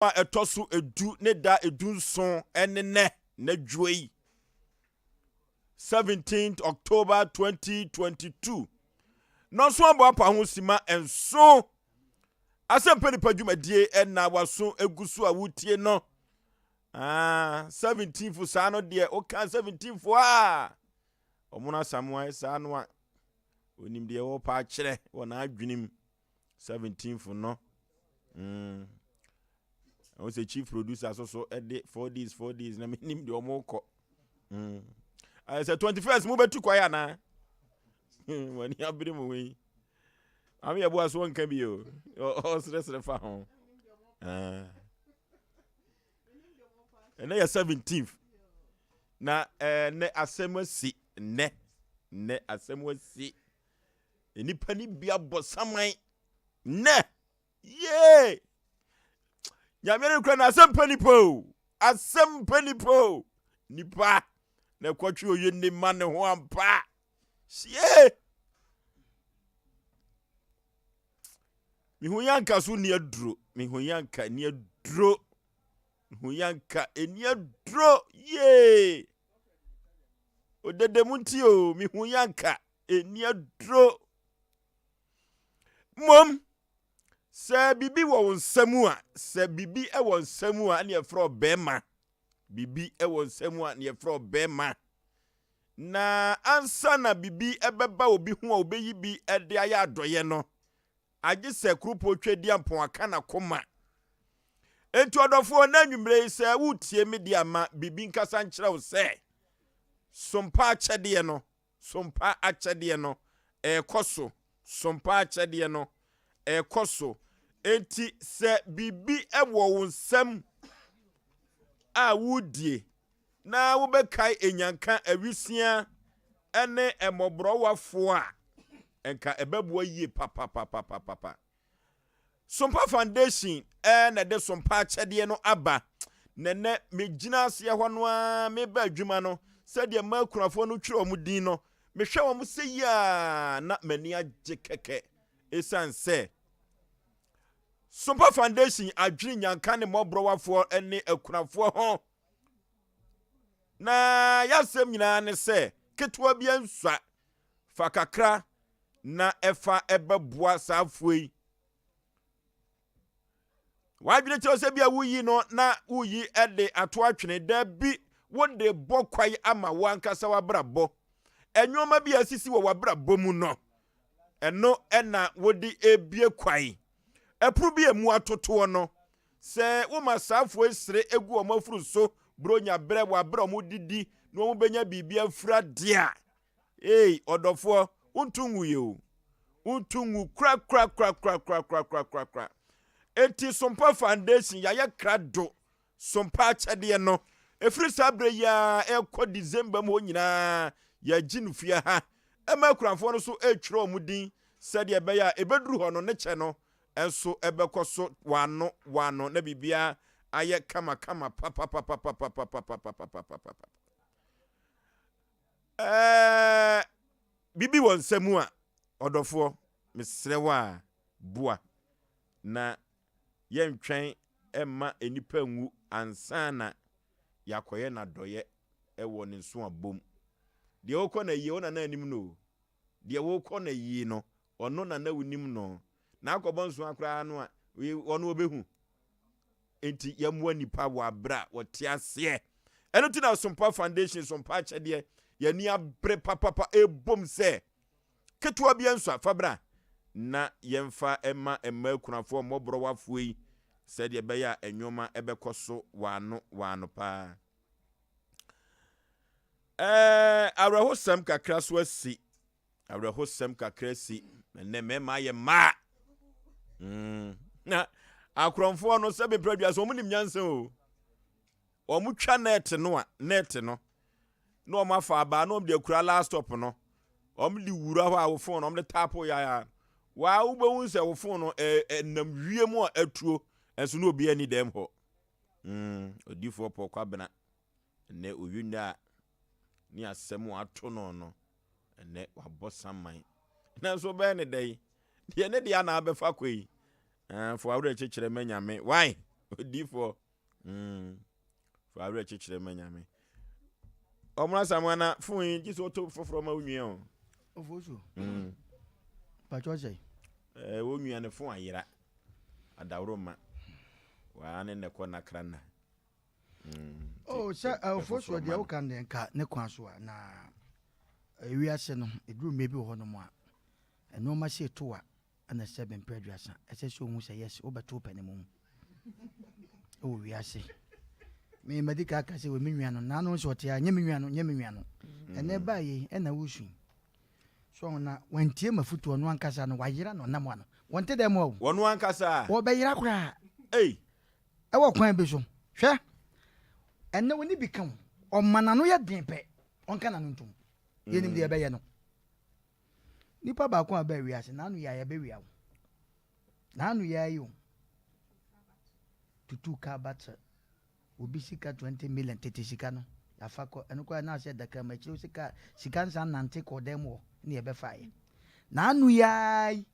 A ɛtɔ so edu ne da 17 ne nnɛ n'adwua yi, 17th October 2022. Nɔnso aboapa ho sima nso asɛmpa nipa dwumadie ɛna waso egu so a wotie no. Ah, 17th saa no deɛ, woka 17th a ɔmo no asamoa saa no a, onim deɛ wɔpa akyerɛ wɔ n'adwenem 17th no. Ɛwɔ sɛ chief producer so so ɛde 4 days 4 days na menim deɛ ɔmo kɔ. Ayɛ sɛ 21st mobɛtu kwae anaa? Wani abere mu wei ame yɛboa so wɔnka bi o, ɔseresere fa ho. Ɛnɛ yɛ 17th na ɛnɛ asɛm asi. Nnɛ nnɛ asɛm asi, nnipa no bi abɔ saman nnɛ. Yee, Nyame no kura na asɛm pa nipa o, asɛm pa nipa o, nipa na ɛkɔtwe oye ne ma ne ho ampa sie. Mehu yanka so ni aduro, mehu yanka ni aduro, mehu yanka ni aduro. Yee, odede mu nti o, mehu yanka ni aduro. Mmom sɛ biribi wɔ wo nsa mu a, sɛ biribi wɔ nsa mu a, ne yɛfrɛ ɔbɛrima. Biribi wɔ nsa mu a, ne yɛfrɛ ɔbɛrima. Na ansa na biribi bɛba obi ho a obɛyi bi de ayɛ adɔyɛ no, agye sɛ kuropɔn twɛ ampɔn aka n'akoma. Enti ɔdɔfoɔ, na anwummerɛ yi sɛ wotie me de ama biribi nkasa nkyerɛ wo sɛ sompa akyɛdeɛ no, sompa akyɛdeɛ no ɛrekɔ so, sompa akyɛdeɛ no ɛrekɔ so. Enti sɛ biribi wɔ wo nsam a wodie na wobɛkae enyanka, awisia ne mmɔborɔwafoɔ a, nka ɛbɛboa yie papapapapapa. Sompa Foundation ɛna de sompa akyɛdeɛ no aba. Nɛnɛ megyina aseɛ hɔ no ara meba adwuma no, sɛdeɛ mmaa akunafoɔ no twerɛ wɔn din no, mehwɛ wɔn sɛ yie a na m'ani agye kɛkɛ, ɛsiane sɛ Sompa Foundation adwene nyanka ne mmɔborɔwafoɔ ne akunafoɔ ho. Na yɛasɛm nyinaa ne sɛ ketewa bi nsua, fa kakra na ɛfa ɛbɛboa saa afoɔ yi. Wadwene kyerɛ sɛ bi a woyi no na woyi de ato atwene da bi, wode bɔ kwae ama wo ankasa w'abrabɔ. Ɛnneɛma bi a asisi wɔ w'abrabɔ mu no, ɛno ɛna wode ebie kwae. Ɛpono bi a emu atotoɔ no, sɛ woma saafoɔ esere egu wɔn afuru so buronya berɛ wɔ aberɛ a wɔn didi na wɔn bɛnya biribi afura deɛ a, ee, ɔdɔfoɔ, wonto ngu yɛ o, wonto ngu kura kura kura kura kura kura kura kura kura. Eti Sompa Foundation yɛayɛ krado. Sompa akyɛdeɛ no, ɛfiri saa berɛ yi a ɛkɔ December mu hɔ nyinaa, yɛagye no fie ha ɛma akuranfoɔ no so ɛretwerɛ wɔn din sɛdeɛ ɛbɛyɛ a ɛbɛduru hɔ no ne kyɛ no nso ɛbɛkɔ so wano wano na biribiara ayɛ kamakama papapapapapapapapapapapa. Biribi wɔ nsa mu a, ɔdɔfoɔ, mesrɛ wo a, boa na yɛntwɛn mma nnipa nwu ansa na yɛakɔyɛ n'adɔyɛ wɔ ne nso abom. Deɛ wokɔ na yie, wo nana anim no o. Deɛ wokɔ na yie no, ɔno nana wonim no. Na akɔbɔ nso koraa no a, ɔno ɔbɛhu. Enti yɛmmoa nipa wɔ abere a wɔte aseɛ. Ɛno ti na Sompa Foundation sompa akyɛdeɛ yɛni abere papapa ebom sɛ ketewa bi nso afa bra na yɛmfa ɛma mmaa akunafoɔ, mmɔborɔwafoɔ yi, sɛdeɛ ɛbɛyɛ a nneɛma ɛbɛkɔ so waano waano paa. Awerɛhosɛm kakra so asi, awerɛhosɛm kakra si ɛnɛ. Mmarima ayɛ mmaa na akorɔmfoɔ no sɛ bepɛ dua so, wɔn nim nyansa o. Wɔn twa net no a, net no na wɔn afa abaa na wɔn de akura last stop no, wɔn de wura hɔ a wo phone wɔn de tap yaya waa, wobɛhu sɛ wo phone no ɛnam wiem a atuo ɛnso na obi ani dɛm hɔ. Odiifoɔ Pɔ Kwabena ɛnɛ owi nnɛ a ne asɛm a ato no, ɛnɛ wabɔ saman, nanso bɛyɛ ne dɛ yi deɛ ne deɛ ana abɛfa kɔ yi fo awerɛ kyekyerɛ ma Nyame wae. Odiifoɔ. Mm. Fa awerɛ kyekyerɛ ma Nyame. Ɔmo asamoa na fon yi gye sɛ ɔtɔ foforɔ ma wo nua o. Ofosu. Mm. Patro sɛ. Eh, wo nua ne fon ayera. Adaworo ma. Waa ne nɛkɔ nakra na. Mm. Oh, sɛ ofosu deɛ woka no deɛ nka ne kwan so a na ewiase no eduru mmerɛ bi wɔ hɔ nom a nneɛma si eto a Ɛna sɛ mprɛ aduasa ɛsɛ sɛ ohu sɛ yes wobɛto wo pɛ ne mu wɔ wiase. Me madi ka aka sɛ wɔ me nua no naano nso ɔte a nyɛ me nua no nyɛ me nua no. Ɛnɛ baa yi ɛna wosu. So na wantie mafutu ɔno ankasa no wayera na ɔnam ano. Wɔnte dɛm o. Wɔno ankasa. Wɔbɛyera koraa. Ei. Ɛwɔ kwan bi so. Hwɛ. Ɛnɛ wɔne bi ka o. Ɔma n'ano yɛ den pɛ. Ɔnka n'ano ntom. Yɛnim deɛ ɛbɛyɛ no. Nipa baako a ɔbaa wiase n'ano yɛ a yɛbɛwia wo. N'ano yɛ ayi o. Tutu kaa battle. Obi sika 20 million tete sika no yafa kɔ ɛno koraa na asɛ daka mu akyire sika sika nsa nante kɔ dan mu hɔ ne yɛbɛfa yɛ. N'ano yɛ ayi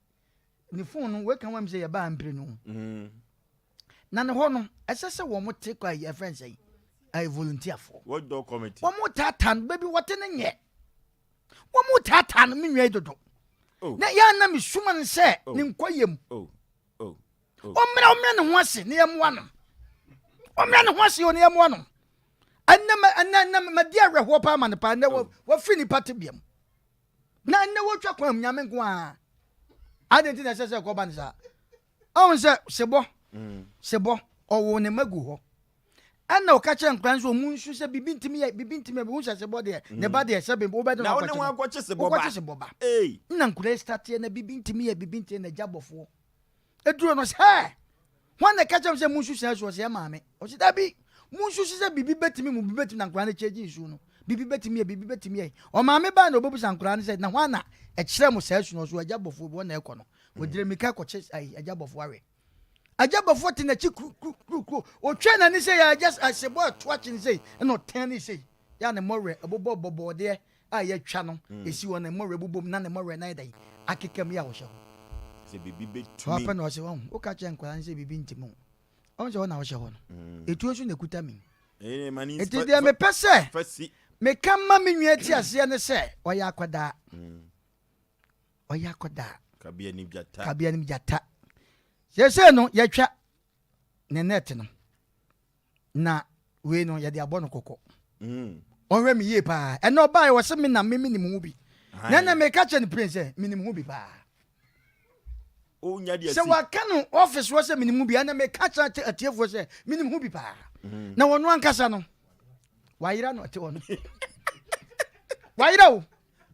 ne phone no weka wɔn sɛ yɛbaa mpire no. Mm. Na ne hɔ no ɛsɛ sɛ wɔn te kɔ ayi ɛfɛn sɛ ayi volunteer foɔ. Watchdog committee. Wɔn taataa no baabi wɔte ne nyɛ. Wɔn mu taataa no me nua yi dodo. Oh. Na yɛn na mesuma no sɛ oh. ne nkɔ yam. Oh. Oh. Oh. Ɔmmrɛ ɔmmrɛ ne ho ase ne yɛmmoa no. Ɔmmrɛ ne ho ase o ne yɛmmoa no. Ɛnɛ ɛnɛ ɛnɛ madi awerɛhoɔ paa ma no paa ɛnɛ oh. wafiri nipa tebea mu. Na ɛnɛ wɔtwa kwan mu nyame nko ara. Adɛn nti na ɛsɛ sɛ ɛkɔba no saa? Ɔhu sɛ sebɔ mm. sebɔ ɔwɔ ne mma gu hɔ. Ɛna ɔka kyerɛ nkwadaa nso ɔmu nsu sɛ biribi ntumi yɛ biribi ntumi yɛ wohu sɛ sebɔ deɛ ne ba deɛ sɛ wobɛde no akɔkye no wokɔkye sebɔ ba wokɔkye sebɔ ba na nkwadaa yi stateɛ na biribi ntumi yɛ biribi ntumi yɛ na agya bɔfoɔ eduro no sɛ wɔn na ɛka kyerɛ sɛ mu nsu sɛ so ɔsɛ maame ɔsɛ dabi mu nsu sɛ biribi bɛtumi mu biribi bɛtumi na nkwadaa no kyɛ gye nsuo no biribi bɛtumi yɛ biribi bɛtumi yɛ ɔmaame baa na ɔbɛbusa nkwadaa no sɛ na hwan na ɛkyerɛ mo saa su no ɔso agya bɔfoɔ bi wɔn na ɛkɔ no wɔgyina mmirika kɔkye agya bɔfoɔ awe Agya bɔfoɔ te n'akyi kurukurukuru. Ɔtwa n'ani sɛ yɛ agya asebɔ ɛto akye no sei ɛna ɔtɛn ne sei. Yɛ a ne mmɔwerɛ ɛbobɔ bɔbɔɔdeɛ a yɛatwa no ɛsi hɔ ne mmɔwerɛ bobom na ne mmɔwerɛ no ayɛ dɛn akeka mu yɛ a ɔhyɛ hɔ. Sɛ biribi bɛtumi. Hɔ apɛ na ɔse wahu woka kyerɛ nkwadaa no sɛ biribi nti mu. Ɔhu sɛ hɔ na ɔhyɛ hɔ no. Etuo nso na ɛkuta me. Nti deɛ mepɛ sɛ meka ma me nua ti aseɛ ne sɛ ɔyɛ akwadaa. Ɔyɛ akɔdaa. Kabea nim gyata. Kabea nim gyata. Seesei no yɛtwa ne net no na wei no yɛde abɔ no kɔkɔ. Mm. Ɔhwɛ me yie paa. Ɛnna ɔbaa yɛ wɔsɛ me na me menim ho bi. Na ɛnna meka kyerɛ no pren sɛ menim ho bi paa. Sɛ waka no ɔfis hɔ sɛ menim ho bi ɛnna meka kyerɛ atiefoɔ sɛ menim ho bi paa. Mm. Na wɔn ankasa no wayera na ɔte hɔ no. Wayera o.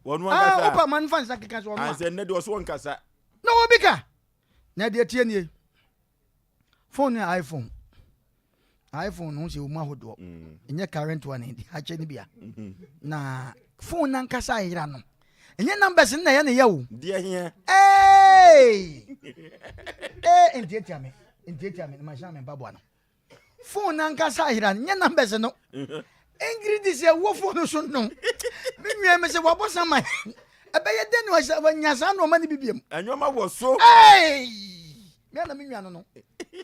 Wɔn ankasa. Ah, wopa ma nfa nsa keka so ɔno a. Ansɛ nnɛ deɛ ɔso ɔnkasa. Na obi ka. Na deɛ tie nie. Phone no yɛ iPhone. iPhone no sɛ ɔmu ahodoɔ. Mm. Ɛnyɛ current one deɛ akyɛ no bia. Mm-hmm. Na phone nankasa ayera no. Ɛnyɛ numbers no na ɛyɛ ne yɛ o. Deɛ hia. Hey! Hey, ntiatia me. Ntiatia me. Na mahyɛ me mpaboa no. Phone nankasa ayera no nyɛ numbers no ingredients ɛwɔ phone no so no me nua me sɛ wabɔ sa ma ɛbɛyɛ dɛ na wanya saa nneɛma no bi biam nneɛma wɔ so me ana me nua no no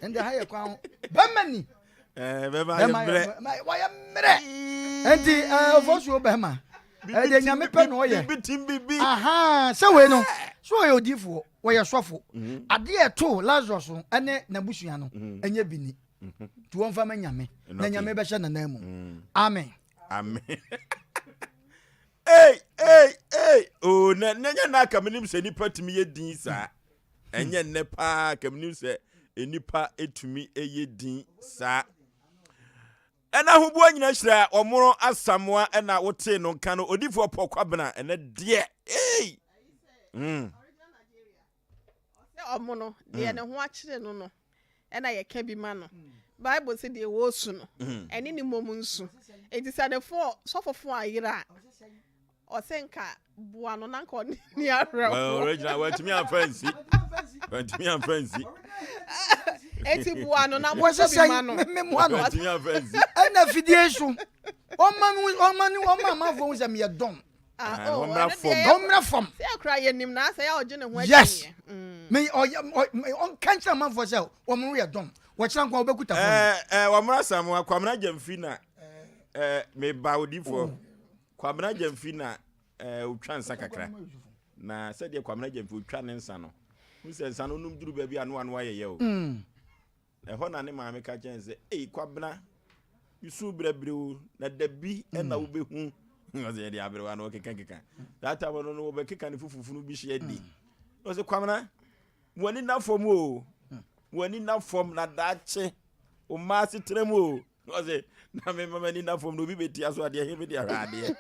ɛnde ha yɛ kwan ho bɛma ni bɛma yɛ mmerɛ wɔyɛ mmerɛ nti ɔfɔsuo bɛma ɛdeɛ nyame pɛ na ɔyɛ aha sɛ wei no so ɔyɛ odiifoɔ wɔyɛ sɔfo mhm. adeɛ ɛto lazarus no ɛne n'abusua no mhm. ɛnyɛ bi ni mhm. nti wɔmfa ma nyame na nyame bɛhyɛ nanan mu amen amen ei ei ei o oh, na na nyɛ na aka menim sɛ nipa tumi yɛ din saa ɛnyɛ nnɛ paa ka menim sɛ nipa tumi yɛ din saa Ɛna ahoboa nyina hyira ɔmono Asamoah ɛna wotee no nka no odifoɔ Paul Kwabena ɛnɛ deɛ ei mm. Ɔsɛ ɔmono deɛ ne ho akyere no no ɛna yɛka bi ma no Bible sɛ deɛ wɔresu no ɛne ne mmom nsu enti sɛ ne fo sɔfo fo ayera a Ɔsɛ nka boa no na nka ɔne ni awerɛhoɔ. Well, Regina, wantumi amfa nsi. Wantumi amfa nsi. Eti boa no na mo bi ma no. Me moa no. Wantumi amfa nsi. Ɛna fidie so. Ɔma ɔma ne ɔma amanfoɔ hu sɛ meyɛ dɔn. Ah, oh, ɔmmra fam. Ɔmmra fam. Sɛ akora yɛ nim na asɛ yɛ ɔgye ne ho akyi. Yes. Me ɔyɛ ɔnka nkyerɛ amanfoɔ sɛ wɔn yɛ dɔn. Wɔkyerɛ nkwa wobɛkuta fon. Ɛɛ ɛɛ wɔmra Samoa Kwamina Gyamfi na ɛɛ meba odifoɔ Oh. Kwamina Gyamfi na ɛɛ otwa nsa kakra na sɛdeɛ Kwamina Gyamfi otwa ne nsa no n sɛ nsa no onum duru baabi a no ano ayɛyɛ o mm. ɛhɔ na ne maame ka kyɛn sɛ ei Kwabena yusu brɛbrɛ o na dabi ɛna mm. wobɛhu ɔsɛ yɛde aberewa no ɔkeka keka that time no no wɔbɛkeka ne fufufunu bi hyɛ di mm. ɔsɛ Kwamina Mo ani nna fam o, mo ani nna fam na daakye wo mma asetena mu o. Ɔsɛ na me mma m'ani nna fam na obi bɛtia so adeɛ he me de ahwɛ adeɛ.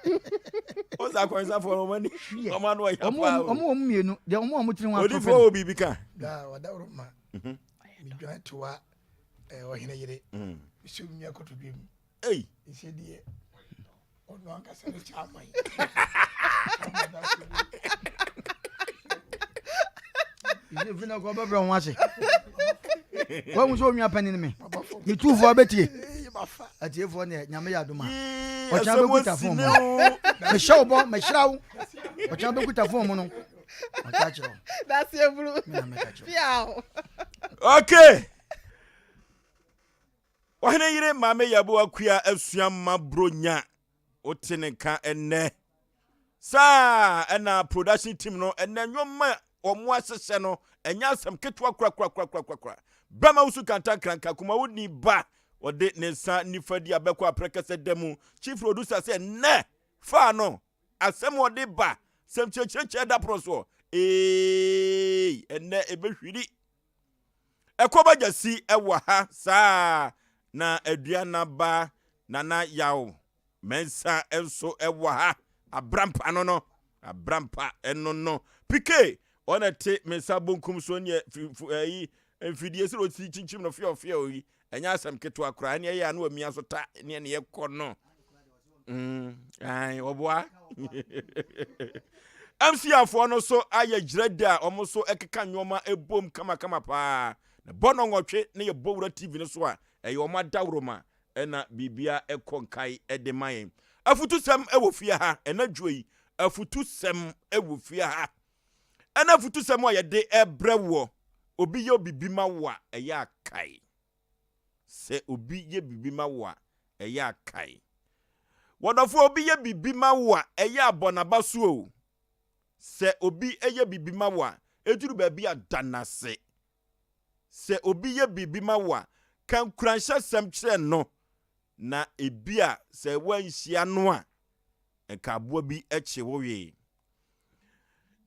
Ɔsɛ akwansafoɔ no wɔn ani wɔn ano ɔya paa o. Wɔn wɔn mmienu deɛ wɔn a wɔn tiri ho ato fam. Odifoɔ wɔ biribi ka. Daa ɔdaworo ma medwan toa ɔhene yere mesɛ nua kotodwe mu. Ei. Nhyɛ deɛ ɔno ankasa ne kyɛ aman. Efi na kɔ bɛbrɛ ho ase. Wɔn mu sɛ onua panyin mi. Ne tuufoɔ bɛtie. Atiefoɔ neɛ nyame yɛ adoma. Ɔkyena bɛkuta fon mu. Mehyɛ wo bɔ, mehyira wo. Ɔkyena bɛkuta fon mu no. Ɔka kyerɛ wo. That's your blue. Okay. Ɔhene yere Maame Yaboa Kua asua mma Bronya wote ne nka ɛnnɛ. Saa ɛna production team no ɛnɛ nneɛma wɔn ahyehyɛ no ɛnyɛ asɛm ketewa korakorakorakorakora. Bɛma wusu kantankranka kumawo ni ba ɔde ne nsa nifa di abɛkɔ aprɛkɛsɛ da mu. Chief producer sɛ nnɛ faa no asɛm ɔde ba sɛm kyerɛkyerɛkyerɛ da pono soɔ ee ɛnnɛ ɛbɛhwiri. Ɛkɔba gyasi wɔ ha saa na Aduana ba Nana Yaw Mensah nso wɔ ha. Abrampa no no, Abrampa no no. PK ɔna te me nsa bonkum so neɛ ɛyi mfidie sɛ ɔsi kyinkyim no fiɔfiɔ yi ɛnyɛ asɛm ketewa koraa ɛne ɛyɛ ano amia so ta ne ɛne ɛkɔ no. Mm, ae, ɔboa. MCAfoɔ no so ayɛ gyerɛde a wɔn nso ɛkeka nneɛma ɛbom kamakama paa. Na bɔ no nwɔtwe ne yɛ bɔ wura TV no so a, ɛyɛ wɔn adaworoma ɛna biribia ɛkɔ nkae ɛde ma yɛn. Afutusɛm ɛwɔ fie ha, ɛna dwo yi, afutusɛm ɛwɔ fie ha. Ɛna afutusɛm a yɛde ɛbrɛ woɔ, obi yɛ obibi ma wo a, ɛyɛ akae. Sɛ obi yɛ biribi ma wo a, ɛyɛ a kae. W'ɔdɔfo, obi yɛ biribi ma wo a, ɛyɛ a bɔ n'aba so o. Sɛ obi yɛ biribi ma wo a, ɛduru baabi a da no ase. Sɛ obi yɛ biribi ma wo a, ka nkuranhyɛsɛm kyerɛ no, na ebia sɛ woanhyia no a, nka aboa bi kye wo wee.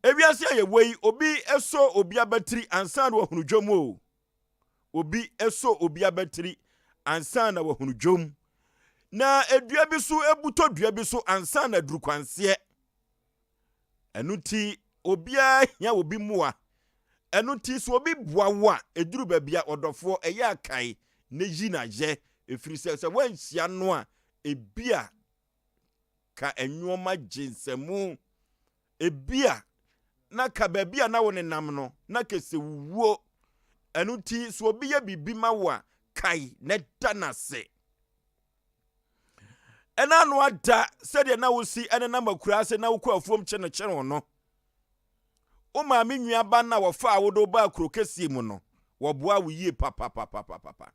Ewiase a yɛwɔ yi, obi sɔ obi abatiri ansa na wahunu dwom o. obi sɔ obi abatiri ansa na wahunu dwom, na dua bi so butɔ dua bi so ansa na aduru kwanseɛ. Ɛno nti obiara hia obi mmoa. Ɛno nti sɛ obi boa wo a, ɛduru baabi a ɔdɔfoɔ ɛyɛ akae na yi no ayɛ, ɛfiri sɛ sɛ woanhyia no a, ebia ka nnoɔma gye nsamu. Ebia na ka baabi a na wo nenam no, na kɛsɛ wuwuo. Ɛno nti, sɛ obi yɛ biribi ma wo a, kae na da no ase. Ɛna ano ada sɛdeɛ na wosi nenam akuraase na wokɔ afuom kyenokyenoo no. Wo maame nuaba no a wɔfaa wo de wo baa kuro kɛseɛ mu no, wɔboaa wo yie papapapapapa.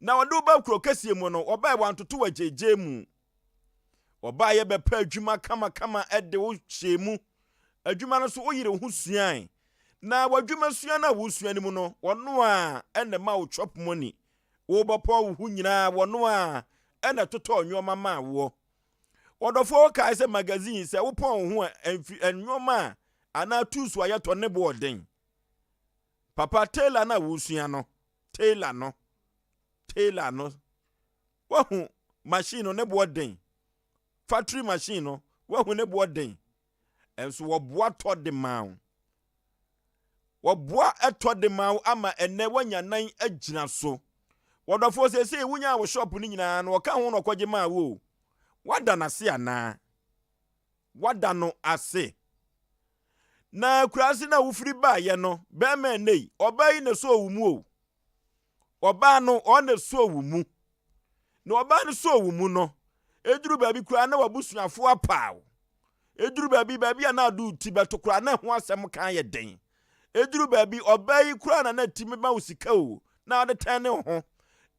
Na wɔde wo baa kuro kɛseɛ mu no, wɔbae wɔantoto wo agyeegyee mu. Wɔbaeɛ bɛpɛ adwuma kamakama de wo hyɛɛ mu. Adwuma no so woyere wo ho suae. Na w'adwuma sua no a wosua no mu no, wɔno a ɛna ɛma wo chop money. Wobɛpɔn wo ho nyinaa, wɔno a ɛna ɛtotɔɔ nneɛma maa woɔ. Wɔdɔfoɔ wokae sɛ magazine sɛ wopɔn wo ho a mfi nneɛma a anaa tools a yɛtɔ ne bo ɔden. Papa tailor no a wosua no, tailor no, tailor no Woahu machine no ne boɔ den. Factory machine no, woahu ne boɔ den. Nso wɔboa tɔ de maa wo. Wɔboa tɔ de maa wo ama ɛnɛ woanya nan agyina so. Wɔdɔfoɔ seesei wonyaa wo shop no nyinaa no ɔka ho na ɔkɔgye maa wo o. Woada no ase anaa? Woada no ase? Na akuraase no a wofiri baeɛ no, bɛrima ɛnɛ yi, ɔbaa yi na ɛsɔɔ wo mu o. Ɔbaa no, ɔno na ɛsɔɔ wo mu. Na ɔbaa no sɔɔ wo mu no, ɛduru baabi koraa na w'abusuafoɔ apaa wo. Ɛduru baabi, baabi a na ade wo ti bɛto koraa na ɛho asɛm ka yɛ den. Ɛduru baabi, ɔbaa yi koraa na na tumi ma wo sika o. na wode tɛn ne ho.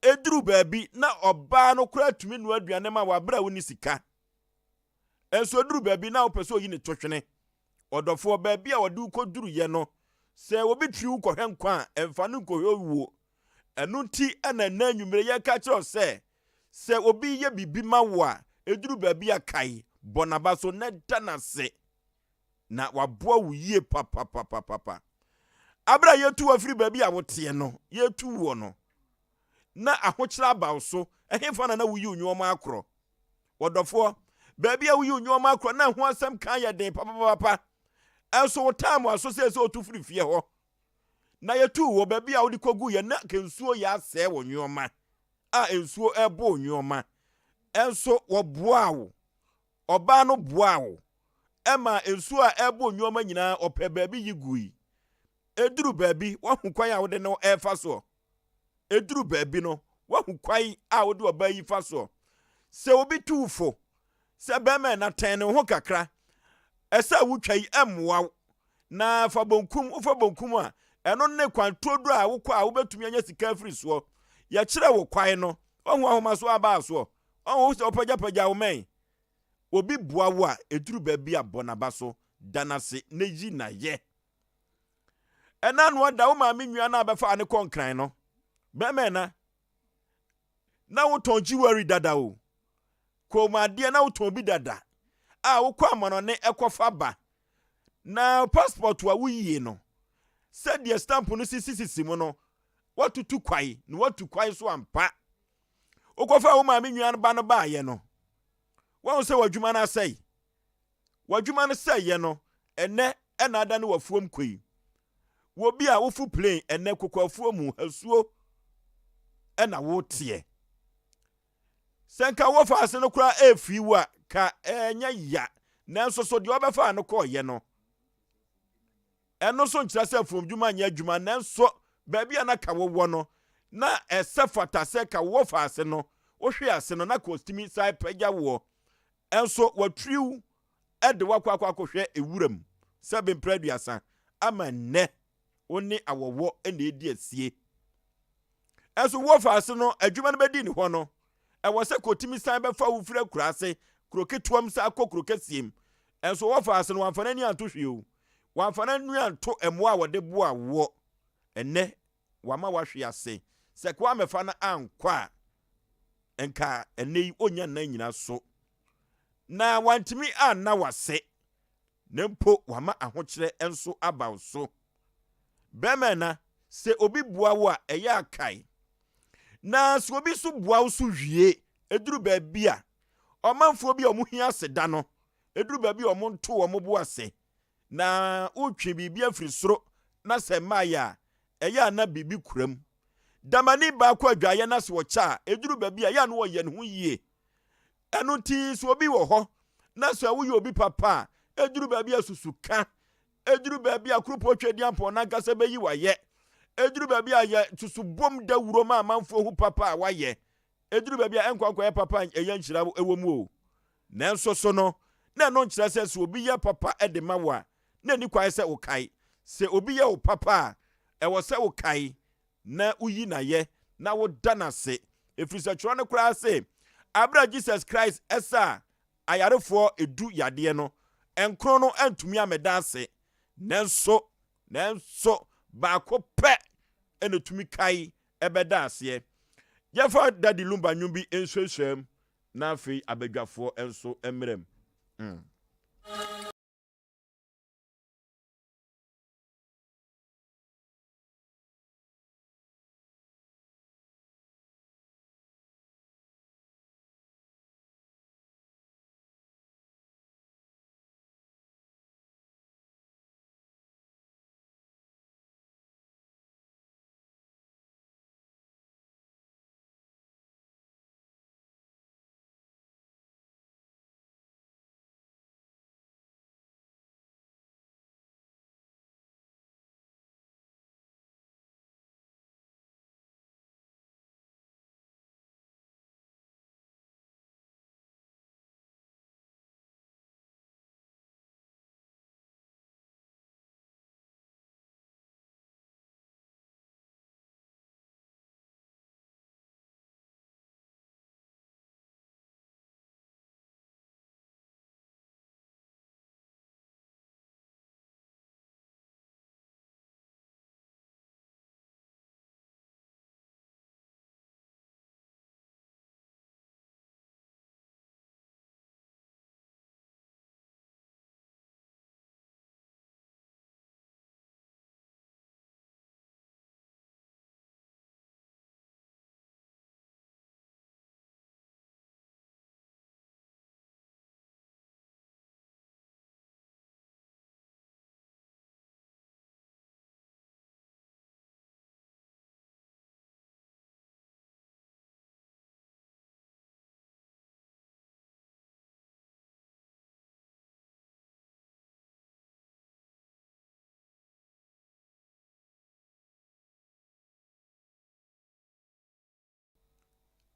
Ɛduru baabi na ɔbaa no koraa tumi noa aduane ma wo aberɛ a wonni sika. Nso ɛduru baabi na wopɛ sɛ oyi ne tohwene. Ɔdɔfoɔ, baabi a wɔde wo kɔduruiɛ no, sɛ obi tiri wo kɔhwɛ nkwa a, ɛmfa no nkɔhwɛ owuo. Ɛno nti na ɛnnɛ anwummere yɛreka kyerɛ wo sɛ, sɛ obi yɛ biribi ma wo a, ɛduru baabi a kae, bɔ n'aba so na da no ase. Na waboa wo yie papapapapa. Aberɛ a yɛtu wo afiri baabi a woteɛ no, yɛtu woɔ no, na ahokyerɛ aba wo so, ɛhefa na na woyi wo nneɛma akorɔ? Ɔdɔfoɔ, baabi a woyi wo nneɛma akorɔ na ɛho asɛm ka yɛ den papapapa. Ɛnso wo time aso sɛ sɛ otu firi fie hɔ. Na yɛtuu wɔ baabi a wode kɔgu yɛ na ka nsuo yɛ asɛe wo nneɛma a nsuo ɛbo wo nneɛma. Ɛnso wɔboaa wo. Ɔbaa no boaa wo. Ɛmaa nsuo a ɛbo nneɛma nyinaa ɔpɛ baabi yi gui. Ɛduru baabi woahu kwan a wode no ɛrefa soɔ. Ɛduru baabi no, woahu kwan a wode ɔbaa yi fa soɔ. Sɛ obi tu wo fo sɛ bɛrima ɛna tɛn ne ho kakra, ɛsɛ a wotwa yi ɛmmoa wo. Na fa bonkum, wofa bonkum a, ɛno ne kwan turoduro a wokɔ a wobɛtumi anya sika afiri soɔ. Yɛkyerɛ wo kwan no, woahu ahomasoɔ abaa soɔ. Woahu sɛ wopagyapagya wo mmɛn. Obi boa wo a, ɛduru baabi a bɔ n'aba so, da no ase na yi no ayɛ. Ɛna ano ada wo maame nua no a bɛfaa no kɔ Nkran no. Bɛrima ɛna, na wotɔn jewelry dada o. Kɔnmuadeɛ na wotɔn bi dada a wokɔ amanɔne ɛkɔfa ba. Na passport a woyie no, sɛdeɛ stamp no sisisisi mu no, woatutu kwae na woatu kwae nso ampa. Wokɔfaa wo maame nua no ba no baayɛ no, woahu sɛ w'adwuma no asɛe. W'adwuma no sɛeɛ no, ɛnnɛ na adane w'afuom koi. Wɔ bi a wofu plane ɛnnɛ koko afuo mu hasuo na woteɛ. Sɛ nka wɔfa ase no koraa ɛfiri wo a, ka ɛnyɛ ya. Nanso so deɛ ɔbɛfaa no kɔɔyɛ no, ɛno nso nkyerɛ sɛ afuomdwuma nyɛ adwuma, nanso baabi a na ka wowɔ no, na ɛsɛ fata sɛ ka wowɔ fa ase no, wohwe ase no, na ka ɔtumi san pagya woɔ. Nso watiriw de wo akɔ akɔ akɔhwɛ wuram sɛ bemprɛ 30 ama nnɛ wo ne awɔwɔ na ɛredi asie. Nso wo ɔfaase no adwuma no bɛdi ne hɔ no, ɛwɔ sɛ kɔtumi san bɛfa wo firi akuraase, kuro ketewa mu san kɔ kuro kɛseɛ mu. Nso wo ɔfaase no wamfa n'ani anto hwee o, wamfa n'ani anto mmoa a wɔde boa woɔ. Ɛnnɛ wama wahwe ase. Sɛ woammɛfa no ankɔ a, nka ɛnnɛ yi ɔnnya nna nnyina so. Na wantumi anna w'ase, na mpo wama ahokyerɛ nso aba wo so. Bɛrima ɛna, sɛ obi boa wo a, ɛyɛ a kae. Na sɛ obi nso boa wo so wie, ɛduru baabi a, ɔmanfoɔ bi a wɔhia aseda no, ɛduru baabi a wɔnto wɔn bo ase. Na wotwe biribi afiri soro na sɛ mmaeɛ a, ɛyɛ a na biribi kura mu. Damani baa kɔ adwaeɛ na sɛ ɔkyɛ a, ɛduru baabi a, ɛyɛ a na ɔyɛ ne ho yie. Ɛno nti sɛ obi wɔ hɔ na sɛ woyɛ obi papa a, ɛduru baabi a susu ka. Ɛduru baabi a Kuropɔn Tweaduampɔn no ankasa bɛyi wayɛ. Ɛduru baabi a yɛ susu bom dawuro ma amanfoɔ hu papa a wayɛ. Ɛduru baabi a ɛnkɔ nkɔyɛ papa a ɛyɛ nhyira wɔ mu o. Nanso so no, na ɛno nkyerɛ sɛ sɛ obi yɛ papa de ma wo a, na enni kwan sɛ wokae? Sɛ obi yɛ wo papa a, ɛwɔ sɛ wokae na wuyi no ayɛ na woda no ase, ɛfiri sɛ twerɛ no koraa se, berɛ a Jesus Christ saa ayarefoɔ du yadeɛ no, nkron no antumi ammɛda ase, nanso nanso baako pɛ na ɛtumi kae bɛda aseɛ. Yɛmfa Daddy Lumba nnwom bi nsuasuam na afei abadwafoɔ nso mmra mu. Mm.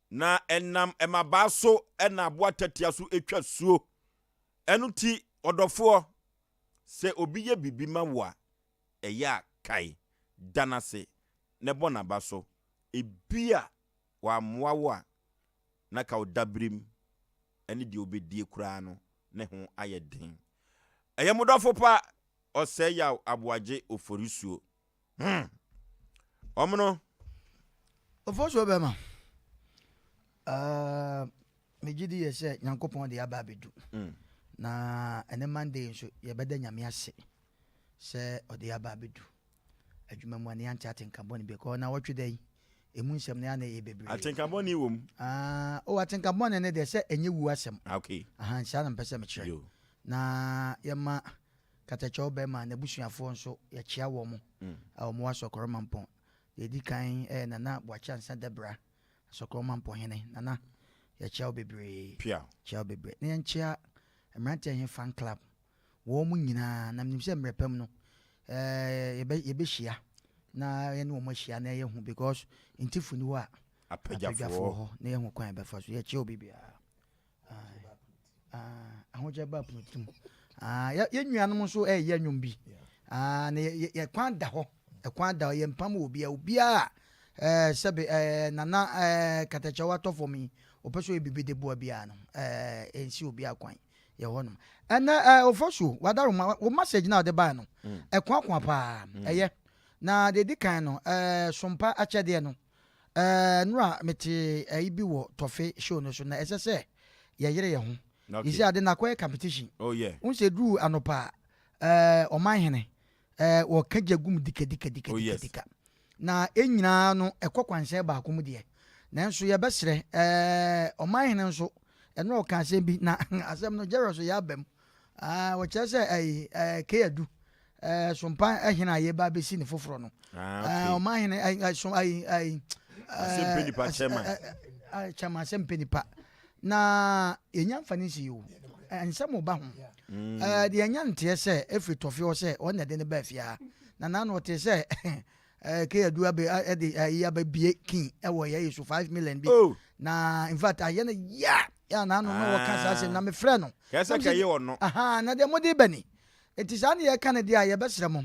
Na ɛnam mmabaa so na aboa tatia so twa suo. Ɛno nti, ɔdɔfoɔ, sɛ obi yɛ biribi ma wo a, ɛyɛ a kae, da no ase, na bɔ n'aba so. Ebia wammoa wo a, na ka wo daberem ne deɛ wobɛdie koraa no ne ho ayɛ den. Ɛyɛ mo dɔfo pa, Ɔsɛe Yaw Aboagye Oforisuo. Hmm. Wɔn no. Oforisuo bɛma. Uh, megye di yɛ sɛ Nyankopɔn de aba abɛdu. Na ɛne Monday nso yɛbɛda Nyame ase sɛ ɔde aba abɛdu. Adwuma mu a ne yɛante atenka bɔne bi kɔ na wɔtwe da yi emu nsɛm no ana ɛyɛ bebree. Atenka bɔne wɔ mu. Ah, oh atenka bɔne ne deɛ sɛ ɛnyɛ wu asɛm. Ah, okay. Aha, nsaa na mpɛ sɛ mekyerɛ. Na yɛma Katakyɛw bɛrima n'abusuafoɔ nso yɛkyea wɔn a wɔn wɔ Asɔkɔrɔ Mampɔn. Deɛ ɛdi kan ɛyɛ Nana Boakye Ansa Dabra, Asɔkɔrɔ Mampɔn hene. Nana, yɛkyea wo bebree. Pia. Kyea wo bebree. Na yɛnkyea mmeranteɛ he fan club wɔn nyinaa, na menim sɛ mmerɛ pa mu no eh, yɛbɛ, yɛbɛhyia na yɛne wɔn ahyia na yɛhu because ntifo ni hɔ a apagyafoɔ hɔ na yɛhu kwan yɛbɛfa so yɛkyɛ obi biara. Ahokyɛ ba pono tirim. Yɛn nuanom nso ɛyɛ nnwom bi. Na yɛ kwan da hɔ, ɛkwan da hɔ, yɛn mpam wɔ obiara, obiara ɛɛ sɛbe ɛɛ nana ɛɛ katakyɛw atɔ fam yi, ɔpɛ sɛ ɔyɛ biribi de boa biara no, ɛɛ ɛnsi obiara kwan. Yɛ hɔ nom. Ɛnɛ ɛɛ Ofosu, wadaroma, wo message na ɔde bae no, ɛkoakoa paa, ɛyɛ. Na deɛ ɛdi kan no, ɛɛ sompa akyɛdeɛ no, ɛɛ nora mete ɛyi bi wɔ tɔfe show no so, na ɛsɛ sɛ yɛyere yɛn ho. Okay. Yɛsi ade no akɔyɛ competition. Oh yeah. Wohu sɛ ɛduru anɔpa a, ɛɛ ɔman hene, ɛɛ wɔka gya gu mu dika dika dika Oh dika yes. dika. Na yɛn nyinaa no ɛkɔ kwansɛn baako mu deɛ, nanso yɛbɛsrɛ ɛɛ ɔmanhene nso, ɛno ɔka asɛm bi na asɛm no Jairus yɛ aba mu. Ah, wɔkyerɛ sɛ ɛyi ɛɛ Keadu ɛɛ sompa ɛhene a yɛba abɛsi ne foforɔ no. Ah, Ɛɛ okay. ɔmanhene ɛɛ ɛɛ so ɛyi ɛyi Asɛm pɛ nipa chairman. ɛɛ chairman asɛm pɛ nipa. Na yɛnya mfa ne nsi yi o. Nsɛm ba ho. Ɛɛ deɛ yɛnya nteɛ sɛ ɛfiri tɔfe hɔ sɛ ɔno na ɛde no baa fie ha. Na n'ano ɔte sɛ ɛɛ Keadu abe ɛde ɛyi abɛbie kin ɛwɔ yɛ yi so 5 million bi. Oh. Na in fact ayɛ no ya ya n'ano na wɔka saa asɛm na mefrɛ no. Kɛsɛ kɛyɛ ɔno. Aha, na deɛ mode ba ni. Nti saa ne yɛka no deɛ a yɛbɛsrɛ mo.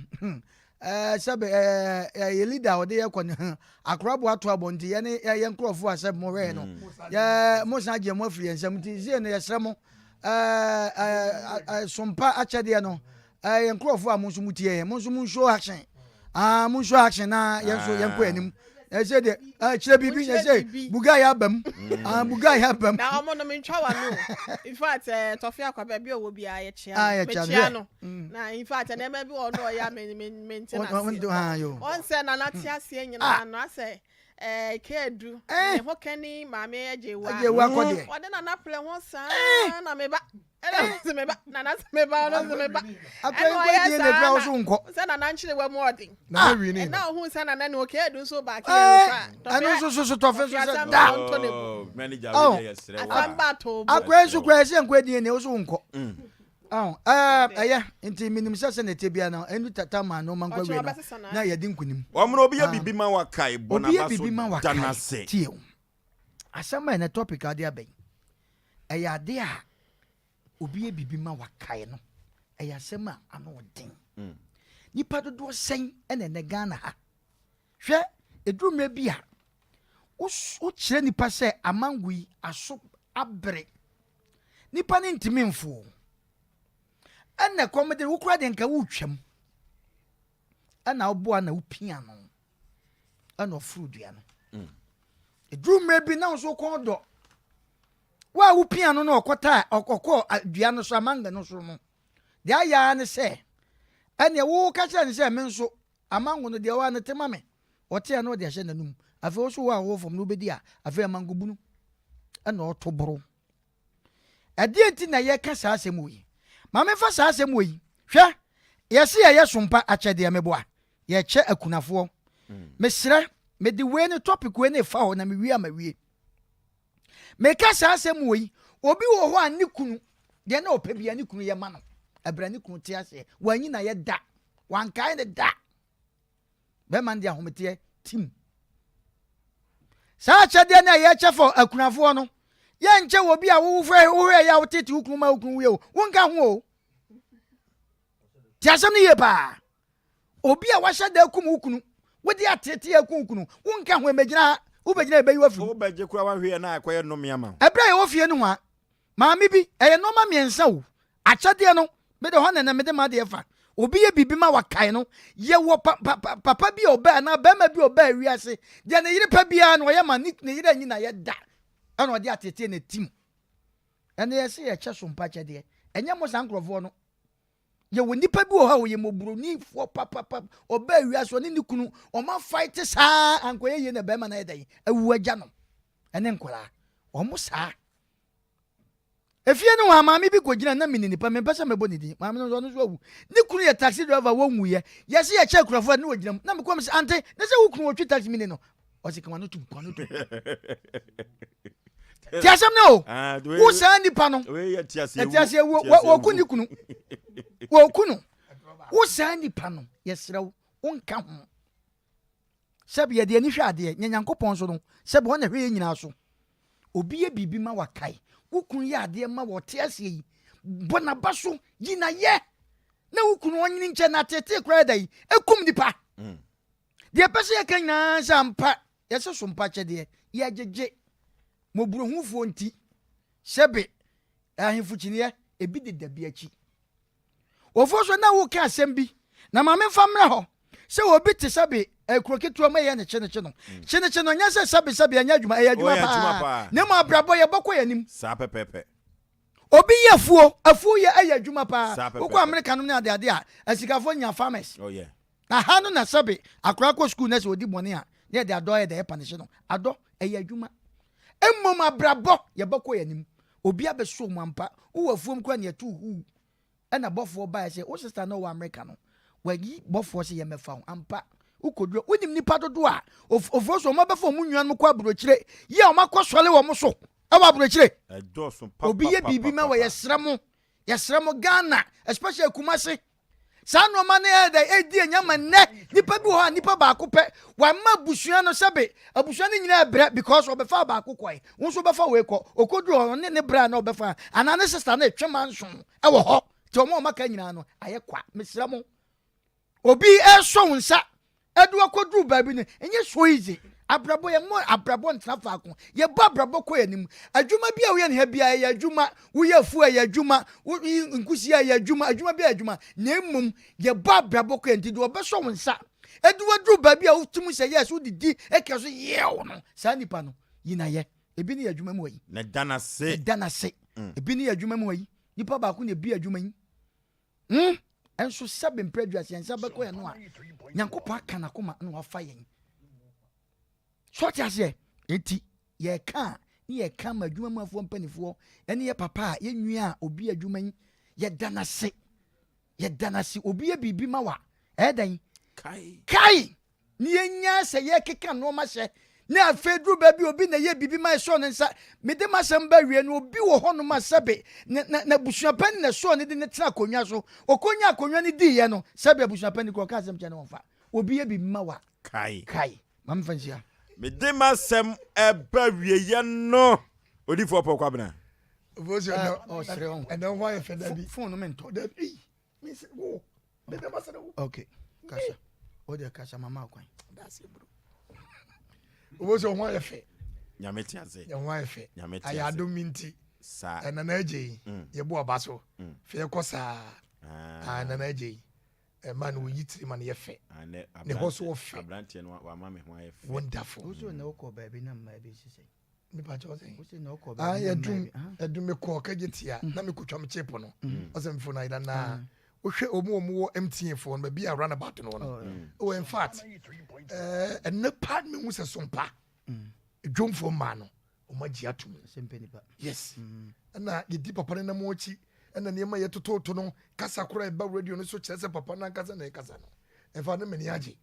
Ɛɛ sɛbe ɛɛ yɛ leader a ɔde yɛ kɔ no akoraboa ato abɔ nti yɛne yɛ nkurɔfoɔ a sɛ mohwɛɛ no yɛ mo san gye mo afiri yɛn nsam nti sie no yɛsrɛ mo ɛɛ ɛɛ sompa akyɛdeɛ no ɛɛ yɛn nkurɔfoɔ a mo nso mo tie yɛn mo nso mo show action, ah, mo show action na yɛn nso yɛn kɔ anim ɛsɛ deɛ ɛɛ kyerɛ biribi ɛsɛ buga yɛ aba mu, ah, buga yɛ aba mu. Na ɔmo no mentwa wa no, in fact tɔfe akwa baabi a ɔwɔ biara yɛkyea Ah, no. yɛkyea no, mekyea hwɛ. no na in fact nneɛma bi wɔ hɔ no ɔyɛ a me me mente Wɔn- ah, n'aseɛ yo. ɔn sɛ nana te aseɛ nyinaa no asɛ keedu ne ho kɛne maame agye wa Agye wa kɔ deɛ. Ɔde nana pere ho saa na meba ɛna sɛ meba nana sɛ meba ɔno sɛ meba. Akɔ nkɔ die na ekura wo so nkɔ. Sɛ nana nkyere wa mu ɔden Na wi ni. Ɛna ohun sɛ nana ne okeedu nso baake Ɛɛ, yɛ nfa. Ɛno nso so so tɔfe nso sɛ da. Oh, manager Oh. wei deɛ yɛsrɛ wo a. Asɛm ba to bo. Akɔ nso kura ɛsɛ nkɔ die na wo so nkɔ. Ɔn ɛɛ ɛyɛ nti minim sɛ sɛ na ɛte bia no ɛnu tata ma no ma nkɔ Ɔkyerɛ wie no ɔbɛsesa na n'adwene. yɛde nkunim. Wɔn no obi yɛ biribi ma wakae, bɔ Obi yɛ n'aba biribi ma so, da wakae n'ase. Tie o, asɛm a ɛnɛ topic a ɔde aba yi ɛyɛ ade a obi yɛ biribi ma wakae no ɛyɛ asɛm a ano ɔden. Nipa dodoɔ sɛn ɛna ɛnɛ Ghana ha? Hwɛ, eduru mmerɛ bi a wokyerɛ nipa sɛ amango yi aso abere, nipa ne ntumi mfo ɛna kɔm de wokura de nka wotwam ɛna woboa na wopia no ɛna ɔforo dua no. Eduru mmerɛ bi na wo nso kɔn dɔ wo a wopia no na ɔkɔta ɔkɔ dua no so amanga no so no deɛ ayɛ ara ne sɛ ɛneɛ wo ka kyerɛ ne sɛ me nso amango no deɛ ɔwa no te ma me ɔte a na ɔde ahyɛ n'anum. Afei wo so wo a wɔwɔ fam no wobɛdi a afei amango bunu ɛna ɔto boro. Ɛdeɛ nti na yɛka saa asɛm wɔ yi ma memfa saa asɛm wɔ yi. Hwɛ, yɛse yɛyɛ sompa akyɛdeɛ meboa yɛkyɛ akunafoɔ. Mesrɛ mede wei ne topic wei ne fa hɔ na mewie a mawie. Meka saa asɛm wɔ yi, obi wɔ hɔ a ne kunu deɛ na ɔpɛ bia ne kunu yɛ ma no ɛbrɛ ne kunu te aseɛ wanyi na yɛ da wankae ne da bɛrima no de ahometeɛ tim. Saa akyɛdeɛ no a yɛkyɛ fɔ akunafoɔ no, yɛnkyɛ wɔ bi a wohwɛ wohwɛ yɛ a wotete wo kunu ma wo kunu wuiɛ o, wonka ho o. Te asɛm no yie paa. Obi a wahyɛ da akum wo kunu, wode atete aku wo kunu, wonka ho, ɛmɛgyina ha, wobɛgyina ɛbɛyi wo afiri mu. Wobɛgye koraa wanhwɛ yɛ na akɔyɛ nnome ama wo. Ɛberɛ a yɛwɔ fie no ho a, maame bi, ɛyɛ nnoɔma mmiɛnsa o, akyɛdeɛ no, mede hɔ na ɛnɛ mede m'adeɛ fa. Obi yɛ biribi ma wakae no, yɛwɔ pa, pa, pa, papa bi a ɔbaa anaa barima bi a ɔbaa wiase, deɛ ne yere pɛ biara no ɔyɛ ma ne, ne yere anyi na yɛ da, ɛna ɔde ateetee na tim. Ɛnɛ yɛse yɛkyɛ so mpa kyɛdeɛ, ɛnyɛ mo saa nkorɔfoɔ no. Yɛwɔ nipa bi wɔ hɔ a ɔyɛ mmɔborɔnifoɔ papapa, ɔbaa wiase ɔne ne kunu, wɔn afaete saa ankɔyɛ yie na barima no ayɛ dɛn awu agya no ɛne nkwadaa, wɔn saa. Efie no hɔ a maame bi kɔgyina na mene nipa mempɛ sɛ mɛbɔ ne din maame no nso ɔno nso awu ne kunu yɛ taxi driver wɔnwuiɛ yɛse yɛkyɛ akurafoɔ a ne ɔgyina mu na mekɔ me sɛ ante ne sɛ wo kunu ɔtwi taxi mene no ɔse ka wano tum ka wano tum te asɛm ne o Ah, wo saa nipa no ɛte aseɛ wuo wɔku ne kunu wɔku no wo saa nipa no yɛserɛ wo wonka ho Sɛbi yɛde ani hwɛ adeɛ, nyɛ Nyankopɔn nso no, sɛbi ɔno na ɛhwɛ yɛn nyinaa so. Obi yɛ biribi ma wakae, wo kunu yɛ adeɛ ma wɔ ɔte aseɛ yi, bɔ n'aba so, yi na yɛ, na wo kunu ɔnyini nkyɛ na ateetee koraa da yi, ɛkum nipa. Deɛ ɛpɛ sɛ yɛka nyinaa sɛ ampa, yɛsɛ so mpa kyɛdeɛ, yɛgyegye mmɔborɔhufoɔ nti, sɛbi ahemfo kyiniiɛ, ebi deda bi akyi. Ofosu na woka asɛm bi na ma memfa mmra hɔ sɛ obi te sɛbe kuro ketewa mu ɛyɛ ne kyenekye no mm. Kyenekye no nyɛ sɛ sɛbe sɛbe ɛnyɛ adwuma, ɛyɛ adwuma paa, na mmom abrabɔ yɛbɔkɔ yɛn anim. Saa pɛpɛpɛ. Obi yɛ afuo, afuo yɛ ɛyɛ adwuma paa. Wokɔ Amerika nom ne adeade a, asikafoɔ nya farmers. Oh, yeah. Na ha no na sɛbe akora kɔ sukuu na sɛ ɔdi bɔne a, na yɛde adɔ ayɛ dɛ ɛpa ne hye no. Adɔ ɛyɛ adwuma. Mmom abrabɔ yɛbɛkɔ yɛn anim. Obi abɛsɔ mu ampa. Wowɔ afuom koraa na yɛto huu. Ɛna bɔfoɔ baeɛ sɛ wo sister no ɔwɔ Amerika no, wayi bɔfoɔ sɛ yɛmmɛfa wo. Ampa, wokɔduru a, wonim nnipa dodoɔ a ofuo so wɔn abɛfa wɔn nuanom kɔ aburokyire yi a wɔn akɔsɔre wɔn so ɛwɔ aburokyire. Obi yɛ biribi ma wɔ yɛsrɛ mo, yɛsrɛ mo Ghana, especially Kumasi. Saa nnoɔma no yɛ dɛ ɛdi anya ma nnɛ nipa bi wɔ hɔ a nipa baako pɛ wama abusua no sɛbe abusua no nyinaa brɛ because ɔbɛfa baako kɔe wo nso wobɛfa wei kɔ ɔkɔduru hɔ no ne ne brɛ a na ɔbɛfa anaa ne sister no etwe manso ɛwɔ hɔ nti ɔmo a ɔmaka nyinaa no ayɛ kwa. Mesrɛ mo, obi ɛsɔ wo nsa Ɛde wo akɔduru baabi no, ɛnyɛ so easy. Abrabɔ, yɛmmɔ abrabɔ ntena faako. Yɛbɔ abrabɔ kɔ yɛn anim. Adwuma bi a woyɛ no ha biara, ɛyɛ adwuma. Woyɛ afuo a, ɛyɛ adwuma. Woyi nkusie a, ɛyɛ adwuma. Adwuma biara yɛ adwuma. Na mmom, yɛbɔ abrabɔ kɔ yɛn nti, deɛ ɔbɛsɔ wo nsa ɛde wo aduru baabi a wotumi sɛ yes, wodidi ɛka so yɛw no, saa nipa no, yi na yɛ. Ebi ne yɛ adwuma mu hɔ yi. Na da no ase. Da no ase. Ebi ne yɛ adwuma mu hɔ yi. Nipa baako na ebi adwuma yi. Hmm? Ɛnso sɛbe mprɛ aduasa yɛn nsa bɛkɔ yɛn no a, Nyankopɔn aka n'akoma na wafa yɛn. So ɔte aseɛ? Enti yɛka a, ne yɛka ma adwuma mu afoɔ mpanimfoɔ ɛne yɛ papa a yɛnwia a obi adwuma yi, yɛda n'ase. Yɛda n'ase. Obi yɛ biribi ma wa, ɛyɛ dɛn? Kai. Kai! Ne yɛnyaa sɛ yɛkeka nnoɔma hyɛ ne afei duru baabi obi na ɛyɛ biribi ma ɛsɔɔ ne nsa. Mede m'asɛm ba awie no, obi wɔ hɔnom a sɛbe na, na, n'abusuapɛni na ɛsɔɔ ne de no tena akonnwa so. Ɔkɔnya akonnwa no diiɛ no, sɛbe abusuapɛni koraa ɔka asɛm kyerɛ no ɔmfa. Obi yɛ biribi ma wo a, Kae. kae. Ma memfa nhyia. Mede m'asɛm ɛba awieɛ no, Odiyifoɔ Paul Kwabena. Ofosu Eh, ɔsere ɔho. ɛnɛ ho ayɛ fɛ dabi. Phone no mentɔ. Dabi. Mese wo. Mede masere wo. Okay. Kasa. O de kasa mama kwan. That's it bro. Ofosu ho ayɛ fɛ. Nyame te ase. Yɛn ho ayɛ fɛ. Nyame te ase. Ayɛ adom mi nti. Saa. Ɛna na agye yi. Yɛbu aba so. Fɛ yɛkɔ saa. Ah, na na agye yi. Ɛma no oyi tiri ma no yɛ fɛ. Ne hɔ so wɔ fɛ. Abranteɛ no wama me ho ayɛ fɛ. Wonderful. Wo so na wokɔ baabi na mmaa bi sisɛ. Nipa kyɛw sɛn. Wo na wokɔ Ah, baabi na mmaa yɛdum bi. Ah. ɛdum mekɔ kɛgye tia na mekɔtwa me chip no. Ɔsɛ mfo na ayera na wohwɛ ɔmu ɔmu wɔ MTN foɔ no baabi a runabout no wɔ no. Oh, in fact, ɛnɛ pa mehu sɛ sompa dwomfoɔ mmaa no ɔmo agye atom. Sɛ mpɛ nipa. Yes. Ɛna yɛdi papa no nam akyi ɛna nneɛma yɛtototo no kasa koraa ɛba radio no so kyerɛ sɛ papa no ankasa na ɛkasa no. Ɛmfa no m'ani agye.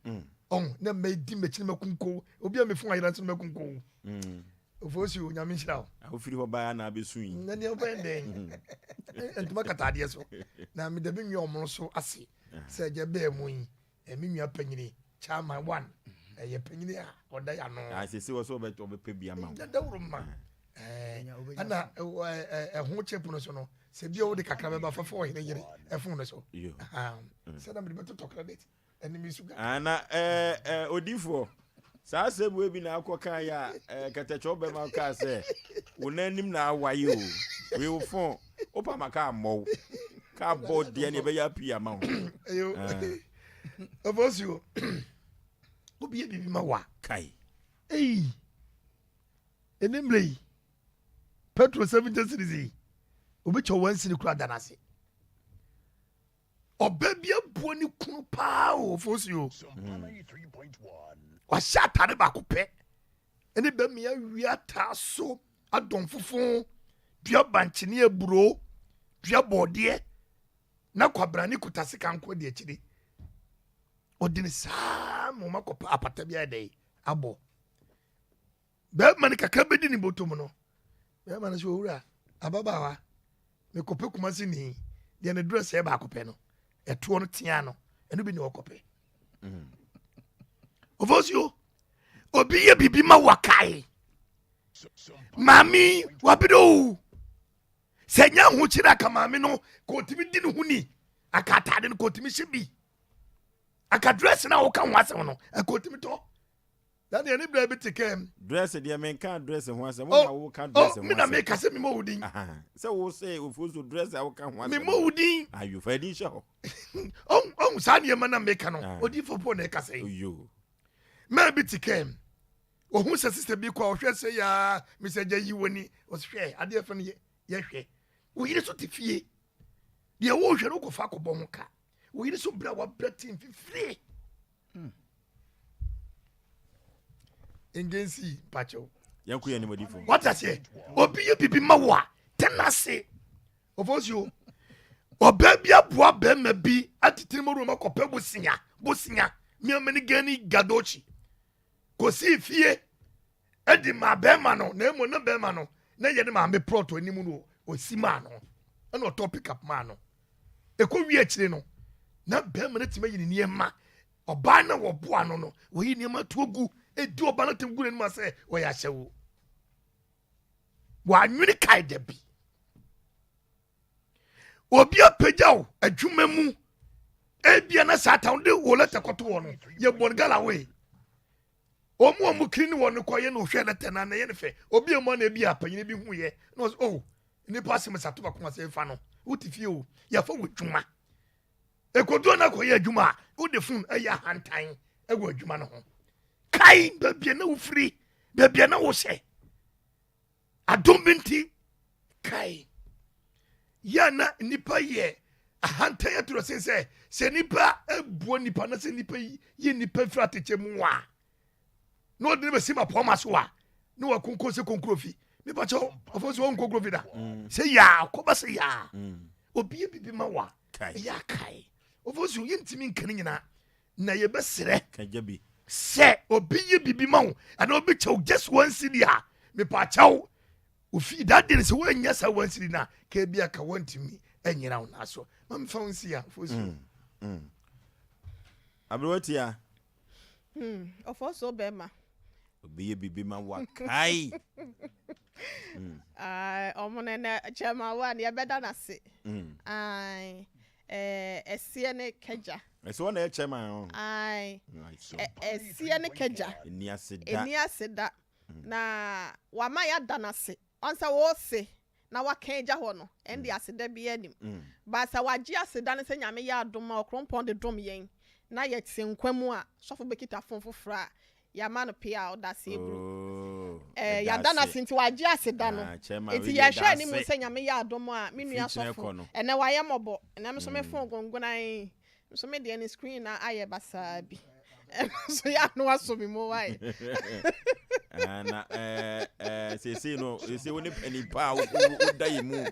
Ɔho na mɛdi m'akyi no makunko obi a mefo ayera nso no makunko. Ofosu Onyame nhyira wo. Wofiri hɔ baa na abɛsu yi. Na nea wobɛyɛ dɛn ntoma kata adeɛ so na meda me nua ɔmono so ase sɛ agya bɛɛ mu yi me nua panyini chairman one. Ɛyɛ panyini a ɔda yɛ ano. Ah, sese wɔ sɛ ɔbɛpɛ bi ama wo. Dawuro ma. Ɛna ɛho chip no so no, sɛ bi a wode kakra bɛba fa fa ɔhene yere ɛfon no so. Sɛ na mede bɛtotɔ credit ɛne me sugar. Ah, na odifoɔ, saa asɛm wei bi na akɔ kan yɛ a kɛtɛkyɛw bɛma kaa sɛ wo nan anim na awaye o. Wei wo fon, wopa ma kaa mmɔ wo. Kaa bɔ deɛ ne ɛbɛyɛ apii ama wo. Ɛyɛ ɔfɔsuo. Obi yɛ biribi ma wa. Kai. Ei. Ɛne mmerɛ yi, petrol 70 cedis yi, obi kyɛ wɔn sini kura da n'ase. Ɔbɛ bi abua ne kunu paa o, fosi o. Wahyɛ atare baako pɛ, ɛne bɛmi awi ataa so, adɔn fufu, dua bankye ne aburo, dua bɔɔdeɛ, na kwabrane kuta sika nko di akyiri. Ɔde ne saa ma ɔma kɔpɛ apata bi ayɛ dɛ abɔ. Bɛrima no kakra bɛdi ne bɔtɔ mu no, bɛrima no sɛ owura ababaawa mekɔpɛ Kumasi ni deɛ ne dress yɛ baako pɛ no ɛtoɔ no tea no ɛno bi ne ɔkɔpɛ. Ofosuo obi yɛ biribi ma wakae maame wabere o sɛ nya ahokyere aka maame no ka ɔtumi di ne ho ni aka ataade no ka ɔtumi hyɛ bi aka dress no a woka ho asɛm no aka ɔtumi tɔ. Daniel ne bra bi te kɛm. Dress deɛ menka dress ho asɛm. Wo na wo ka dress ho asɛm. Me na meka sɛ memmɔ wo din. Sɛ wo sɛ ofuo so dress a woka ho asɛm. Memmɔ wo din. Ayo fa din hyɛ hɔ. Ɔhu saa nneɛma na meka no. Odiifo po na ɛka sɛ. Oyo. Maa bi te kɛm. Ohun sɛ sista bi kɔ a ɔhwɛ sɛ yaa mesɛ gya yi w'ani. Ɔsɛ hwɛ adeɛ fɛ no yɛhwɛ. Wo yere so te fie. Deɛ wohwɛ no wokɔfa akɔbɔ ho ka. Wo yere so brɛ a wabrɛ te mfifire. Ngensi mpakyɛw. Yɛn ko yɛn nimodifo. Wate aseɛ? Obi yɛ bibi ma wo a, tena ase. Ofosuo. Ɔbaa bi aboa bɛrima bi atitiri mu roma kɔpɛ bosia bosia mmeɛma ne gani gadochi kɔsii fie ɛde maa bɛrima no na emu ne bɛrima no na yɛ ne maame plɔt anim no osi maa no ɛna ɔtɔ pickup maa no. Ɛkɔ wie akyire no, na bɛrima no tumi ayi ne nneɛma. Ɔbaa no a wɔboa no no, wɔyi nneɛma to agu, ɛdi ɔbaa no tɛm gu n'anim sɛ ɔyɛ ahyɛwo. Wɔanwene kae da bi. Obi apagya wo adwuma mu, ebia na saa ta wode wo lɛtɛ kɔto hɔ no, yɛbɔ no gala wei. Wɔn a wɔn kiri ne wɔn no kɔ yɛ na ɔhwɛ lɛtɛ no na ɛyɛ no fɛ. Obi a mu na ebi a panyin bi hu yɛ na ɔsɛ oh nipa asɛm sa to baako asɛ fa no wote fie o yɛfa wɔ adwuma. Ekoduo na akɔyɛ adwuma a wode fon ɛyɛ ahantan ɛwɔ adwuma no ho. Kae baabi a na wofiri baabi a na wohyɛ. Adom bi nti, kae. Yɛ na nnipa yɛ ahantan atoro sen sɛ sɛ nnipa abua nnipa na sɛ nnipa yi nnipa firi atɛkyɛ mu a na ɔde no bɛsi mapɔma so a na wakonko sɛ konkrofi mepa kyɛw ɔfo sɛ wɔn konkrofi da mm. sɛ yaa kɔba sɛ yaa mm. obi yɛ bibi ma wa ɛyɛ akae ɔfo sɛ yɛntumi nka ne nyinaa na yɛbɛsrɛ sɛ obi yɛ biribi ma wo anaa obi kyɛw just one cedi a mepaakyɛw ofi that day sɛ woanya saa one cedi no a ka bi aka woantumi anyina wo naa so ma mefa wo nsi a fo si mm, mm. aberewa tia ɔfɔ so bɛrima obi yɛ biribi ma wakae ɔmo no nɛ kyɛma wo a ne yɛbɛda no ase Ɛseɛ ne kagya. Ɛsɛ wɔn na ɛyɛ chairman o. Ae. Ɛseɛ ne kagya. Ɛni ase da. Ɛni ase da. Na wama yɛada no ase. Ɔn sɛ wose na waka agya hɔ no, ɛnde aseda biara nim. But sɛ wagye aseda no sɛ Nyame yɛ adom ma ɔkrompɔn de dom yɛn na yɛte nkwa mu a, sɔfo bɛkita phone foforɔ a, Yɛama no pea a ɔda ase aburu. Oh, Eh, ɛda yɛada no ase. ase nti wagye aseda no. Ah, chairman, Nti wei deɛ yɛhwɛ ɛda anim ase. sɛ Nyame yɛ adom a, me nua Firi kyerɛ sɔfo, kɔ no. ɛnɛ wayɛ mmɔbɔ. Ɛnɛ me nso me phone gongonan, nso me deɛ ne screen na ayɛ basaa bi. Ɛno nso yɛ ano asɔ me mu wae. Ah, na eh, eh, seesei no, seesei wo ne panin pa a woda yɛ mu.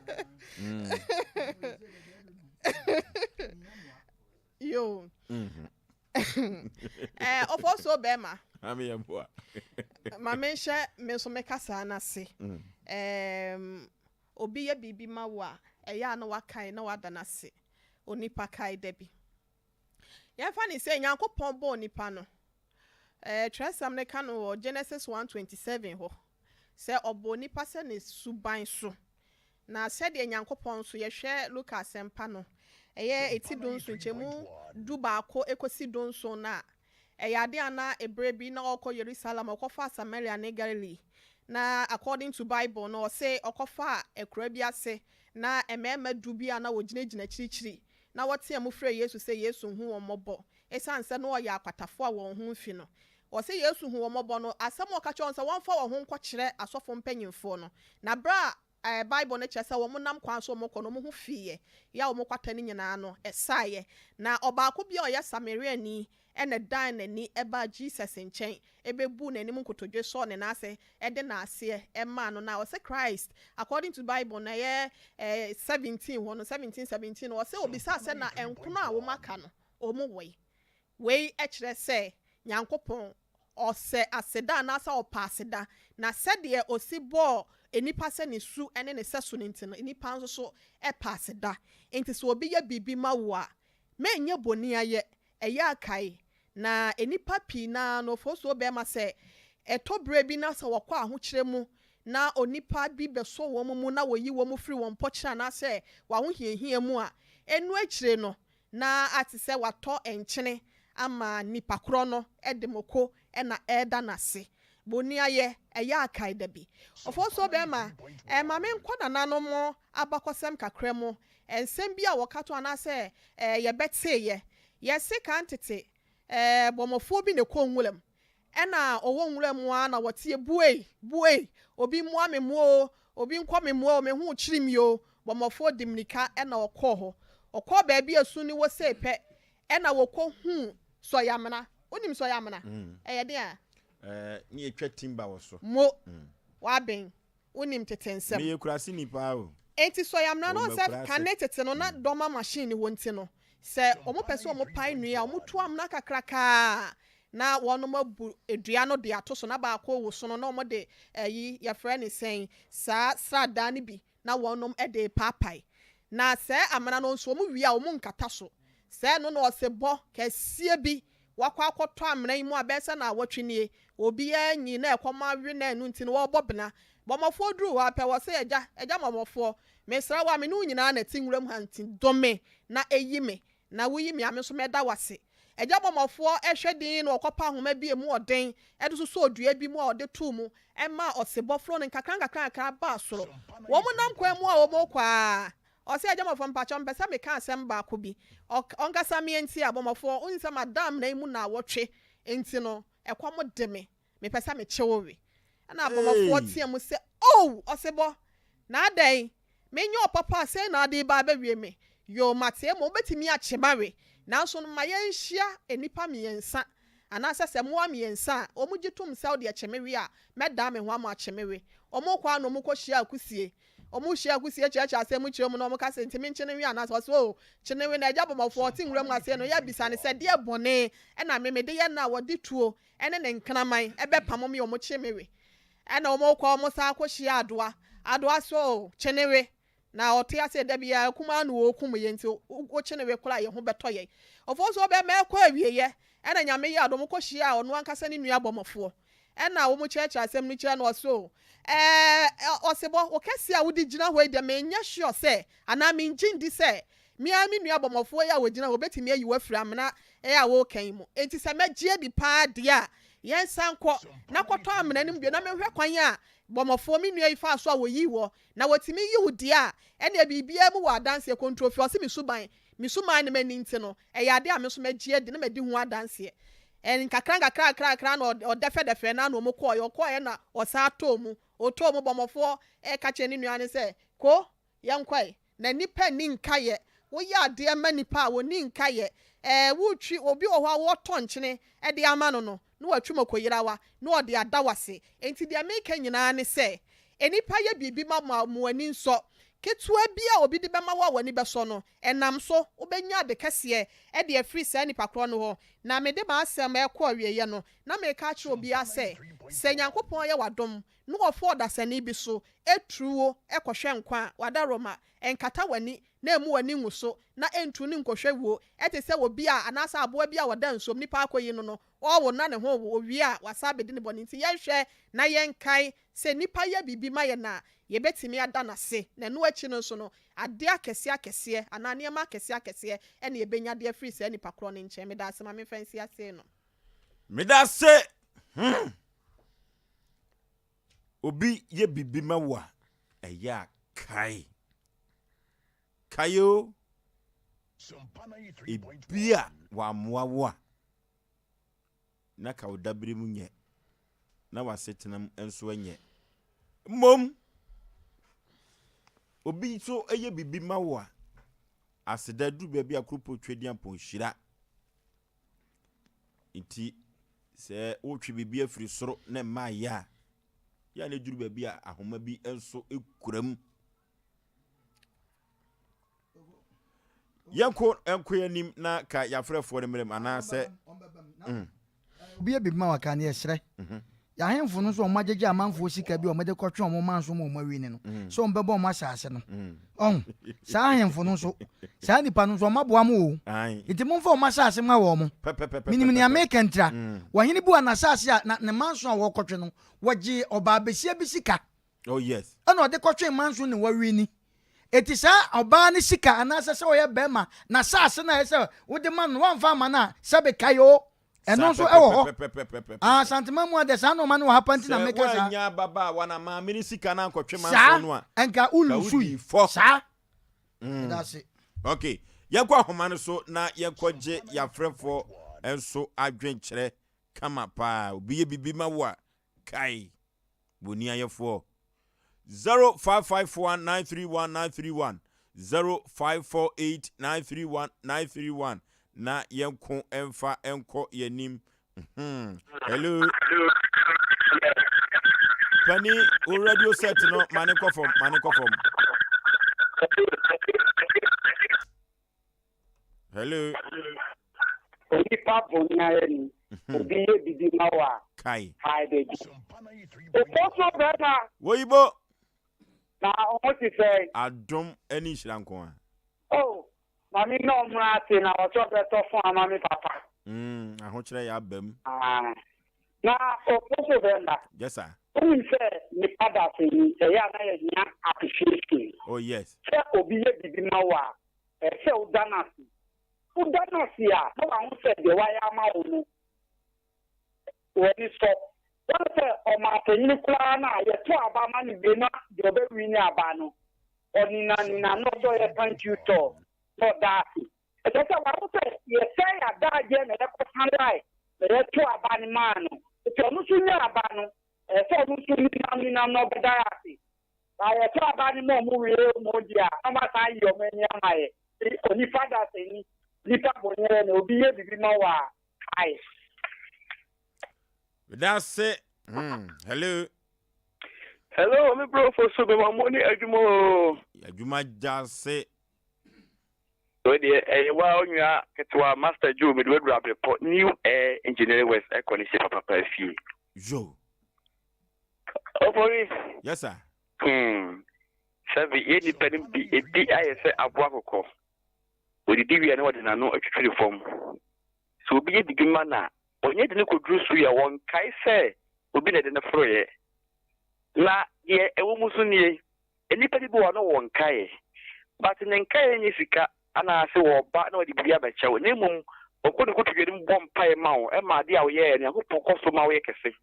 Yo. Eh, ɔfɔ so bɛrima. Ame yɛ mpoa. Ma menhyɛ me nso me kasa no ase. Um, obi yɛ biribi ma wo a, ɛyɛ a na wakae na wada no ase. Onipa kae da bi. Yɛmfa ne sɛ Nyankopɔn bɔɔ nipa no. Twerɛsɛm no ka no wɔ Genesis 1:27 hɔ sɛ ɔbɔɔ nipa sɛ ne suban so. Na sɛdeɛ Nyankopɔn nso yɛhwɛ Luka asɛmpa no, ɛyɛ eti 17 nkyɛmu 11 ekosi 17 no a, ɛyɛ ade a na ebere bi na ɔrekɔ Yerusalem, ɔkɔfaa Samaria ne Galilee. Na according to Bible no, ɔse ɔkɔfaa akura bi ase na mmarima du bi a na wɔgyinagyina akyirikyiri na wɔteaa mu frɛɛ Yesu sɛ Yesu nhu wɔn mmɔbɔ esiane sɛ na wɔyɛ akwatafo a wɔn ho mfi no. Ɔse Yesu hu wɔn mmɔbɔ no, asɛm a ɔka kyerɛɛ wɔn sɛ wɔmfa wɔn ho nkɔkyerɛ asɔfo mpanyimfoɔ no. Na bere a Bible no kyerɛ sɛ wɔnam kwan so wɔkɔ no, wɔn ho fiiɛ, yɛ a wɔn kwata no nyinaa no, ɛsaeɛ. Na ɔbaako bi a ɔyɛ Samariani na ɛdan n'ani baa Jesus nkyɛn bɛbuu n'anim nkotodwe sɔɔ ne nan ase de n'aseɛ maa no. Na ɔse Christ, according to Bible no, ɛyɛ 17 hɔ no, 17, 17 no, ɔse obisaa sɛ na nkono a wɔaka no, wɔn wɔ he? Wei kyerɛ sɛ Nyankopɔn ɔsɛ aseda anaasɛ ɔpɛ aseda, na sɛdeɛ ɔsi bɔɔ nnipa sɛ ne su ne ne sɛso no nti no, nnipa nso so pɛ aseda. Enti sɛ obi yɛ biribi ma wo a, mɛnyɛ boniayɛ, ɛyɛ a kae. Na nnipa pii no ara no, fosuo bɛrima sɛ ɛtɔ berɛ bi na sɛ wɔkɔ ahokyerɛ mu na onipa bi bɛsɔ wɔn mu na wɔyi wɔn firi wɔn mpɔkyerɛ anaasɛ wɔn ahohiahia mu a, ɛno akyire no, na ate sɛ watɔ nkyene ama nipa korɔ no de moko na ɛreda no ase. Boniayɛ, ɛyɛ a kae da bi. Ofosuo bɛrima, ma menkɔ nananom abakɔsɛm kakra mu, nsɛm bi a wɔka to anaasɛ yɛbɛteeɛ. Yɛse kan tete, bɔmmɔfoɔ bi na ɛkɔɔ nwuram. Ɛna ɔwɔ nwura mu ara na wɔteɛ buei! Buei! Obi mmoa me mmoa oo! Obi nkɔ me mmoa oo! Me ho rekyere me oo! Bɔmmɔfoɔ de mmirika na ɔkɔɔ hɔ. Ɔkɔɔ baabi a esu no wɔ sei pɛ ɛna wɔkɔhuu sɔyamena. Wonim sɔyamena? Ɛyɛ deɛn a? Ɛɛ, ne yɛtwa timba wɔ so. Mo. Woaben. Wonim tete nsɛm. Meyɛ kuraseni paa o. Enti sɔyamena no Ɔwɔ sɛ m'akuraase. kane tete no na dɔma machine ni hɔ nti no, sɛ wɔpɛ sɛ wɔpae nnua a, wɔtu amena kakrakaa na wɔnom abu dua no de ato so na baako rewoso no na wɔde ayi yɛfrɛ no sɛn saa sradaa no bi na wɔnom de repaapae. Na sɛɛ amena no nso wɔn wie a wɔn nkata so. Sɛɛ no na ɔsebɔ kɛseɛ bi wakɔ akɔtɔ amena yi mu a bɛyɛ sɛ naawɔtwe nie, obiara nyi na ɛkɔm awe no ɛno nti no wɔrebɔ bena. Bɔmmɔfoɔ duruu hɔ ara pɛ wɔse agya, agya bɔmmɔfoɔ, mesrɛ wo a me ne wo nyinaa na ɛte nwuram ha nti dome na yi me na woyi me a me nso mɛda wo ase. Agya bɔmmɔfoɔ hwɛ dinn na ɔkɔpa ahoma bi a ɛmu ɔden de sosɔɔ dua bi mu a ɔde too mu maa ɔsebɔ foroo no nkakra nkakra nkakra baa soro. Wɔn nam kwan mu a wɔrekɔ ara, ɔse, Agya bɔmmɔfoɔ mpakyɛw mepɛ sɛ meka asɛm baako bi. Ɔk, ɔnkasa meɛ nti a, bɔmmɔfoɔ, wonim sɛ mada amena yi mu naawɔtwe nti no, ɛkɔm de me. Mepɛ sɛ mekye wo we. Ɛnna abɔmmɔfoɔ Hey! teaa mu sɛ, O, ɔsebɔ! Na adɛn? Menyɛ ɔpapa a sei na ade reba abɛwie me? Yoo, mate, mmom wobɛtumi akye m'awe. Nanso no, ma yɛnhyia nnipa mmiɛnsa, anaasɛ sɛ mmoa mmiɛnsa a wɔgye tom sɛ wode kye me we a, mɛdan me ho ama akye me we. Wɔkɔ ara na wɔkɔhyiaa kusie. Wɔhyia kusie kyerɛkyerɛ asɛm mu kyerɛ mu na wɔka sɛ, Nti menkye no nwe anaasɛ? Ɔse, Oo, kye no we. Na agya bɔmmɔfoɔ a ɔte nwura mu aseɛ no, yɛabisa no sɛ, Deɛ bɔne na me mede yɛ no a wɔde tuo ne ne nkraman bɛpamo me a wɔkye me we? Ɛna wɔkɔ wɔn san kɔhyia Adoa. Adoa se, Oo, kye no we. Na ɔte aseɛ da biara kum ara na wɔkum yɛn nti wokye no we koraa a yɛn ho bɛtɔ yɛn. Ɔfoɔ nso ɔbɛma ɛkɔ awieɛ. Ɛna Nyame yɛɛ adom wɔkɔhyiaa ɔno ankasa ne nua bɔmmɔfoɔ. Ɛna wɔn kyerɛkyerɛ asɛm no kyerɛ no ɔse o ɛɛ ɔsebɔ wo kɛseɛ a wode gyina hɔ yi deɛ menyɛ sure sɛ anaa mengye ndi sɛ me ara me nua bɔmmɔfoɔ yi a ɔgyina hɔ ɔbɛtumi ayi wo afiri amena yi a woreka yi mu enti sɛ mɛgye adi paa deɛ a yɛnsan nkɔ na kɔtɔ amena no mu bio na menhwɛ kwan a bɔmmɔfoɔ me nua yi faa so a wɔyii woɔ na wɔtumi yi wo deɛ a ɛneɛ biribiara mu wɔ adanseɛ kontrofie ɔse me suban Me suban ne m'ani nti no, ɛyɛ ade a me nso mɛgye adi na madi ho adanseɛ. Nkakra nkakra nkakra nkakra na ɔdɛfɛdɛfɛɛ no ara na wɔkɔeɛ. Ɔkɔeɛ na ɔsan tɔɔ mu. Ɔtɔɔ mu, bɔmmɔfoɔ ka kyerɛɛ ne nua no sɛ, Ko, yɛnkɔe. Na nnipa nni nkaeɛ. Woyɛ adeɛ ma nnipa a, wɔnni nkaeɛ. Ɛɛ, woretwi, obi wɔ hɔ a woretɔ nkyene de ama no no, na watwi mɔkɔyerawa, na ɔde ada wo ase. Enti deɛ mereka nyinaa ne sɛ, nnipa yɛ biribi ma mo a, mo ani nsɔ. Ketewa bi a obi de bɛma wo a w'ani bɛsɔ no, ɛnam so, wobɛnya ade kɛseɛ de afiri saa nipa korɔ no hɔ. Na mede m'asɛm rekɔ awieɛ no, na mereka akyerɛ obiara sɛ, sɛ Nyankopɔn yɛ w'adom na ɔfa ɔdasani bi so turu wo kɔhwɛ nkwa a, w'adaworoma, ɛnkata w'ani na ɛmmu w'ani ngu so na ɛntu no nkɔhwɛ wuo, ɛte sɛ obi a anaasɛ aboa bi a ɔda nsuom, nipa akɔyi no no, ɔrewo na ne ho rewo, ɔwie a, wasan abɛdi ne bɔne. Nti yɛnhwɛ na yɛnkae sɛ nnipa yɛ biribi ma yɛn a, yɛbɛtumi ada no ase, na ɛno akyi no nso no, adeɛ akɛseɛ akɛseɛ anaa nneɛma akɛseɛ akɛseɛ na yɛbɛnya de afiri saa nipa korɔ no nkyɛn. Meda ase, ma memfa nsi ase no. Meda ase! Hmm. Obi yɛ biribi ma wo a, ɛyɛ a kae. Kae o. Ebia wammoa wo a, na ka wo dabere mu nyɛ, na w'asetenam nso nyɛ. Mmom, obi nso yɛ biribi ma wo a, aseda duru baabi a kuropɔn Tweduampɔn hyira. Nti, sɛ wotwe biribi afiri soro na ɛma ayɛ a, yɛ a na ɛduru baabi a ahoma bi nso kura mu. Yɛnkɔ nkɔ yɛn anim na ka yɛafrɛfoɔ no mmerɛ mu anaasɛ. Mm. Obi yɛ biribi ma waka no yɛsrɛ. Mhm. Yɛahemfo no nso wɔn agyegye amanfoɔ sika bi a wɔde kɔtwe wɔn manso ma wɔn awi ne no mm. sɛ wɔn bɛbɔ wɔn asaase no. Mm. Ɔho saa ahemfo no nso saa nipa no nso wɔn aboa mo o. Nti momfa wɔn asaase ma wɔn mo. Menim nea meka ntira. Mm. Wɔhene bi wɔ n'asaase a na ne manso a wɔkɔtwe no wɔgye ɔbaa besia bi sika. Oh yes. Ɛna ɔde kɔtwee manso ne wawini. Eti saa ɔbaa no sika anaasɛ sɛ ɔyɛ bɛrima n'asaase no a ɛsɛ sɛ wode ma no no wamfa amma no a sɛbe kae o. Ɛno nso ɛwɔ hɔ. Ah, Asanteman mu adɛ saa nnoɔma no wɔ ha pa nti na Sɛ meka saa. woannya ababaawa na maame no sika no ankɔtwe manso Saa, no a, nka ka wolusui. wodii fɔ. Saa. Meda ase. Ok, yɛnkɔ ahoma no so na yɛnkɔgye yɛafrɛfoɔ nso adwenkyerɛ kama paa. Obi yɛ biribi ma wo a, kae. Boniayɛfoɔ. 0551 931 931 0548 931 931 na yɛnko mfa nkɔ yɛnim. Hmm. Hello. Pani, wo radio set no ma ne nkɔ fam, ma ne nkɔ fam. Hello. Onipa boniayɛ ni. Mhm. Obi yɛ bibi ma wo a. Kai. Kae baabi. Ofosuo bɛrima. Woyibo. Na ɔmo te sɛn? Adom ne nhyira nko a. Oh, maame na ɔmmra ase na ɔsɛ ɔbɛtɔ fon ama me papa. Mm, ahokyerɛ yɛ aba mu. Ah, na ofosuo bɛrima. Yes sir. Wonim sɛ nipa da ase yi, ɛyɛ a na yɛhia appreciation. Oh yes. Sɛ obi yɛ biribi ma wo a, Ɛsɛ sɛ woda no ase. Woda no ase a, na wahu sɛ deɛ wayɛ ama wo no, w'ani sɔ. Woahu sɛ ɔmanpanin koraa no a, yɛto aba ma no wie na deɛ ɔbɛwini aba no, ɔninanina na ɔsɛ ɔyɛ thank you tour na ɔda ase. Ɛkyerɛ sɛ wahu sɛ yɛsɛe adagyeɛ na yɛkɔsa line na yɛto aba no maa no. Nti ɔno nso nya aba no, ɛsɛ sɛ ɔno nso ninam ninam na ɔbɛda ase. Na yɛto aba no ma ɔmo wie ɔmo deɛ a, na ɔmo asan ayi ɔmo ani ama yɛ. Onipa dasani, nipa bɔne na obi yɛ biribi ma wo a, kae. Medase hmm hello. Hello, me bro for so bema mo ne adwuma o. Adwuma gyase. Wei deɛ ɛyɛ wa onua ketewa Master Joe mede waduru abrepɔ New Air Engineering Works ɛkɔ ne hyɛ papapa fie. Yo. Ofori. Yes sir. Hmm. Sɛbi yɛ nipa no bi ebi ayɛ sɛ aboa kɔkɔ. Odidi wie na wɔde n'ano atwitwiri fam. Sɛ obi yɛ bibi ma na ɔnyɛ de no kɔduru so yɛ wɔnkae sɛ obi na ɛde no foroeɛ. Na deɛ ɛwɔ mu so nie, nnipa bi bi wɔ no wɔ nkaeɛ. But ne nkaeɛ nyɛ sika anaasɛ wɔba na wɔde biribi abɛkyɛ wo na mmom ɔkɔ ne kotodwe no mu bɔ mpaeɛ ma wo ɛma adeɛ a woyɛɛ no Nyankopɔn kɔ so ma woyɛ kɛse.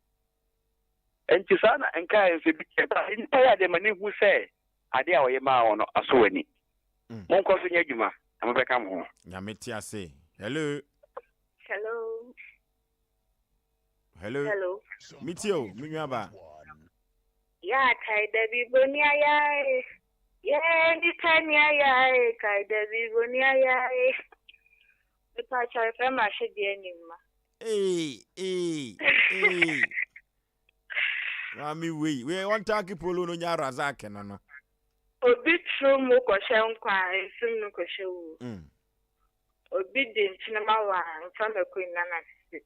Enti saa na nkae nso bi kyerɛ sɛ nnipa yɛ ade ma no hu sɛ ade a ɔyɛ maa wɔn no asɔ w'ani. Monkɔ so nyɛ adwuma, na mobɛka mo ho. Nyame te ase. Hello. Hello. Hello. Hello. Me tie o, me nua ba. Ya kai da bi boni ayae. Ye ni kai ni ayae, kai da bi boni ayae. Mepa kyɛw yɛfrɛ me Ahwedeɛ Animma. Ee ee ee. Maame wei wei wɔn taaki polo no nya razak no no. Obi turu mu kɔhyɛ nkwa a, nsum no kɔhyɛ wuo. Obi di nkyene ma wo a, mfa mako nna no ase.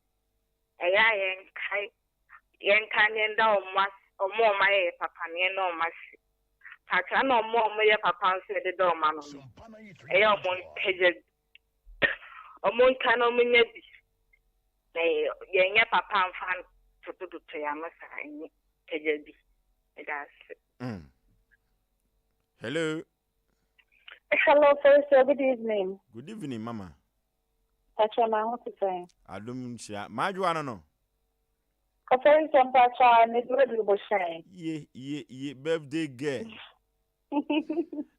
Ɛyɛ a yɛnkae, yɛnkae na yɛnda wɔn ase, wɔn a wɔayɛ yɛ papa no, yɛnna wɔn ase. Pakyɛ na wɔn a wɔyɛ papa nso yɛdeda wɔn ano no, ɛyɛ a wɔmpagya bi. Wɔnka na wɔnya bi. Na yɛnyɛ papa mfa ntotototo yɛn ano saa, ɛnyɛ pagya bi. Meda ase. Hello. Hello, Felicia. Good evening. Good evening, Mama. Pacho na ho te sɛn? Adom nhyira. Madwoa no no. Felicia mpacho ne do adu bohyɛn. Ye ye ye birthday girl.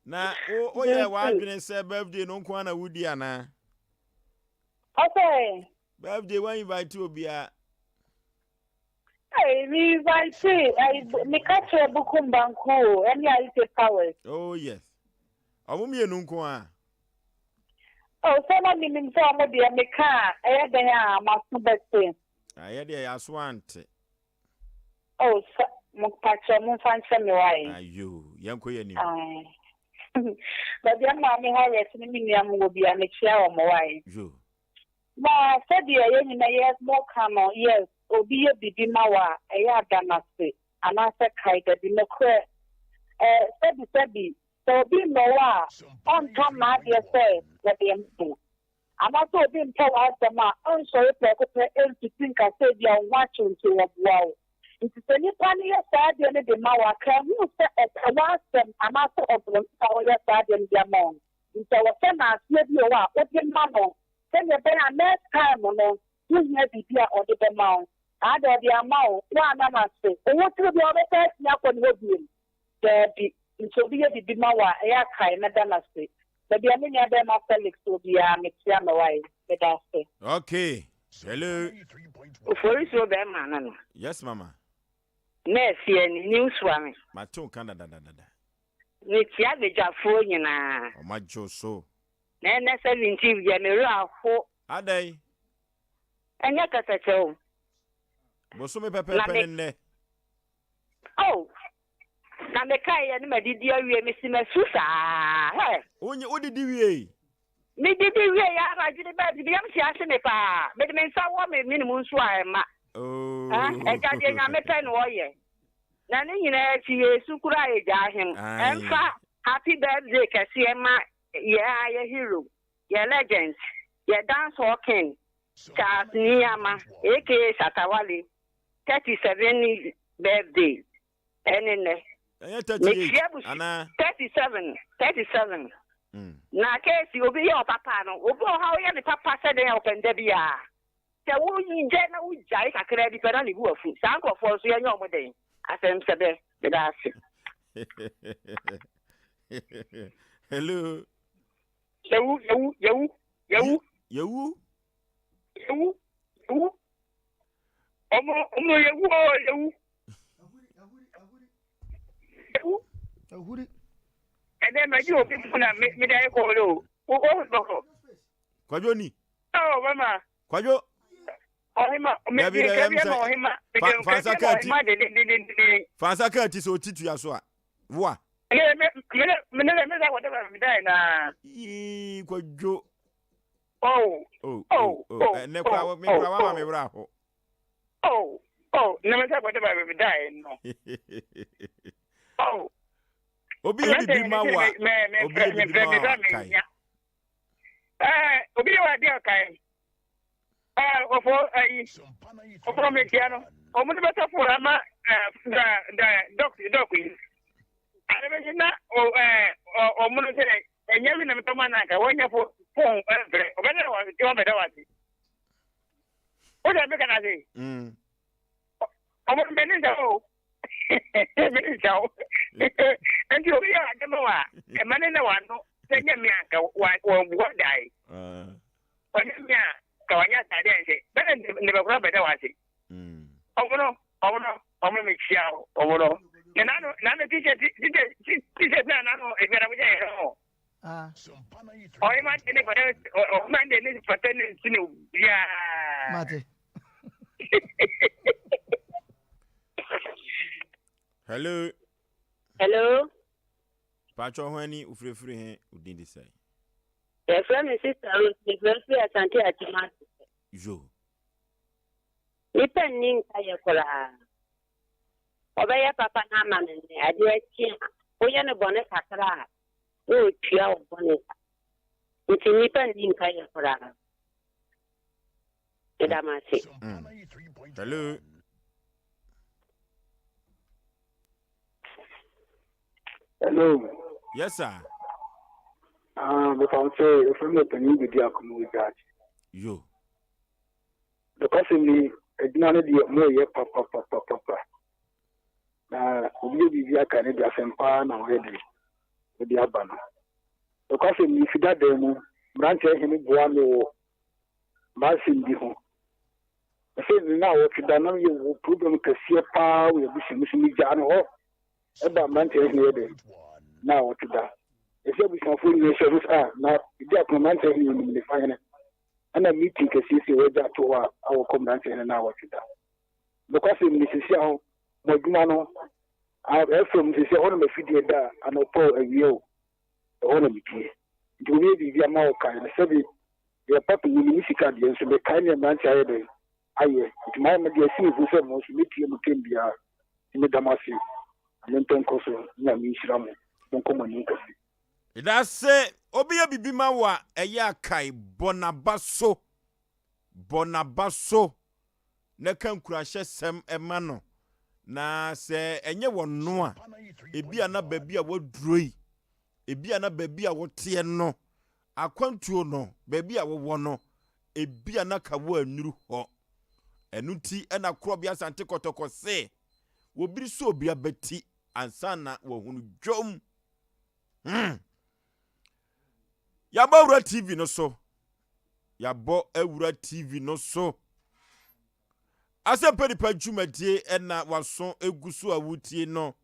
Na wo woyɛ w'adwene sɛ birthday no nko ara na wodi anaa? Ɔsɛ. Birthday wɔn invite obiara. Hey, me invite, I me catch a bukum banku, any I say powers. Oh yes. Ɔmo mmienu nko ara. Oh, sɛ na menim sɛ ɔmo deɛ meka a ɛyɛ dɛn a maso bɛte. Ayɛ deɛ yɛaso ante. Oh, sɛ mo pakyɛ mo nfa nkyɛ me wae. Ayo, yɛnkɔ yɛn anim. Ae. Baabi a maame Harriet ne me nua mo wɔ bia mekyia wɔn wae. Yo. Na sɛdeɛ yɛn nyinaa yɛ mo ka no, yes, obi yɛ biribi ma wo a, ɛyɛ a da no ase anaasɛ kae dabi. Nokorɛ, eh, sɛbi sɛbi, sɛ obi nnɔ wo a, ɔnka n'adeɛ sɛ wɔde ma wo. Anaasɛ obi mpɛ w'asɛm a, ɔnsɔre prɛko pɛ mfiti nka sɛ ebia wo ho akyew nti ɔboa wo. Nti sɛ nipa no yɛ saa adeɛ no de ma wo a, ka hu sɛ ɔpɛ w'asɛm anaasɛ ɔdɔ wo nti na ɔyɛ saa adeɛ no de ama wo no. Nti ɛwɔ sɛ naaseɛ bi wɔ hɔ a wode ma no sɛdeɛ ɛbɛyɛ a next time no wohia biribi a ɔde bɛma wo. Aa deɛ ɔde ama wo, woanna no ase, wo ho kyere bi a wobɛsan atumi akɔ ne hɔ biom? Daabi. Nti obi yɛ biribi ma wo a, ɛyɛ a kae na da no ase. Baabi a me nua bɛɛma Felix wɔ biara mekyea no wae. Meda ase. Okay. Hello. Oforisuo bɛɛma no no. Yes mama. Nurse yɛ ne new soa me. Mate wo nka dadadadada. Mekyea badwafoɔ nyinaa. Ɔmo agye wo so. Na ɛnɛ 17 deɛ me werɛ aho. Adɛn? Ɛnyɛ kɛtɛkyɛ o. Bosome pɛpɛɛpɛ ne nnɛ. Oh! Na mekae yɛ ne madidi awie, mesi masu saa. Hɛ! Wonye wodidi wiei? Medidi wiei ara na adwene baa me yam hyia hye me paa. Mede me nsa wɔ me mene mu nso a ɛmma. Oh. Agya deɛ Nyame pɛ na ɔyɛ. Na ne nyinaa akyi yɛsu koraa yɛgya ahem. Ɛmfa happy birthday kɛseɛ ma yɛn a yɛ hero, yɛ legend, yɛ dancehall king, Charles Niyama aka Shatta Wale. 37 birthday ɛne nnɛ. Ɛnyɛ 38 anaa? 37 37 na keesi obi yɛ ɔpapa no obi wɔ hɔ a woyɛ ne papa sɛ dɛn a ɔpɛ nda biara sɛ woyɛ na wogyae kakra bi pɛ na ne bu afu saa nkurɔfoɔ nso yɛnyɛ ɔmo dɛn asɛm sɛ bɛ meda ase. Hello. Yɛwu yɛwu yɛwu yɛwu. Yɛwu. Yɛwu yɛwu. Ɔmo ɔmo yɛwu o yɛwu. Yɛwu. Ahuri. Ɛnɛ mɛ gye obi fún na mi mi da yɛ kɔɔ o. O o bɔkɔ. Kwadwo ni. Ɔ mama. Kwadwo. Ɔhema mi di nka bi ama ɔhema. Mi di nka bi ama ɔhema de de de de de. Fansa kaa ti sɛ ɔti tua so a. Woa. Ne me me me ne me sa wɔde ba mi da yɛ naa. Yii kwadwo. Oh. Oh oh oh. Ɛnɛ kura mi kura wa ma mi wura ho. Oh oh. Ne me sa wɔde ba mi da yɛ no. Oh. Obi yɛ bibi ma wa. Obi yɛ bibi ma wa kai. Ɛɛ obi yɛ wa di ɔkae. Ɛɛ ɔfɔ ayi ɔfɔ mi tia no. Ɔmo de bɛtɔ fo ama ɛɛ da da dɔk dɔk yi. Ade bɛ na ɔ ɛɛ ɔmo no sɛ ɛnyɛ wi na mi tɔ ma nanka wɔnyɛ fo fon ɛnfrɛ ɔbɛ dɛ wa ti wɔn bɛ dɛ wa ti. O de mi kana se. Ɔmo mɛ ne nsa o. Mɛ ne nsa o. Nti obi yɛ ade ma wa ɛma ne na wa no sɛ nyɛ mi anka wa wɔn bu hɔ da yi. Ɔnyɛ mi a ka wɔnyɛ ataade ɛnhyɛ bɛrɛ ne bɛ kura bɛ dɛ wa se. Ɔmo no ɔmo no ɔmo mi kyia ɔmo no. Na nanu nanu t-shirt t-shirt t-shirt na nanu ebiara mo kyɛ yɛ no. Ɔhema de ne fata ɔhema de ne fata ne nsi ne obiara. Mate. Hello. Hello. Paatwɔ ho ani wofirifiri he wo din de sɛn? Yɛfrɛ me Sister Rose, mefrɛ firi Asante Akyem ase. Yo. Nnipa nni nkaeɛ koraa. Ɔbɛyɛ papa no ama no nnɛ, adeɛ akye a, woyɛ no bɔne kakra a, na ɔtua wo bɔne ka. Nti nnipa nni nkaeɛ koraa. Meda mo ase. Hello. Hello. Yes, sir. Ah, but I'm saying, if I'm not an Igbo Diakono judge. Yo. Nokwasɛm ni, adwuma no deɛ moyɛ papapapapa. Na obi yɛ biribi aka ne de asɛm paa na ɔyɛ de ɔde aba no. Nokwasɛm ni, fi dada mu, mmeranteɛ hene boa me wɔ m'asɛm bi ho. Ɛsɛ ne na wɔtwe da na yɛ wɔ problem kɛseɛ paa wɔ abusua mu so megyaa no hɔ ɛba mmeranteɛ hene yɛ de na wɔtwe da. Ɛsɛ abusuafoɔ nyinaa hyɛ ho sɛ ah na ɛdi akoma mmeranteɛ hene ɔnim ne fa hene. Ɛna meeting kɛseɛ si wɔagya ato hɔ a wɔkɔ mmeranteɛ no naawɔtwe da. Nokwasɛm ni, seesei a mo adwuma no FM seesei ɛhɔ na m'afidie da anɔpa o awia o ɛhɔ na metie. Nti obi yɛ biribi ama wo kae no sɛbe deɛ papa yi ne sika deɛ nso mekae nea mmeranteɛ ayɛ dɛn ayɛ. Nti mayɛ me deɛ asi me bo sɛ mo nso mɛtie mo tɛm biara. Nti meda mo ase. Nyame ntɔ nkɔ so ne Nyame nhyira mo. Monkɔ mo anim kɛse. Yɛda ase. Obi yɛ biribi ma wo a, ɛyɛ a kae, bɔ n'aba so. Bɔ n'aba so na ka nkuranhyɛsɛm ma no. Na sɛ ɛnyɛ wɔno a, ebia na baabi a woaduro yi, ebia na baabi a woteɛ no, akwantuo no, baabi a wowɔ no, ebia na ka woannuru hɔ. Ɛno nti na Korɔbea Asante Kɔtɔkɔ se, wɔbiri sɛ obi abati ansa na wahunu dwom. Hmm. Yɛabɔ awura TV no so. Yɛabɔ awura TV no so. Asɛmpa nipa dwumadie ɛna waso egu so a wotie no.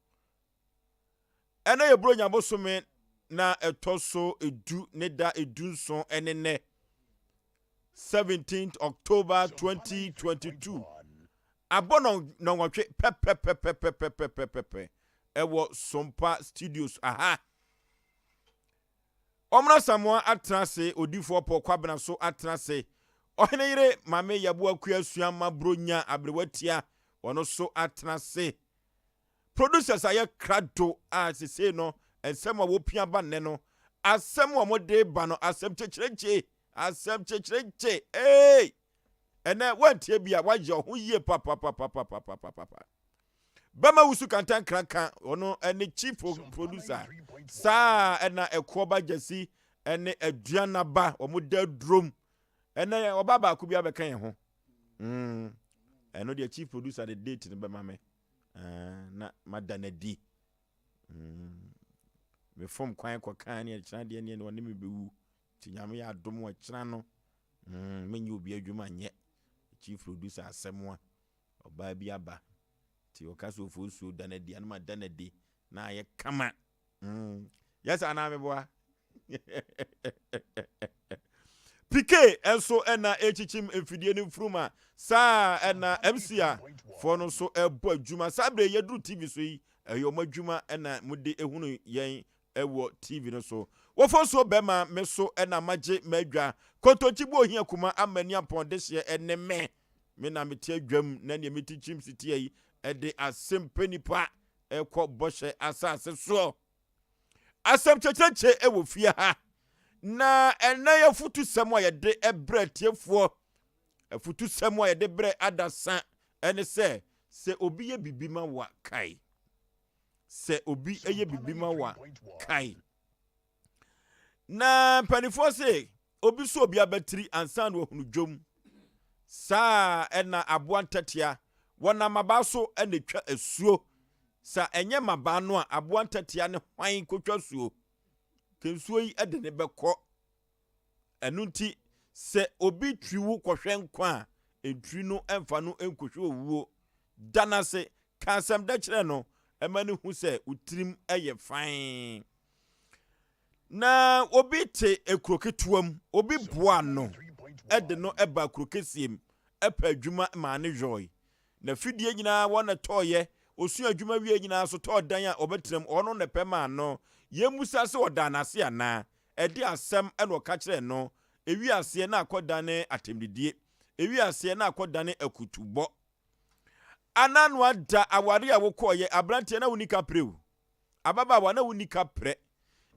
Ɛna yɛ Buronya bosome na ɛtɔ so edu ne da 17 ɛne nɛ. 17th October 2022. Abɔ nɔnwɔtwe pɛpɛpɛpɛpɛpɛpɛpɛ ɛwɔ Sompa Studios aha. Ɔmena Samoa atena ase, Odifoɔ Paul Kwabena so atena ase, Ɔhene yere Maame Yaboa Kua Suamma Bronya Aberewa Tia ɔno so atena ase. Producers ayɛ krado a sesei no nsɛm a wɔpia ba nnɛ no, asɛm a wɔde ba no asɛm kyekyerɛnkye, asɛm kyekyerɛnkye, ee! Ɛnɛ woantie bi a woayɛ ɔho yie papapapapapapapa. Bɛma wusu kantan kranka ɔno ɛne chief producer saa ɛna ɛkoɔba gyasi ɛne aduanaba wɔn da durom ɛnɛ ɔba baako bi abɛka yɛn ho ɛno deɛ chief producer de date no bɛma me na mada no adi mefom kwan kɔkaa ne ɛkyena deɛ neɛ ɔne me bɛwu nti Nyame yɛ adom ɛkyena no menyɛ obi adwuma nyɛ chief producer asɛm a Ɔbaa bi aba, nti ɔka sɛ ofosuo da no adi a, na mada no adi na ayɛ kama. Mm. Yes, anaa meboa? Pike nso ɛna ɛkyikyim mfidie no mfurum a saa ɛna MC a foɔ no nso ɛbɔ adwuma. Saa berɛ yɛduru TV so yi, ɛyɛ wɔn adwuma ɛna mode ehunu yɛn ɛwɔ TV no so. Wɔfɔ nsuo bɛma me so ɛna magye m'adwa. Kontonkyi bu ohia kuma ama ani ampɔn dehyeɛ ɛne me. Me na mete adwam na nea mete kyim sitia yi de asɛm pɛ nipa ɛkɔ bɔhyɛ asase soɔ. Asɛm kyɛkyɛkyɛ ɛwɔ fie ha na ɛnɛ yɛ afutusɛm a yɛde brɛ atiefoɔ, afutusɛm a yɛde brɛ adasa ɛne sɛ, sɛ obi yɛ biribi ma wo a kae. Sɛ obi yɛ biribi ma wo a kae. Na mpanimfoɔ se obi so obi abatiri ansa na wahunu dwom. Saa ɛna aboa ntatia wɔnam mmabaa so na etwa asuo. Sa ɛnyɛ mmabaa no a aboa ntatia ne hwan kotwa asuo? Kensuo yi de ne bɛkɔ. Ɛno nti sɛ obi twi wo kɔhwɛ nkwa a, ntwi no mfa no nkɔhwɛ owuo. Da no ase, ka asɛm dɛ kyerɛ no ma no hu sɛ wo tirim yɛ fann. Na obi te kuro ketewa mu, obi boa no de no ba kuro kɛseɛ mu, pɛ adwuma maa no yɔe. N'afidie nyinaa wɔn na ɛtɔeɛ, Ɔsua adwuma wie nyinaa so tɔɔ dan a ɔbɛtena mu, ɔno na ɛpɛ maa no. Yɛmmisa sɛ ɔdaa no ase anaa? Ɛde asɛm na ɔka kyerɛɛ no. Ɛwi aseɛ na akɔdane atɛmdidie. Ɛwi aseɛ na akɔdane akutubɔ. Ana no ada aware a wokɔɔyɛ, aberanteɛ na wonni kaprɛ o, ababaawa na wonni kaprɛ.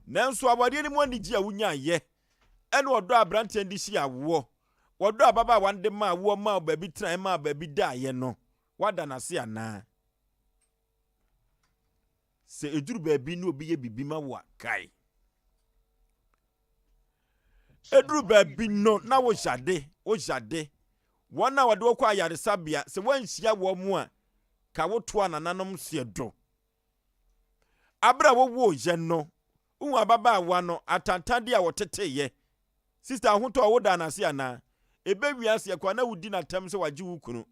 Nanso awareɛ no mu anigye a wonyaeɛ ɛne ɔdɔ a aberanteɛ no de hyia woɔ, ɔdɔ a ababaawa no de maa woɔ maa wo baabi tenaeɛ maa baabi daeɛ no, woada no ase anaa? Sɛ ɛduru baabi na obi yɛ biribi ma wo a, kae. Ɛduru baabi no na woyade, woyade. Wɔn a wɔde wo kɔ ayaresabea, sɛ woanhyia wɔn a, ka wotoa nananom seɛ do. Abere a wowoo yɛ no, wohu ababaawa no atantadeɛ a wɔteteeɛ. Sista ahotɔ a wodaa no ase anaa? Ɛbɛwie aseɛ koraa na wodi no atɛm sɛ wagye wo kunu.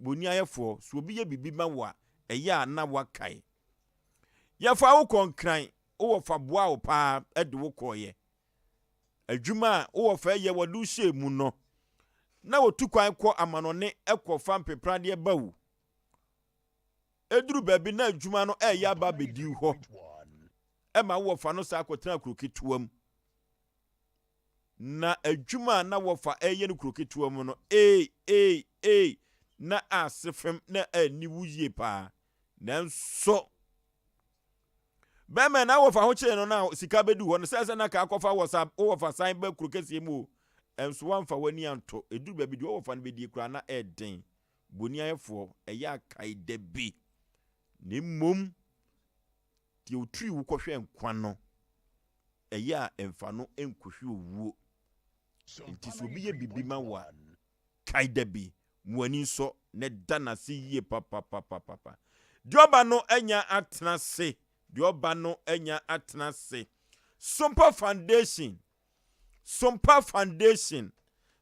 Boniayɛfoɔ, sɛ obi yɛ biribi ma wo a, ɛyɛ a na woakae. Yɛfaa wo kɔɔ Nkran, wo wɔfa boaa wo paa de wo kɔeɛ. Adwuma a wo wɔfa yɛ wɔde wo hyɛɛ mu no, na wɔtu kwan kɔ amanɔne kɔfa mpepradeɛ ba wo. Ɛduru baabi na adwuma no ɛreyɛ aba abɛdi hɔ ma wo wɔfa no saa kɔtena kuro ketewa mu. Na adwuma a na wɔfa ɛreyɛ no kuro ketewa mu no, ee, ee, ee, na ase fam na anni wo yie paa. Nanso, bɛrima na wɔfa ho kyerɛ no na sika bɛdu hɔ no sɛ sɛ na ka akɔfa wɔ sa wɔfa san ba kuro kɛseɛ mu o. Ɛnso wamfa w'ani anto. Ɛduru baabi deɛ wɔfa no bɛdie koraa na ɛɛden. Boniayɛfoɔ, ɛyɛ akae da bi. Na mmom, deɛ ɔturi wo kɔhwɛ nkwa no, ɛyɛ a ɛmfa no nkɔhwɛ owuo. Enti sɛ obi yɛ biribi ma wo a, kae da bi, ma w'ani nsɔ na da no ase yie papapapapa. Deɛ ɔba no anya atena ase, deɛ ɔba no anya atena ase. Sompa Foundation, Sompa Foundation,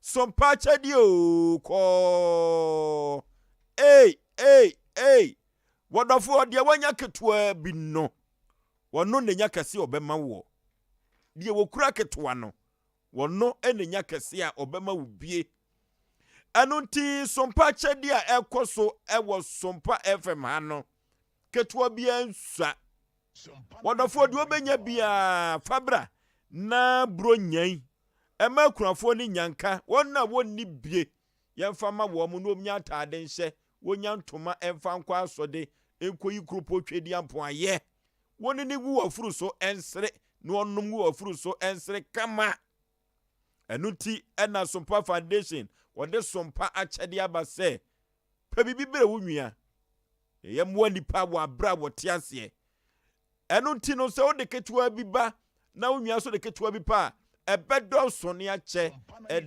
Sompa akyɛdeɛ oo kɔɔ. Ei, ei, ei, wɔdɔfoɔ deɛ wanya ketewa bi no, wɔno na nya kɛse ɔbɛma woɔ. Deɛ wɔkura ketewa no, Wɔno na nya kɛse a ɔbɛma wo bie. Ɛno nti Sompa akyɛdeɛ a ɛkɔ so wɔ Sompa FM ha no, ketewa biara nsua. Wɔdɔfoɔ deɛ wobɛnya biara fa bra na buro nyan. Ɛma akunafoɔ no nyanka, wɔn a wɔnni bie yɛmfa ma wɔn na wɔnya ataade nhyɛ, wɔnya ntoma mfa nkɔ asɔde, nkɔyi kuropɔ twɛdiampɔn ayɛ. Wɔnini ngu w'afuru so nsere na wɔnnom ngu w'afuru so nsere kama. Ɛno nti na Sompa Foundation wɔde Sompa akyɛde aba sɛ pɛ biribi brɛ wo nua. Yɛyɛ mmoa nnipa wɔ aberɛ a wɔte aseɛ. Ɛno nti no sɛ wode ketewa bi ba na wo nua nso de ketewa bi pa a, ɛbɛdɔɔso ne akyɛ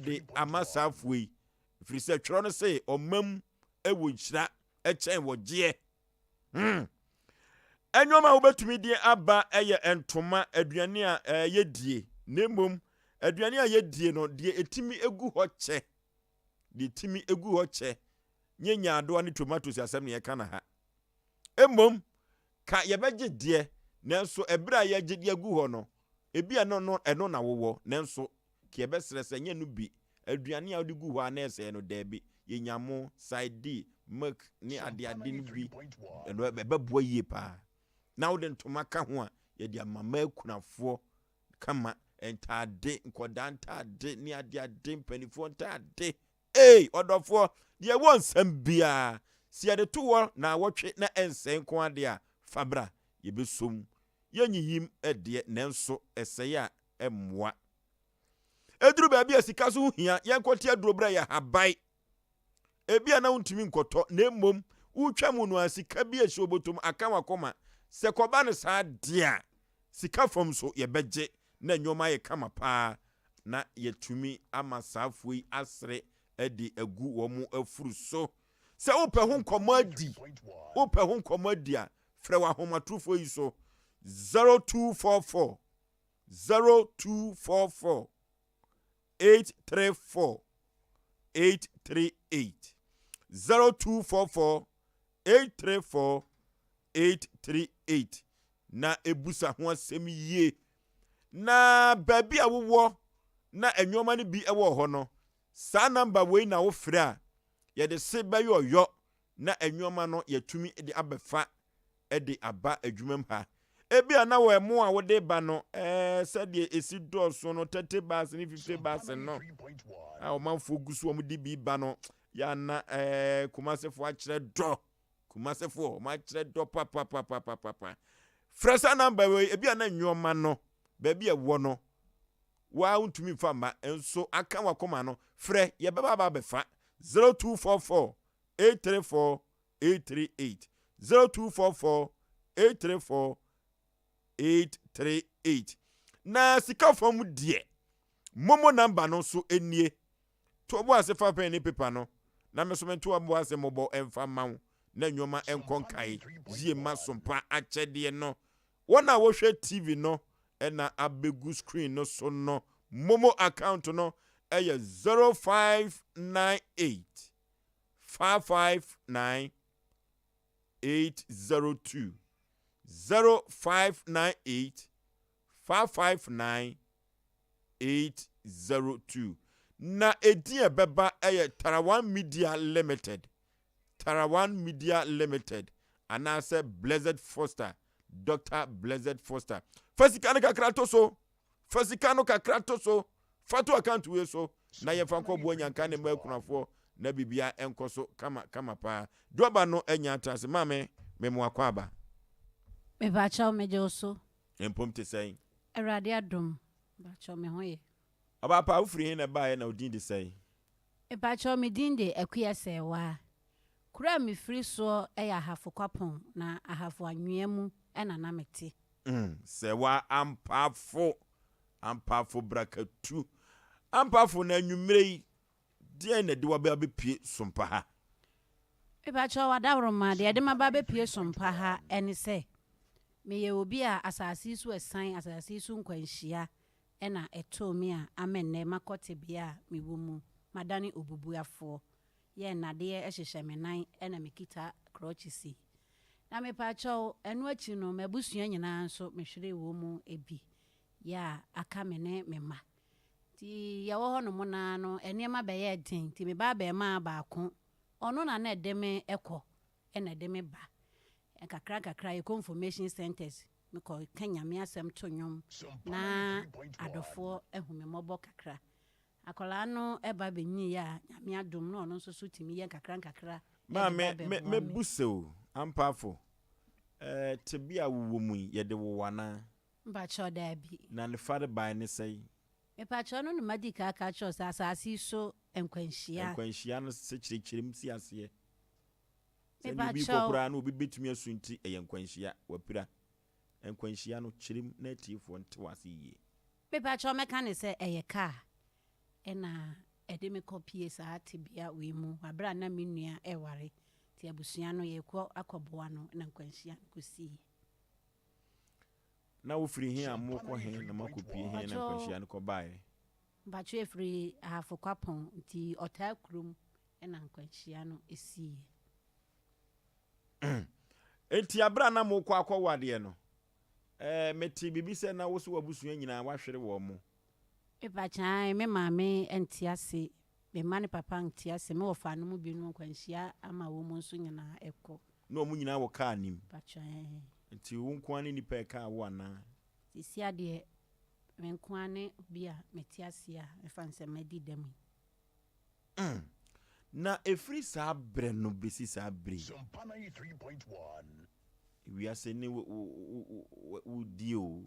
de ama saa afoɔ yi. Ɛfiri sɛ twerɛ no se ɔma mu wɔ nhyira kyɛn wɔgyeɛ. Hmm. Nneɛma a wobɛtumi de aba yɛ ntoma, aduane a yɛdie. Na mmom, aduane a yɛdie no, deɛ ɛtumi gu hɔ kyɛ, deɛ ɛtumi gu hɔ kyɛ, nyɛ nyaadoa ne tomatoes asɛm na yɛka no ha. Mmom, ka yɛbɛgye deɛ, nanso ɛberɛ a yɛgye de agu hɔ no, ebi a no no ɛno na wowɔ, nanso Ka yɛbɛsrɛ sɛ nyɛ no bi. Aduane a wode gu hɔ a na ɛsɛe no, daabi. Yɛnya mo, sardine, milk ne adeade no bi. Ɛno ɛbɛboa yie paa. Na wode ntoma ka ho a, yɛde ama mmaa akunafoɔ kama. Ntaade, nkwadaa ntaade ne adeade, mpanimfoɔ ntaade. Ei, ɔdɔfoɔ, deɛ ɛwɔ nsɛm biara, sɛ yɛde to hɔ naawɔtwe na ɛnsɛe nko ara deɛ a, fa bra, yɛbɛsɔ mu. Yɛnyiyim deɛ, nanso ɛsɛe a, mmoa. Ɛduru baabi a sika so ho hia, yɛnkɔte aduro berɛ yɛ haban. Ebi a na wontumi nkɔtɔ, na mmom wotwa mu no a sika bi ahyɛ obotom aka wakoma. Sɛ kɔba no saa deɛ a, sika fam so yɛbɛgye na nneɛma ayɛ kama paa na yɛatumi ama saa afoɔ yi asere de agu wɔn afuru so. Sɛ wopɛ ho nkɔmmɔ adi, wopɛ ho nkɔmmɔ adi a, frɛ wɔ ahomatorofoɔ yi so 0244 0244 834 838 0244 834 838 na ebusa ho asɛm yie na baabi a wowɔ na nneɛma no bi wɔ hɔ no saa namba wei na wofrɛ a yɛde se bɛyɛ ɔyɔ. na nnoɔma no yɛatumi de abɛfa de aba adwuma mu ha. Ebia na wɔ ɛmo a wode ba no, ɛɛ sɛdeɛ ɛsi dɔɔso no, 30 bags ne 50 bags no a ɔmanfoɔ gu so wɔn de bi ba no, yɛ ana ɛɛ Kumasefoɔ akyerɛ dɔ. Kumasefoɔ wɔn akyerɛ dɔ papapapapapa. Frɛ saa namba wei, ebia na nnoɔma no baabi a ɛwɔ no, waa wontumi mfa mma, nso aka wakoma no, frɛ yɛbɛba aba abɛfa 0244 834 838 0244 834 838 Na sika fam deɛ, momo namba no nso nie. To bo ase fa pɛn ne pepa no, na me nso mento bo ase mmobɔ mfa mma wo, na nneɛma nkɔ nkae yie mma sompa akyɛdeɛ no. Wɔn a wɔhwɛ TV no na abɛgu screen no so no, momo account no yɛ 0598 559 802 0598 559 802 Na edin a ɛbɛba yɛ Tarawan Media Limited, Tarawan Media Limited anaasɛ Blessed Foster, Doctor Blessed Foster. Fa sika no kakra to so, fa sika no kakra to so, fa to account wei so na yɛmfa nkɔboa nyanka ne mma akunafoɔ na biribia nkɔ so kama kama paa. Dɔba no anya atra ase. Maame, memo akɔ aba. Mepakyɛw megye wo so. Mpom te sɛn? Awurade adom, mepakyɛw me ho ye. Ɔbaa pa, wofiri he na ɛbaeɛ na wo din de sɛn? Mepakyɛw me din de Akua Sɛɛwaa. Kuro a mefiri soɔ yɛ Ahafo Kwapong na Ahafo Anwea mu na na mete. Sɛɛwaa Ampaafo, Ampaafo brakatu. Ampaafo, na anwummerɛ yi, deɛn na ɛde wo aba abɛpue Sompa ha? Mepakyɛw Adaworoma, deɛ ɛde maba abɛpue Sompa ha ne sɛ, meyɛ obi a asase yi so asiane, asase yi so nkwanhyia na ɛtoo me a ama nnɛ makɔ tebea a mewɔ mu, madane obubuafoɔ. Yɛ nnadeɛ hyehyɛ me nan na mekita crutches yi. Na mepakyɛw, ɛno akyi no, m'abusua nyinaa nso mehweree wɔn mu bi, yɛ a aka me ne me mma. Nti yɛwɔ hɔnom no ara no, nneɛma bɛyɛɛ den, nti me ba abarimaa baako, ɔno na na ɛde me kɔ na ɛde me ba. Nkakrankakra yɛkɔ information centres, mekɔ ka Nyame asɛm to nnwom na adɔfoɔ ahu me mmɔbɔ kakra. Akwadaa no ba bɛnyiniiɛ a, Nyame adom na ɔno nso so tumi yɛ nkakra nkakra de ba Maame, me, bɛboa me. mɛbu sɛ o, Ampaafo, eh, tebea a wowɔ mu yi, yɛde wo wo anaa? Mpakyɛw, daabi. Na ne farebae ne sɛn? Mepakyɛw, ɛno na madi kan aka akyerɛ wo sɛ asase yi so nkwanhyia. Nkwanhyia no sɛ kyerɛkyerɛ mu si aseɛ. Sɛdeɛ obi rekɔ Mepakyɛw. koraa no obi bɛtumi asunti, ɛyɛ nkwanhyia, wapira. Nkwanhyia no, kyerɛ mu na atiefoɔ nte wo ase yie. Mepakyɛw mɛka no sɛ ɛyɛ kaa ɛna ɛde me kɔ pie saa tebea wei mu wɔ abere a na me nua ɛware nti abusua no yɛkɔ akɔboa no na nkwanhyia no kɔ siiɛ. Na wo firi he a mokɔ he na moakɔ pie he na nkwanhyia no kɔ baeɛ? Mpakyɛw yɛfiri Ahafo Kwapɔn nti Ɔtaa kurom na nkwanhyia no siiɛ. Enti abere a na mokɔ akɔwɔ adeɛ no, Ɛɛ, metee biribi sɛ na wo so w'abusua nyinaa woahwere wɔn mo. Mepa kyae, me maame nte ase, me mma ne papa nte ase, me wɔfa no mu binom nkwanhyia ama wɔn nso nyinaa ɛkɔ. Na wɔn nyinaa wɔ kaa no mu? Pakyɛ ɛɛ. Nti wo nko ara ne nipa a ɛkaa wo anaa? Seesei adeɛ, me nko ara ne obi a mete ase a mɛfa no sɛ madi dɛm yi. Na ɛfiri saa berɛ no bɛsi saa berɛ yi, wiase ne wo die o,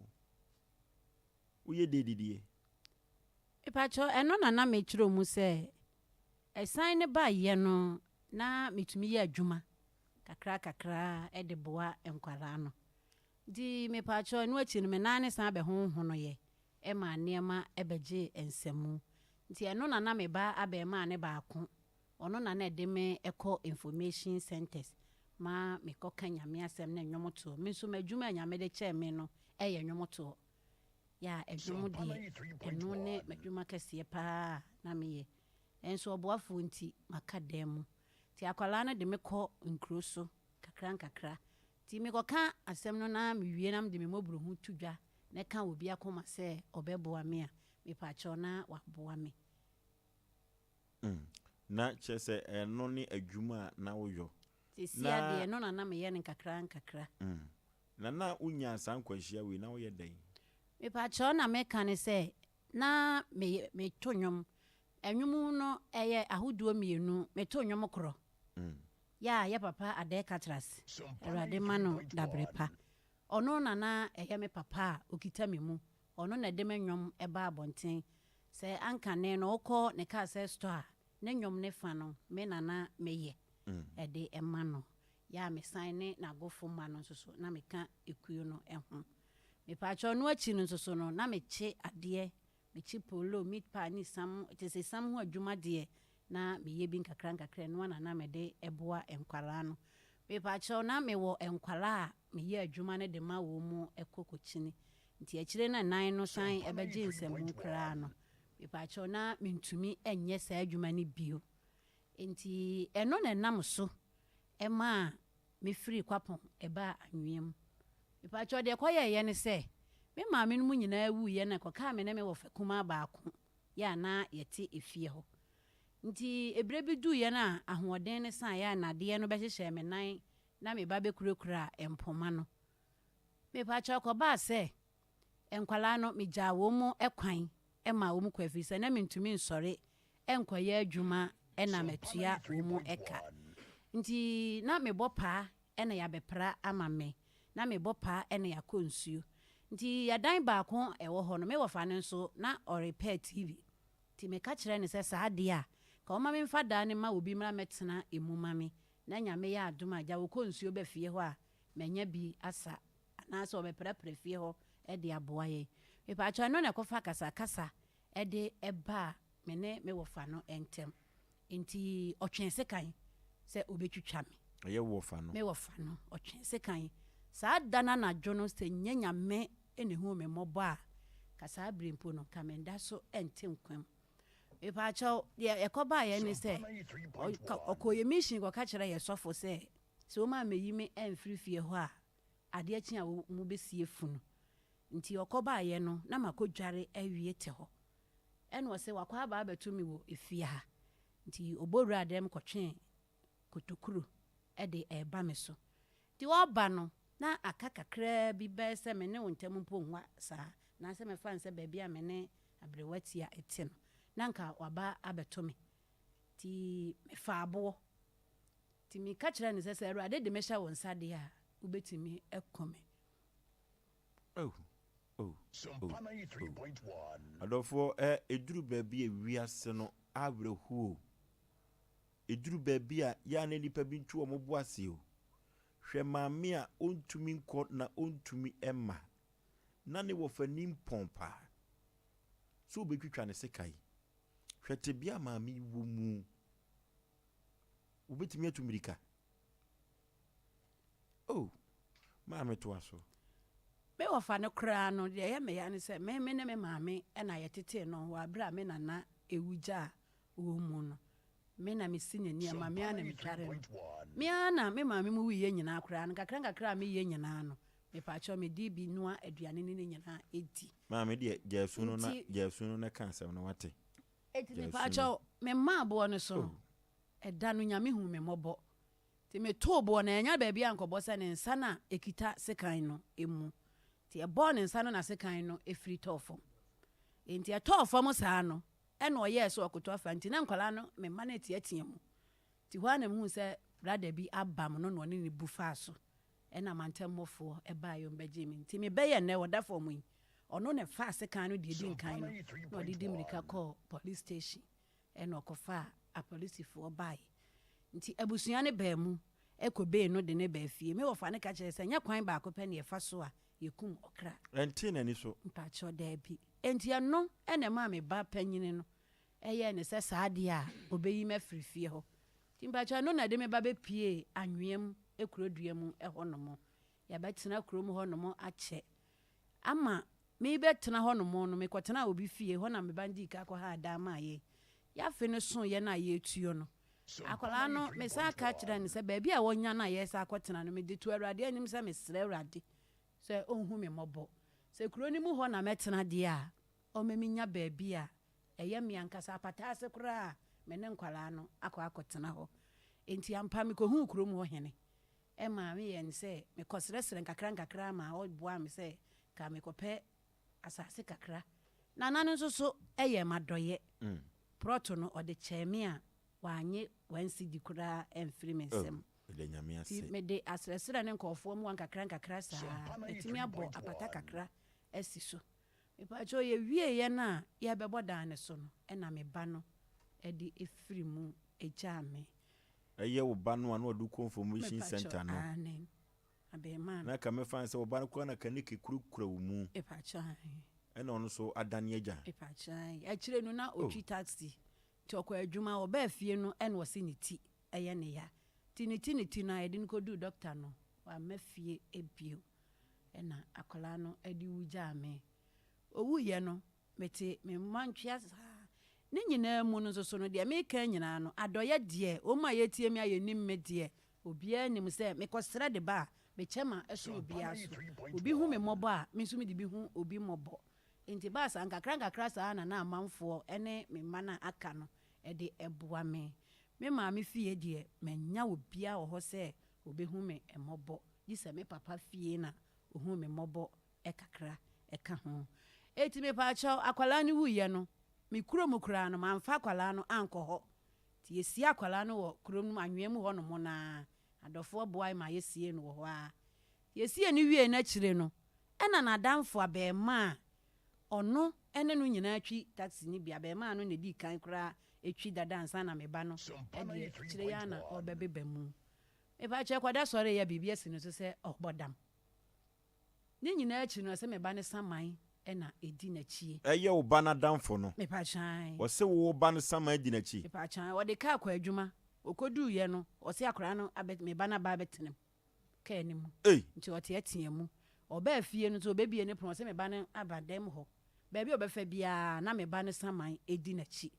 woyɛ dɛ didie? Mepakyɛw, ɛno na na mekyerɛ mu sɛ ɛsan no baeɛ no na metumi yɛ adwuma kakra kakra de boa nkwadaa no. Nti mepakyɛw, ɛno akyi no me nan no san bɛhonhonoeɛ maa nneɛma bɛgyee nsamu. Nti ɛno na na me ba abarimaa no baako, ɔno na na ɛde me kɔ information centres ma me kɔ ka Nyame asɛm ne nnwomtoɔ. Me nso m'adwuma a Nyame de kyɛɛ me no yɛ nnwomtoɔ. Yeah, ɛnwom deɛ, ɛno ne m'adwuma kɛseɛ paa a na meyɛ. Nanso ɔboafoɔ nti, maka dan mu. Nti akwadaa no de me kɔ nkuro so kakra nkakra. Nti mekɔka asɛm no na mewie na mede me mmɔborɔhu to dwa na ɛka obi akoma sɛ ɔbɛboa me a, mepakyɛw na waboa me. Mm, na kyerɛ sɛ ɛno ne adwuma a na woyɔ. Seesei ara deɛ, ɛno na na meyɛ no nkakra nkakra. Na na wonyaa saa nkwanhyia wei, na woyɛ dɛn? Mepakyɛw na meka ne sɛ, na me meto nnwom. Nnwom no ɛyɛ ahodoɔ mmienu, meto nnwom korɔ. Yɛ a yɛ papa Adair Katras, Awurade ma no dabere pa. Ɔno na na ɛyɛ me papa a ɔkita me mu. Ɔno na ɛde me nnwom ba abɔnten. Sɛ ankane no wokɔ ne kasɛt store a, ne nnwom no fa no, me na na meyɛ de ma no. Yɛ a mesan ne n'agofo mma no nso so, na meka ekuo no ho. Mepaakyɛw, ɛno akyi no nso so no, na mekye adeɛ, mekye polo, meat pie ne sam, kyerɛ sɛ sam ho adwuma deɛ, na meyɛ bi nkakra nkakra, ɛno ara na na mede boa nkwadaa no. Mepaakyɛw, na mewɔ nkwadaa a meyɛ adwuma no de ma wɔn kɔ kɔkyini. Nti akyire no a nan no san bɛgyee nsɛmho koraa no, mepaakyɛw, na mentumi nyɛ saa adwuma no bio. Enti ɛno na ɛnam so maa mefirii Kwapong baa Anwea mu. Mepakyɛw, deɛ ɛkɔyɛeɛ ne sɛ, me maame nom nyinaa wuiɛ na ɛkɔkaa me ne me wɔfa kumaa baako yɛ a na yɛte efie hɔ. Nti ɛberɛ bi duiɛ no a ahoɔden no saeɛ a nnadeɛ no bɛhyehyɛɛ me nan na me ba bɛkurakuraa mpoma no. Mepakyɛw, ɛkɔbaa sɛ nkwadaa no megyaa wɔn kwan maa wɔn kɔe ɛfiri sɛ na mentumi nsɔre nkɔyɛ adwuma na matua wɔn ka. Nti na mebɔ paa na yɛabɛpra ama me, na mebɔ paa na yɛakɔ nsuo. Nti ɛdan baako a ɛwɔ hɔ no, me wɔfa no nso na ɔrepɛɛ TV. Nti meka kyerɛɛ no sɛ saa deɛ a, nka ɔmma memfa dan no mma obi mmra mmɛtena ɛmu ma me, na Nyame yɛ adom a, gya wɔkɔ nsuo ba fie hɔ a, manya bi asa anaasɛ ɔbɛprapra fie hɔ de aboa yɛn. Mepaakyɛw, ɛno na ɛkɔfa akasakasa de baa me ne me wɔfa no ntam. Enti ɔtwee sekan sɛ obetwitwa me. Ɛyɛ wo wɔfa no? Me wɔfa no, ɔtwee sekan. Saa da no anadwo no, sɛ nyɛ Nyame na ehuu me mmɔbɔ a, nka saa bere mpo no, nka menda so nte nkwa mu. Mepaakyɛw, deɛ ɛkɔbaeɛ ne sɛ, ɔkɔɔ yɛn mission kɔka kyerɛɛ yɛn sɔfo sɛ, sɛ wɔammeyi me amfiri fie hɔ a, adeɛ kye a wɔbɛsie funu. Nti ɔkɔbaeɛ no, na makɔdware awie te hɔ. Ɛna ɔse wakɔ aba abɛto me wɔ efie ha. Nti ɔbɔ wuraa dɛm kɔtwee kotokuro de reba me so. Nti ɔreba no, na aka kakraa bi bɛyɛ sɛ me ne wo ntam mpo nwa saa, anaasɛ mɛfa no sɛ baabi a me ne aberewa Tia te no, na anka waba abɛto me. Nti mefaa aboɔ. Nti meka kyerɛɛ no sɛ, sɛ Awurade de me hyɛ wo nsa deɛ a, wobɛtumi aku me. Oh, oh, oh, oh. Adɔfoɔ, ɛ, ɛduru baabi a wiase no awerɛhoɔ o. Ɛduru baabi a yɛ a na nnipa bi ntu wɔn bo ase o. Hwɛ maame a ɔntumi nkɔ na ɔntumi mma, na ne wɔfa nimpɔn paa sɛ ɔbɛtwitwa ne sekan. Hwɛ tebea a maame yi wɔ mu. Wobɛtumi atu mmirika? Oh, maame toa so. Me wɔfa no koraa no, deɛ ɛyɛ me ya ne sɛ, me me ne me maame na yɛtetee no wɔ aberɛ a me nana ɛwu gyaa wɔn mu no. Me na mesi ne nneɛma, me ara na metware no. Me ara na me maame mu wuiɛ nyinaa koraa no, nkakra nkakra a meyɛ nyinaa no, mepaakyɛw mede bi noa aduane ne ne nyinaa di. Maame deɛ gyaa su no na gyaa su no na ka asɛm no wate. Enti mepaakyɛw me mma aboɔ no so no, ɛda no Nyame huu me mmɔbɔ. Nti metoo boɔ no, annya baabi ankɔbɔ sɛ ne nsa no a ɛkita sekan no mu. Nti ɛbɔɔ ne nsa no na sekan no firi tɔɔ fam. Enti ɛtɔɔ fam saa no, ɛna ɔyɛɛ sɛ ɔkoto afa. Nti na nkwadaa no, me mma no reteatea mu. Nti hɔ ara na mehuu sɛ brada bi abam no na ɔne no bu faa so. Ɛna mantammɔfoɔ baeɛ wɔbɛgyee me. Nti mebɛyɛ nnɛ ɔda fam yi, ɔno na ɛfaa sekan no deɛ ɛdi nkan no na ɔde di mmirika kɔɔ police station. Ɛna ɔkɔfaa apolisifoɔ baeɛ. Nti abusua no baa mu kɔbee no de no baa fie. Me wɔfa no ka kyerɛɛ sɛ ɛnyɛ kwan baako pɛ na yɛfa so a yɛkum ɔkra. Ɛntee n'ani so. Mpakyɛw, daabi. Enti ɛno na ɛmaa me ba panyini no yɛɛ no sɛ saa deɛ a ɔbɛyi me afiri fie hɔ. Nti mpakyɛw ɛno na ɛde me ba bɛpuee anwea mu kuro dua mu hɔnom. Yɛabɛtena kurom hɔnom akyɛ. Ama merebɛtena hɔnom no, mekɔtenaa obi fie, hɔ na me ba no dii kan kɔhaa dan maa yɛn. Yɛn afe no soeɛ no a yɛretuo no, akwadaa no, mesan ka kyerɛɛ no sɛ baabi a wanya no a yɛresan akɔtena no, mede to Awurade anim sɛ mesrɛ Awurade sɛ ɔnhu me mmɔbɔ. Sɛ kuro no mu hɔ na mɛtena deɛ a, ɔmma mennya baabi a ɛyɛ me ankasa apata ase koraa a me ne nkwadaa no akɔ akɔtena hɔ. Enti ampa mekɔhuu kurom hɔ hene maa meyɛɛ no sɛ mekɔsrɛsrɛ nkakra nkakra ma ɔboaa me sɛ nka mekɔpɛ asase kakra. Nana no nso so yɛɛ m'adɔeɛ. Prɔto no ɔde kyɛɛ me a wannye one cedi koraa amfiri me nsam. Nti mede asrɛsrɛ ne nkurɔfoɔ mmoa nkakra nkakra saa, matumi abɔ apata kakra asi so. Mepakyɛw yɛwieeɛ no a yɛrebɛbɔ dan no so no ɛna me ba no de firi mu gyaa me. Ɛyɛ wo ba no a na ɔde wo kɔ information center no? Mepakyɛw aane, abarimaa no. Na ka mɛfa no sɛ wo ba no koraa na ka ne kekurakura wo mu. Mepakyɛw aane. Ɛna ɔno nso adane agya. Mepakyɛw aane, akyire no na ɔtwi taxi nti ɔkɔ adwuma, ɔbaa fie no ɛna ɔse ne ti yɛ ne ya nti ne ti ne ti no a yɛde no kɔduu doctor no wamma fie bio. Ɛna akwadaa no de wu gyaa me. Ɔwuiɛ no, mete me mma ntwea saa. Ne nyinaa mu no nso so no, deɛ meka nyinaa no, adɔeɛ deɛ, wɔn a yɛtie me a yɛnim me deɛ, obiara nim sɛ mekɔsrɛ de ba a, mekyɛ ma ɛso obiara so. Obi hu me mmɔbɔ a, me nso mede bi hu obi mmɔbɔ. Enti ɛbaa saa, nkakrankakra saa na na amanfoɔ ne me mma no a aka no de boa me. Me maame fie deɛ, mannya obiara wɔ hɔ sɛ ɔbɛhu me mmɔbɔ. Gye sɛ me papa fie na ohuu me mmɔbɔ kakra ka ho. Enti mepaakyɛw, akwadaa no wuiɛ no, me kurom koraa no, mamfa akwadaa no ankɔ hɔ. Nti yɛsiee akwadaa no wɔ kurom no mu, anwea mu hɔnom no ara. Adɔfoɔ boae ma yɛsiee no wɔ hɔ ara. Yɛsiee no wieeɛ no akyire no, ɛna n'adamfo abarimaa a ɔno ne no nyinaa twi taxi no bi, abarimaa no na ɛdii kan koraa twi dada ansa na me ba no deɛ, akyire yi ara na ɔrebɛbeba mu. Mepakyɛw kɔda sɔre yɛ biribi asi no so sɛ ɔbɔ dam. Ne nyinaa akyi no ɔsɛ me ba no saman na edi n'akyie. Ɛyɛ wo ba no adamfo no. Mepakyɛw ae. Ɔse wo ba no saman di n'akyi. Mepakyɛw ae. Ɔde kaa kɔ adwuma. Ɔkɔduuiɛ no ɔse akwadaa no abɛ me ba no aba abɛtena mu kaa no mu. Ei! Nti ɔteatea mu. Ɔbaa fie no nso ɔbɛbie ne pono ɔse me ba no aba dɛm hɔ. Baabi a ɔbɛfa biara na me ba no saman di n'akyi.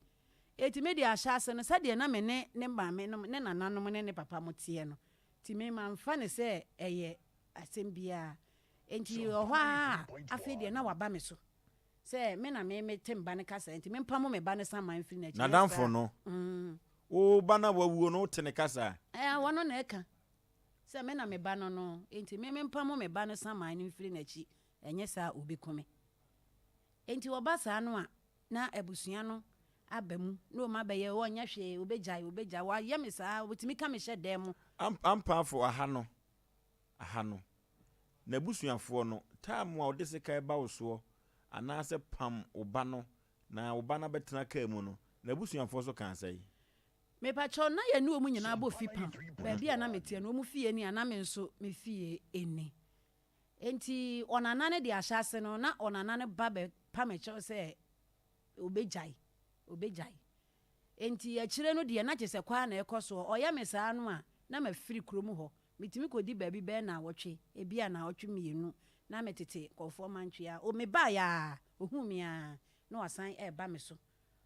Enti me deɛ ahyɛase no, sɛdeɛ na me ne ne maame nom, ne nananom ne ne papa mo teɛ no, nti me mamfa no sɛ ɛyɛ asɛm biara. Enti wɔ hɔ ara a, afei deɛ na waba me so sɛ me na me mete me ba no kasa, enti mempamo me ba no saman mfiri n'akyi. Nyɛ N'adamfo saa. no, wo ba no a wawuo no, wote ne kasa? Ɛɛ, ɔno na ɛka sɛ me na me ba no no, enti me mempamo me ba no saman no mfiri n'akyi, ɛnyɛ saa a ɔbɛku me. Enti ɔba saa no a, na abusua no aba mu na wɔn abɛyɛ wɔnyɛ hwee wɔbɛgyae wɔbɛgyae wɔayɛ me saa wɔtumi ka me hyɛ dan mu. Ampaafo aha no aha no n'abusuafoɔ no time a wɔde sekan ba wo soɔ anaasɛ pam wo ba no na wo ba no abɛtena kaa mu no n'abusuafoɔ nso kaa sɛn? Mepakyɛw na yɛne wɔn nyinaa bɔ fipam baabi a na meteɛ no wɔn fie ni a na me nso me fie ni Enti ɔnana no de ahyɛase no, na ɔnana no ba bɛpa me kyɛw sɛ obegyae, obegyae. Enti akyire no deɛ, na kyerɛ sɛ kɔ ara na ɛkɔ soɔ. Ɔyɛ me saa no a, na mafiri kurom hɔ. Metumi kɔdi baabi bɛyɛ nnawɔtwe, ebia nnawɔtwe mmienu, na metete nkurɔfoɔ mantwea. O, mebaeɛ ara, ɔhuu me ara, na wasan reba me so.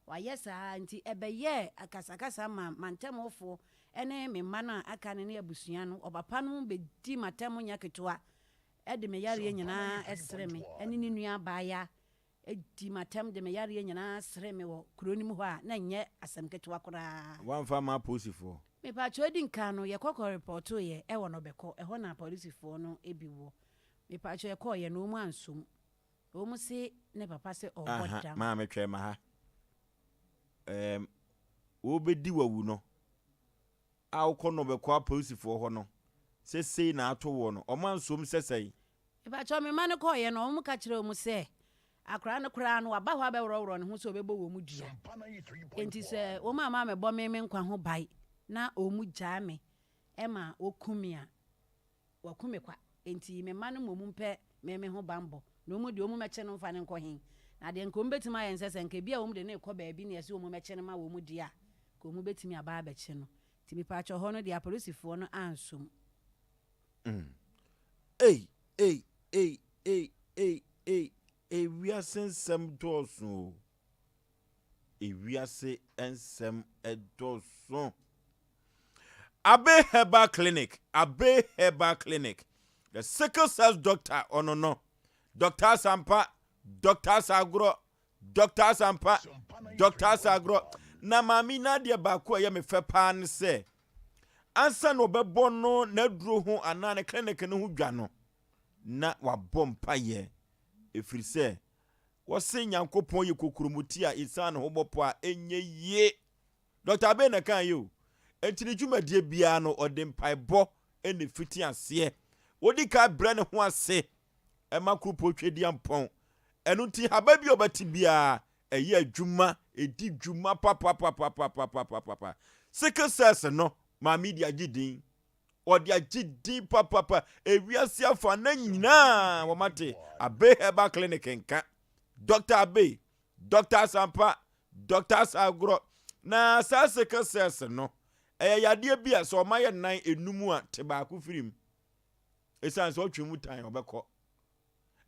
Wayɛ saa nti, ɛbɛyɛɛ akasakasa maa mantamfoɔ ne me mma no a aka no ne abusua no. Ɔpapa no bɛdii m'atɛm nyɛ ketewa de me yareɛ nyinaa sere me ne ne nua abaayewa dii m'atɛm de me yareɛ nyinaa sere me wɔ kuro no mu hɔ a na ɛnyɛ asɛm ketewa koraa. Woamfa amma apolisifoɔ? Mepakyɛw edi nkan no yɛkɔ kɔ repɔtoeɛ ɛwɔ Nɔbɛkɔ, ɛhɔ na apolisifoɔ no bi wɔ. Mepakyɛw yɛkɔeɛ no wɔn ansom. Wɔn se ne papa se ɔrebɔ Aha, dam. maame twɛn ma ha. Ɛɛm, wobɛdi wawu no, a wokɔ Nɔbɛkɔ apolisifoɔ hɔ no, sɛ sei na ato woɔ no, wɔn ansom sɛ sɛn? Mepakyɛw, me mma no kɔeɛ no, wɔn ka kyerɛɛ wɔn sɛ, akwadaa no koraa no, waba hɔ abɛworɔworɔ ne ho sɛ ɔbɛbɔ wɔn dua. Enti sɛ wɔn amma ammɛbɔ me me nkwa ho ban na wɔn gyaa me ma wɔku me a, Wɔaku me kwa, enti me mma no mmom mpɛ me me ho banbɔ, na wɔn deɛ, wɔmmɛkye no mfa no nkɔ he? Na deɛ nka wɔbɛtumi ayɛ ne sɛ, sɛ nka ebia wɔde no rekɔ baabi na yɛse wɔmmɛkye no ma wɔn deɛ a, nka wɔbɛtumi aba abɛkye no. Nti mepaakyɛw hɔ no deɛ apolisifoɔ no ansɔ mu. Mm. Ei, ei, ei, ei, ei, ei, ewiase nsɛm dɔɔso o. Ewiase nsɛm dɔɔso. Abe Herbal Clinic, Abe Herbal Clinic, the sickle cells doctor, ɔno no, Dr. Asampa, Dr. Asagorɔ, Dr. Asampa, Dr. Asagorɔ. Na maame n'adeɛ baako a ɛyɛ me fɛ paa ne sɛ, Ansa na ɔbɛbɔ no n'aduro ho anaa ne clinic no ho dwa no, na wabɔ mpaeɛ, ɛfiri sɛ wɔse Nyankopɔn yɛ kokuromoti a ɛsiane ne ho bɔ pɔ a ɛnyɛ yie. Dɔkta Abbey na ɛkaeɛ o. Enti ne dwumadie biara no, ɔde mpaebɔ na ɛfiti aseɛ. Ɔdi kan brɛ ne ho ase ma Kuropɔn Tweduampɔn. Ɛno nti, haba bi a ɔbɛte biara, ɛyɛ adwuma, ɛdi dwuma papapapapapapapa. Sickle cells no, maame yi de agye din. Ɔde agye din papapa. Ewiase afa na nyinaa wɔate Abbey Herbal Clinic nka. Dɔkta Abbey, Dɔkta Asampa, Dɔkta Asagorɔ. Na saa sickle cells no, ɛyɛ yadeɛ bi a sɛ ɔma yɛ nan enum a, te baako firi mu. Esiane sɛ ɔtwe mu tan ɔbɛkɔ.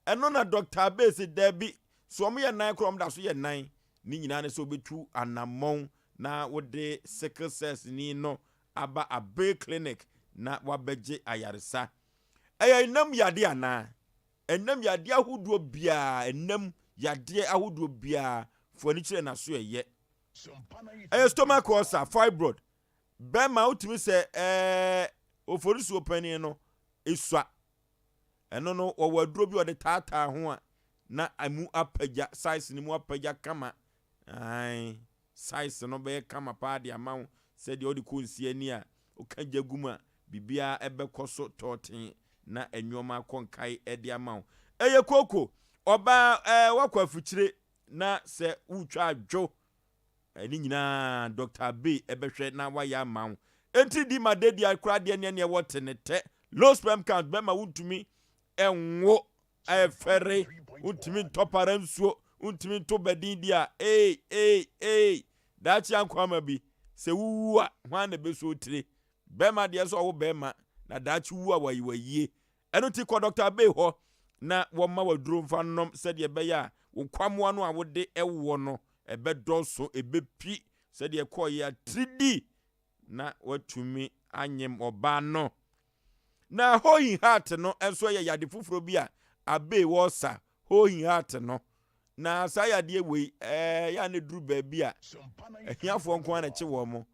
Ɛno na Dɔkta Abbey se dabi, sɛ wɔn yɛ nan koraa wɔn da so yɛ nan. Ne nyinaa ne sɛ wobɛtu anammɔn na wode sickle cells ni no aba Abbey Clinic na wabɛgye ayaresa. Ɛyɛ nnam yadeɛ anaa? Ɛnam yadeɛ ahodoɔ biara, ɛnam yadeɛ ahodoɔ biara, fo ani kyerɛ n'aso ɛyɛ. Ɛyɛ stomach ulcer, fibroid. Bɛrima wotumi sɛ ɛɛ oforisuo panin no esua. Ɛno no wɔwɔ aduro bi ɔde taataa ho a na emu apagya size no mu apagya kama. Ae. Size no bɛyɛ kama paa de ama wo sɛdeɛ wode kɔ nsi ani a woka gya gu mu a biribiara bɛkɔ so tɔɔten na nnoɔma akɔ nkae de ama wo. Ɛyɛ kooko, ɔbaa ɛɛ woakɔ afikyire na sɛ woretwa adwo ne nyinaa Doctor Abbey bɛhwɛ na wayɛ ama wo. Enti di ma dadia koraa deɛ neɛ neɛ wɔte ne tɛ. Low sperm count bɛma wontumi nwo Ɛfɛre, wontumi ntɔ para nsuo, wontumi nto badin di a, ei, ei, ei, daakye ankoama bi, sɛ wowu a, hwan na ɛbɛsuo wo tire? Bɛrima deɛ sɛ ɔwo bɛrima, na daakye wu a wayi wayie. Ɛno nti kɔ Dɔkta Abbey hɔ na wɔmma wo aduro mfa nnom sɛdeɛ ɛbɛyɛ a wo nkwammoa no a wode woɔ no, ɛbɛdɔɔso, ɛbɛpi sɛdeɛ ɛkɔeɛ atiridi na watumi anyem ɔbaa no. Na Hohin heart no nso yɛ yade foforɔ bi a abee wɔsa Hohin heart no. Na saa yadeɛ wei ɛɛ yɛ a na ɛduru baabi a ahiafoɔ nko ara na ɛkye wɔn mo.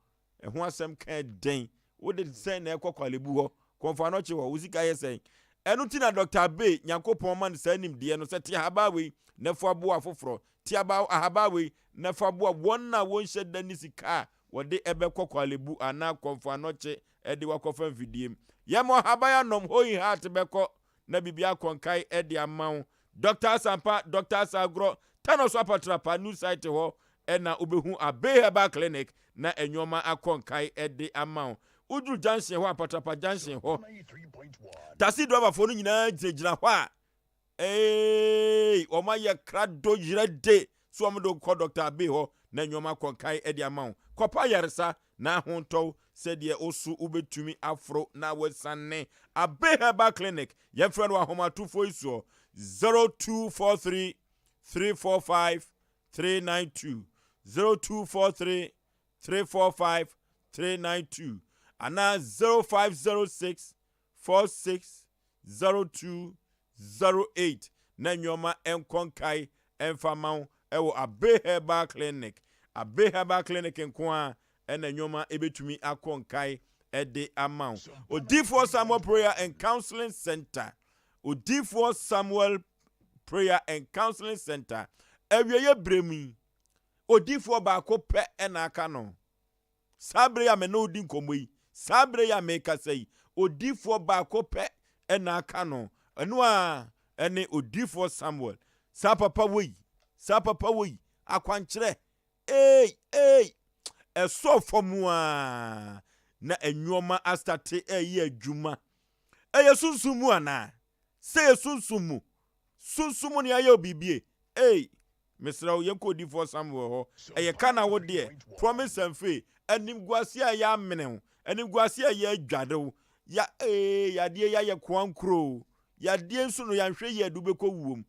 Ɛho asɛm ka dɛn? Wode sɛn na ɛkɔ Kwalebu hɔ? Kɔmfo Anɔkye hɔ? Wo sika yɛ sɛn? Ɛno nti na Dɔkta Abbey, Nyankopɔn ma no saa nimdeɛ no sɛ te ahabaa wei na fa boa afoforɔ. Te aba ahabaa wei na fa boa wɔn a wɔnhyɛ da nni sika a wɔde bɛkɔ Korle-Bu anaa Komfo Anokye de wo akɔfa mfidie mu. Yɛma ɔhaban anom, Hohin Heart bɛkɔ na biribi akɔ nkae de ama wo. Dɔkta Asampa, Dɔkta Asagorɔ, Tanoso Apatrapa, New Site hɔ na wobɛhu Abbey Herbal Clinic na nnoɔma akɔ nkae de ama wo. Woduru junction hɔ, Apatrapa junction hɔ, taxi driverfoɔ no nyinaa gyinagyina hɔ a Eeii wɔn ayɛ krado yerɛ de so wɔn de wo kɔ Doctor Abbey hɔ na nnoɔma akɔ nkae de ama wo. Kɔpɛ ayaresa na ho ntɔ wo sɛdeɛ wo so wobɛtumi aforo na woasiane. Abbey Herbal Clinic, yɛmfrɛ no wɔ ahomatofoɔ yi soɔ, 0243 345 392, 0243 345 392 anaa 0506 46 0208 na nnoɔma nkɔ nkae mfa ma wo wɔ Abbey Herbal Clinic. Abbey Herbal Clinic nko ara na nnoɔma bɛtumi akɔ nkae de ama wo. Odiyifoɔ Samuel Prayer and Counseling Center. Odiyifoɔ Samuel Prayer and Counseling Center. Awieeɛ berɛ mu yi, odiyifoɔ baako pɛ na aka no. Saa bere yi a me ne wo di nkɔmmɔ yi, saa bere yi a merekasa yi, odiyifoɔ baako pɛ na aka no. Ɛno ara ne odiyifoɔ Samuel. Saa papa wei, saa papa wei, akwankyerɛ, ei, ei, ɛsɔɔ fam ara na nneɛma astate reyɛ adwuma. Ɛyɛ sunsum mu anaa? Sɛ yɛ sunsum mu, sunsum mu na yɛayɛ wo biribi e, ei, mesrɛ wo yɛnkɔ odiyifoɔ Samuel hɔ. Ɛyɛ ka na wo deɛ, promise and fail, animguaseɛ a ɛyɛ amene wo, animguaseɛ a ɛyɛ adware wo, ya ee, yadeɛ yi ayɛ koankoro o, yadeɛ nso no yɛanhwɛ yie a ɛde wo bɛkɔ wuo mu.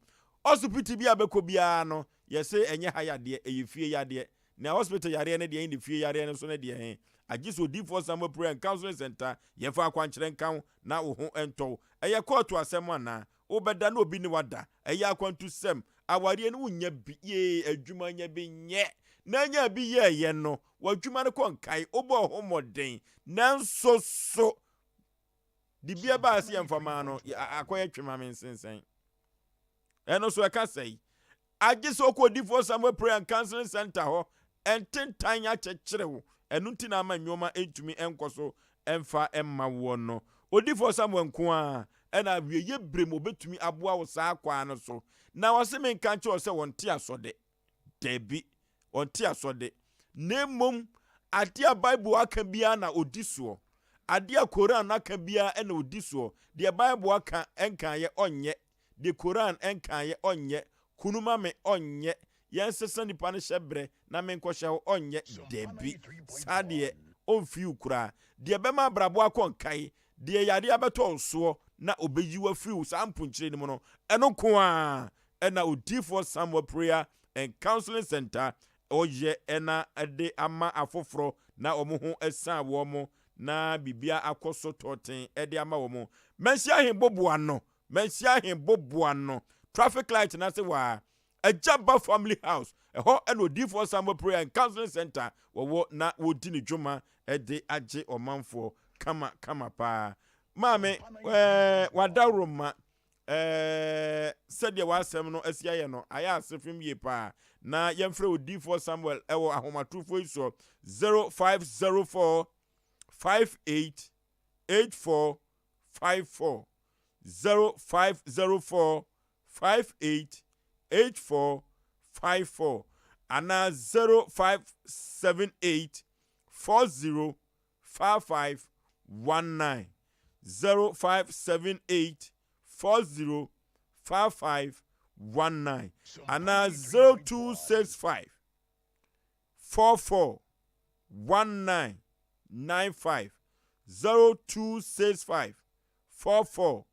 Ɔsopiti bi a bɛkɔ biara no, yɛse ɛnyɛ ha yadeɛ, ɛyɛ fie yadeɛ. Nea hospital yareɛ no deɛ he ne fie yareɛ no nso no deɛ he, agye sɛ odiyifoɔ Samuel Prayer and Counseling Centre yɛmfa akwankyerɛ nka wo na wo ho ntɔ wo. Ɛyɛ kɔɔto asɛm anaa? Wobɛda na obi ne wo ada? Ɛyɛ akwantusɛm? Awareɛ no wonnya bi? Yee, adwuma nya bi nyɛ. na nyaa bi yɛeɛ no, w'adwuma no kɔ nkae, wobɔɔ ho mmɔden, nanso so dibea baa sɛ yɛmfa maa no, akɔyɛ twema me nsensɛn. Ɛno so ɛka sɛe. Agye sɛ wokɔ Odiyifoɔ Samuel Prayer and Counseling Center hɔ, ntentan akyekyere wo, ɛno nti na ama nnoɔma ntumi nkɔ so mfa mma woɔ no. Odiyifoɔ Samuel nko ara na awieeɛ berɛ mu ɔbɛtumi aboa wo saa kwan no so. Na ɔse menka nkyerɛ wo sɛ wɔnte asɔde. Dabi, ɔnte asɔde. Na mmom adeɛ a Bible aka biara na ɔdi soɔ. Adeɛ a Koran aka biara na ɔdi soɔ. Deɛ Bible aka nkaeɛ ɔnyɛ. Deɛ Koran nkaeɛ ɔnyɛ, kunu ma me ɔnyɛ, yɛnsesa nipa no hyɛbrɛ na menkɔhyɛ hɔ ɔnyɛ, dabi, saa deɛ ɔmfii wo koraa. Deɛ ɛbɛma abrabɔ akɔ nkae, deɛ yareɛ abɛtɔ wo soɔ na ɔbɛyi wo afiri wo saa mponkyerɛ no mu no, ɛno nko ara na Odiyifoɔ Samuel Prayer and Counseling Center ɔyɛ na de ama afoforɔ na wɔn ho asiane wɔn na biribiara akɔ so tɔɔten de ama wɔn. Manhyia Ahenboboa no Manhyia he boboa no traffic light no ase waa Agya Ba Family House, ɛhɔ na Odiyifoɔ Samuel Prayer and Counseling Center wɔwɔ na wɔdi ne dwuma de agye ɔmanfoɔ kama kama paa. Maame, ɛɛ, w'adaworoma, ɛɛ, sɛdeɛ w'asɛm no asi ayɛ no, ayɛ ase fem yie paa. Na yɛmfrɛ Odiyifoɔ Samuel ɛwɔ ahomatorofoɔ yi soɔ, 0504 58 84 54 0504 58 84 54 anaa 0578 40 55 19 0578 40 55 19 anaa 0265 44 19 95 0265 44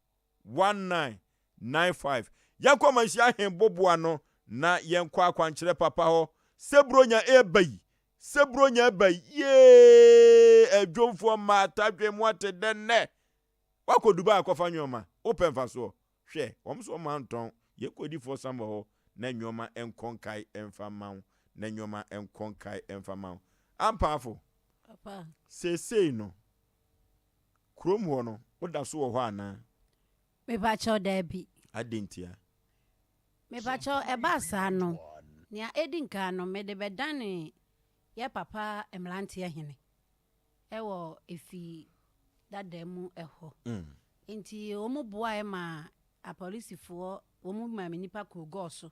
19 95 Yɛnkɔ Manhyia Ahen boboa no na yɛnkɔ akwankyerɛ papa hɔ Sɛ Buronya reba yi, sɛ Buronya reba yi, yee Adwomfoɔ mmaa atadwe moate dɛ nnɛ Woakɔ Dubai akɔfa nnoɔma, wopɛ mfasoɔ Hwɛ, wɔn nso wɔn antɔn. Yɛn kodifoɔ san wɔ hɔ, na nnoɔma nkɔ nkae mfa mma wo, na nnoɔma nkɔ nkae mfa mma wo. Ampaafo, Papa. seesei no, kurom hɔ no, woda so wɔ hɔ anaa? Mepakyɛw, daabi. Adɛn ntia? Mepakyɛw, ɛbaa saa no, nea edi nkan no, mede bɛdanee yɛ papa mmeranteɛ hene. wɔ efi dada mu hɔ. Nti wɔn boaeɛ maa apolisifoɔ, wɔn maa me nipa kɔɔ gɔɔ so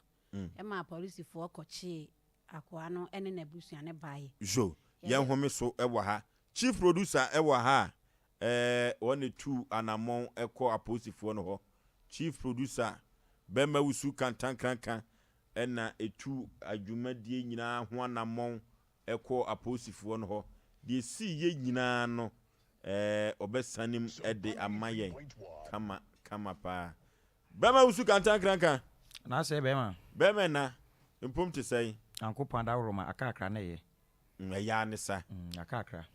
maa apolisifoɔ kɔkyee akoa no ne n'abusua no baeɛ. Zo, yɛn home so wɔ ha. Chief producer wɔ ha a, ɛɛ, wɔn na etu anamɔn kɔ apolisifoɔ no hɔ. Chief producer, Bɛma Wusu Kantankranka na etu adwumadie nyinaa ho anamɔn kɔɔ apolisifoɔ no hɔ. Deɛ ɛsiiɛ nyinaa no, ɔbɛsane mu de ama yɛn kama kama paa. Bɛrima wusu kantankranka. N'asɛe bɛrima. Bɛrima ɛna, mpom te sɛn? Nyankopɔn adaworoma, aka akra na ɛyɛ. Ɛyɛ ara ne sa. Aka akra.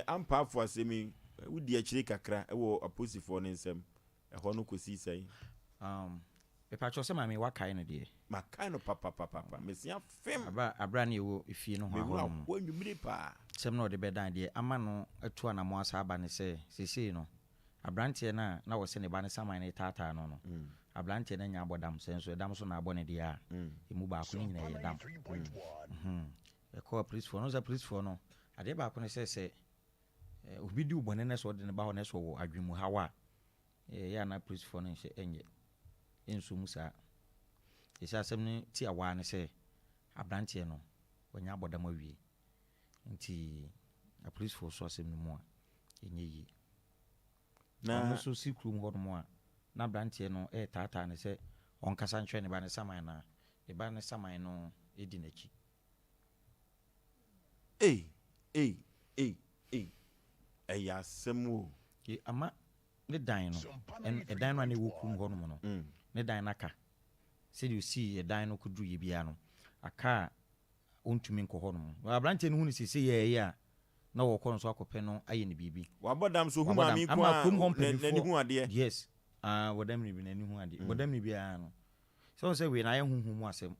Ampa afo asɛm yi, wodi akyire kakra wɔ apolisifoɔ no nsam. Ɛhɔ no kɔsii sɛn? Um, mepakyɛw sɛ maame wakae no deɛ. Makae no papapapapa. Mesi afem. Abra abra ne ɛwɔ efie no ho Me ahɔ werɛ nom no. ahoɔ anwummere paa. Sɛm na ɔde bɛdan deɛ ama no atu anamɔn asa aba ne sɛ seesei no abranteɛ no a na ɔse ne ba no saman no retaataa no no abranteɛ no anya abɔ dam sɛ nso ɛdam so na abɔ no deɛ a ɛmu baako ne nyinaa yɛ dam. Mhm. Ɛkɔɔ apolisifoɔ no sɛ apolisifoɔ no adeɛ baako ne sɛ sɛ Obi di wo bɔne na sɛ ɔde no ba hɔ na sɛ ɔwɔ adwene mu haw a, ɛyɛ a na apolisifoɔ no nhyɛ nyɛ nsɔ mu saa. Ɛsɛ asɛm no tiawa ara ne sɛ aberanteɛ no wanya abɔdam awie nti apolisifoɔ sɔ asɛm no mu a ɛnyɛ yie. Na Ɔno nso si kurom hɔnom a na aberanteɛ no retaataa no sɛ ɔnkasa nkyerɛ ne ba no saman na ne ba no saman no di n'akyi. Ei ei ei ei ɛyɛ asɛm o. Ye ama ne dan no, ɛn, ɛdan no a na ɛwɔ kurom hɔnom no, ne dan no aka. Sɛdeɛ ɔsii ɛdan no kɔduruiɛ biara no, aka a ɔntumi nkɔ hɔnom. Na aberanteɛ no hu no seesei a ɛyɛ a, na ɔrekɔ no so akɔpɛ no ayɛ no biribi. Wabɔ dam so, ɔhu Wabɔ maame dam. yi nko Ama ara, kurom hɔ na, n'ani mpanimfoɔ, hu adeɛ. yes, ah, bɔ dam no bi, n'ani hu adeɛ. Bɔ dam no biara no, Sɛ wohu sɛ wei no ayɛ honhom mu asɛm.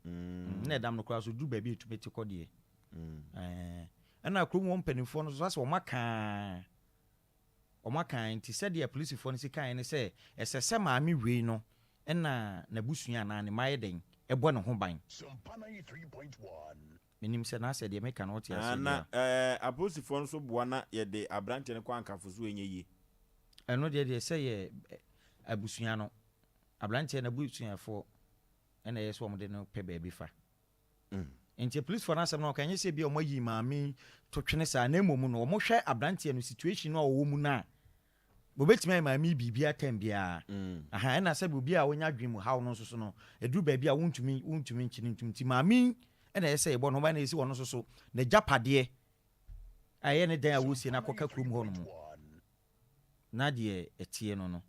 Na ɛdam no koraa so duru baabi a ɛtumi te kɔ deɛ. Ɛɛ, ɛna kurom hɔ mpanimfoɔ no nso asɛ wɔn aka wɔn aka nti sɛdeɛ apolisifoɔ no si kaeɛ ne sɛ ɛsɛ sɛ maame wei no ɛna n'abusua anaa ne mma yɛ dɛn ɛbɔ ne ho ban. Menim sɛ na sɛ deɛ meka no wote aseɛ Ah, deɛ na a. ɛɛ apolisifoɔ no nso boa na yɛde aberanteɛ no kɔ ankafo so ɛnyɛ yie. Ɛno deɛ deɛ sɛ yɛ abusua no, aberanteɛ no abusuafoɔ ɛna ɛyɛ sɛ wɔn de no pɛ baabi fa. Nti apolisifoɔ no asɛm no wɔka ɛnyɛ sɛ ebia wɔn ayi maame yi to twene saa na mmom no wɔn hwɛ aberanteɛ no situation no a ɔwɔ mu no a Wɔbɛtumi ayɛ maame yi biribiara tɛm biara. Aha, ɛna sɛbi obi a ɔnya adwene mu haw no nso so no, ɛduru baabi a wontumi wontumi nkye no ntom. Nti maame yi na ɛyɛ sɛ yɛbɔ ne ho ban na yɛsi ɔno nso so n'agyapadeɛ a ɛyɛ ne dan a wɔresie no akɔka kurom hɔ nom. Na deɛ ɛteɛ no no.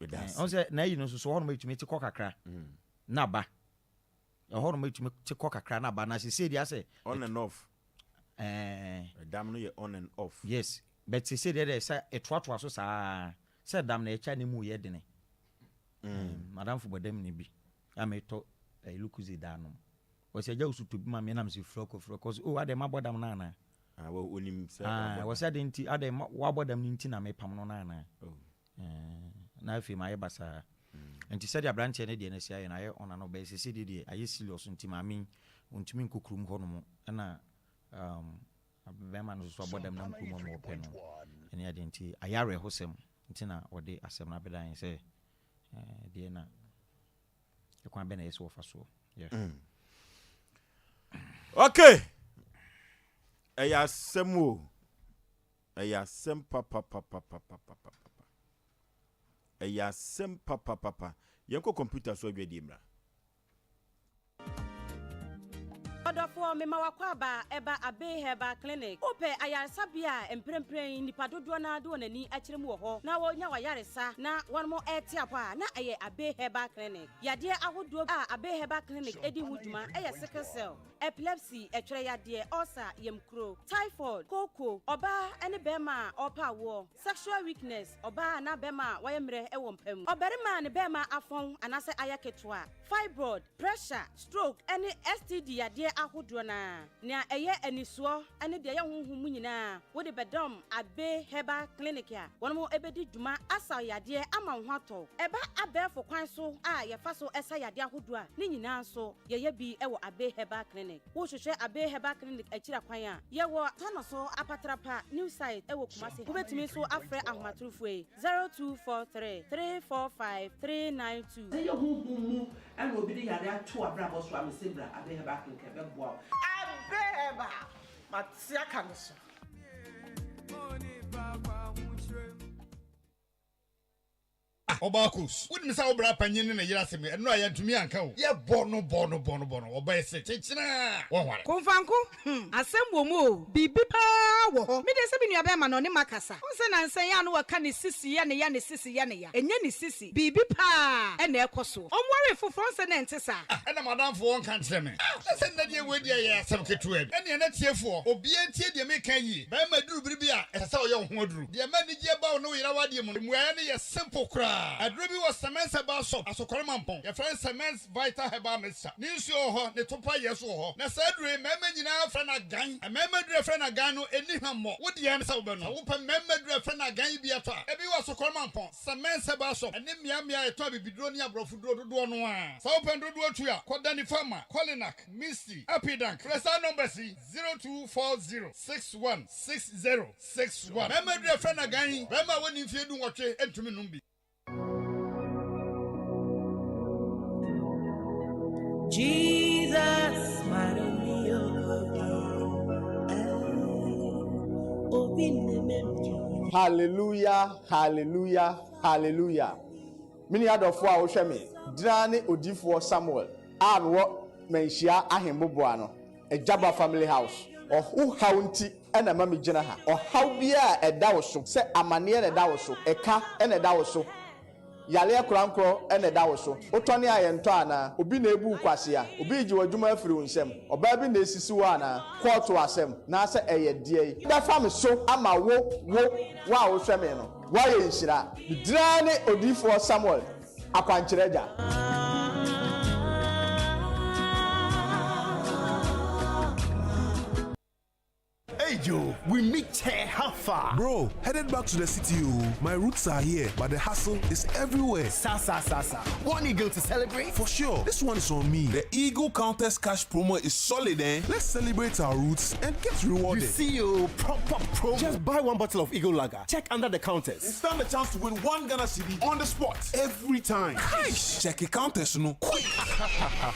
Ɔn sɛ n'ayi no nso so hɔ nom ɛtumi te kɔ kakra na ba. Ɛhɔ nom ɛtumi te kɔ kakra na ba na sesei deɛ asɛ. On and off. Ɛɛ. Ɛdam no yɛ on and off. Yes but sesei deɛ deɛ sɛ ɛtoatoa so saa sɛ dam na ɛkyɛ a ne mu yɛ dene. Mm. Madamfo bɔ dam ne bi a metɔ ɛɛ Lucozade daa nom. Ɔsɛ agya wosu tɔ bi ma me na mesɛ firi ɔkɔ firi ɔkɔ ɔsɛ oh adɛn mabɔ dam no anaa. Ah, wɔ onim sɛ Ah, wabɔ dam. wɔsɛ adɛn nti adɛn wabɔ dam no nti na mepam no no anaa. Oh. Na afei mayɛ basaa. Nti sɛdeɛ aberanteɛ no deɛ no asi ayɛ no ayɛ on and off but seesei deɛ deɛ ayɛ serious nti maame yi ɔntumi nkɔ kurom hɔ nom ɛna um, bɛrima no nso so abɔ dam nam kurom hɔ nom ɔpɛ no ɛne adeɛ nti ayɛ awerɛhosɛm nti na ɔde asɛm no abɛda yɛn sɛ eh, deɛ na ɛkwan bɛ na ɛyɛ sɛ wɔfa soɔ. Yeah. Okay. Ɛyɛ asɛm o. Ɛyɛ asɛm papapapapapapapa. Ɛyɛ asɛm papapapa. Yɛnkɔ kɔmputa so adwadie mmra. Ɔdɔfoɔ, mema w'akwaaba ɛba Abbey Herbal Clinic. Wopɛ ayaresabea a mprempren nnipa dodoɔ no ara de wɔn ani akyerɛ mu wɔ hɔ na wɔnya w'ayaresa na wɔnom rete apɔ a, na ɛyɛ Abbey Herbal Clinic. Yadeɛ ahodoɔ a Abbey Herbal Clinic di ho dwuma yɛ sickle cell, Epilepsy, ɛtwerɛ yadeɛ, ulcer, yamkuro, typhoid, kooko, ɔbaa ne barima a ɔrepɛ awoɔ, sexual weakness, ɔbaa anaa barima a wayɛ mmerɛ wɔ mpa mu, ɔbarima a ne barima afɔn anaasɛ ayɛ ketewa, fibroid, pressure, stroke ne STD yadeɛ ahodoɔ no ara. Nea ɛyɛ anisoɔ ne deɛ ɛyɛ honhom mu nyinaa wode bɛdɔm Abbey Herbal Clinic a wɔn bɛdi dwuma asa wo yadeɛ ama wo ho atɔ wo. Ɛba abɛɛfo kwan so a yɛfa so sa yadeɛ ahodoɔ a, ne nyinaa nso Yɛyɛ bi wɔ Abbey Herbal Clinic. Wohwehwɛ Abbey Herbal Clinic akyiri akwan a, yɛwɔ Tanoso Apatrapa New Site wɔ Kumasi. Wobɛtumi nso afrɛ ahomatorofoɔ yi, 0243 345 392. Sɛ ɛyɛ honhom mu na obi de yare ato w'abrabɔ so a, mese bra Abbey Herbal Clinic ɛbɛboa wo. Abbey Herbal, mate aka no so. Ah ɔbaa Kos, wonim sɛ wo bra panyin ne ne yere asɛm yi, ɛno a yɛantumi anka o. Yɛbɔ no bɔ no bɔ no bɔ no, ɔbaa se kyekyena a, wɔnware. Komfanko, hmm, asɛm wɔ mu o, biribi paa wɔ hɔ. Me deɛ sɛ me nua bɛɛma no ɔne makasa. Wohu sɛ nansa yi a na wɔka ne sisi yɛ ne ya, ne sisi yɛ ne ya. Ɛnyɛ ne sisi, biribi paa na ɛrekɔ soɔ. Ɔnwaree foforɔ, wohu sɛ na ɛnte saa. Ah, ɛna m'adamfo ɔnka nkyerɛ me. Ah, na sɛ nnɛ deɛ wei deɛ ɛyɛ asɛm ketewa bi. Ɛnneɛ na tiefoɔ, obiara ntie deɛ mereka yie. Barima duru bere bi a, ɛsɛ sɛ ɔyɛ wo ho aduru. Deɛ ɛma anigyeɛ ba wo ne wo yere awadeɛ mu no, mmuaeɛ no yɛ simple koraa. Aduro bi wɔ Semens Herbal Shop, Asokore Mampong. Yɛfrɛ no Semens Vital Herbal Mixture. Ne nsuo wɔ hɔ, ne topa yɛ nso wɔ hɔ. Na saa aduro yi, mmarima nyinaa frɛ no agan. Mmarima aduro a yɛfrɛ no agan no, ɛnni hwammɔ. Wo deɛ ne sɛ wobɛnom. Sɛ wopɛ mmarima aduro a yɛfrɛ no agan yi bi atɔ a, ebi wɔ Asokore Mampong, Semens Herbal Shop, ne mmeammea a yɛtɔn abibiduro ne aborɔfoduro dodoɔ no ara. Sɛ wopɛ no dodoɔ tu a, kɔ Danny Pharma, Kolinak, Misty, Apidank. Frɛ saa numbers yi, 0240 61 60 61. Barima aduru a yɛfrɛ no agan yi, barima a wadi mfeɛ dunwɔtwe ntumi nnom bi. Jesus, Hallelujah, hallelujah, hallelujah. Me nua dɔfoɔ a wohwɛ me, Dina ne odiyifoɔ Samuel a mewɔ Manhyia Ahemboboa no, Agyaba Family House. Wo haw nti na ɛma migyina ha. Ɔhaw biara a ɛda wo so, sɛ amaneɛ na ɛda wo so, ɛka na ɛda wo so, yareɛ korankorɔ na ɛda wo so, wotɔne a yɛntɔ anaa? Obi na ɛrebu wo kwasea? Obi regye w'adwuma afiri wo nsam? Ɔbaa bi na ɛresisi wo anaa? Kɔɔto asɛm, naasɛ ɛyɛ deɛn? Bɛfa me so ama wo, wo, wo a wohwɛ me no, woayɛ nhyira. Me din ara ne Odiyifoɔ Samuel Akwankyerɛ Agya. Hey Joe, we meet here, how far? Bro, headed back to the city. Oh. My roots are here, but the hustle is everywhere. Sa sa sa sa. One eagle to celebrate? For sure. This one is on me. The Eagle Countess Cash promo is solid, eh? Let's celebrate our roots and get rewarded. You see, you proper promo. Just buy one bottle of Eagle Lager. Check under the counters. And stand a chance to win one Ghana cedi on the spot every time. Cash! Check the counters, no. Quick!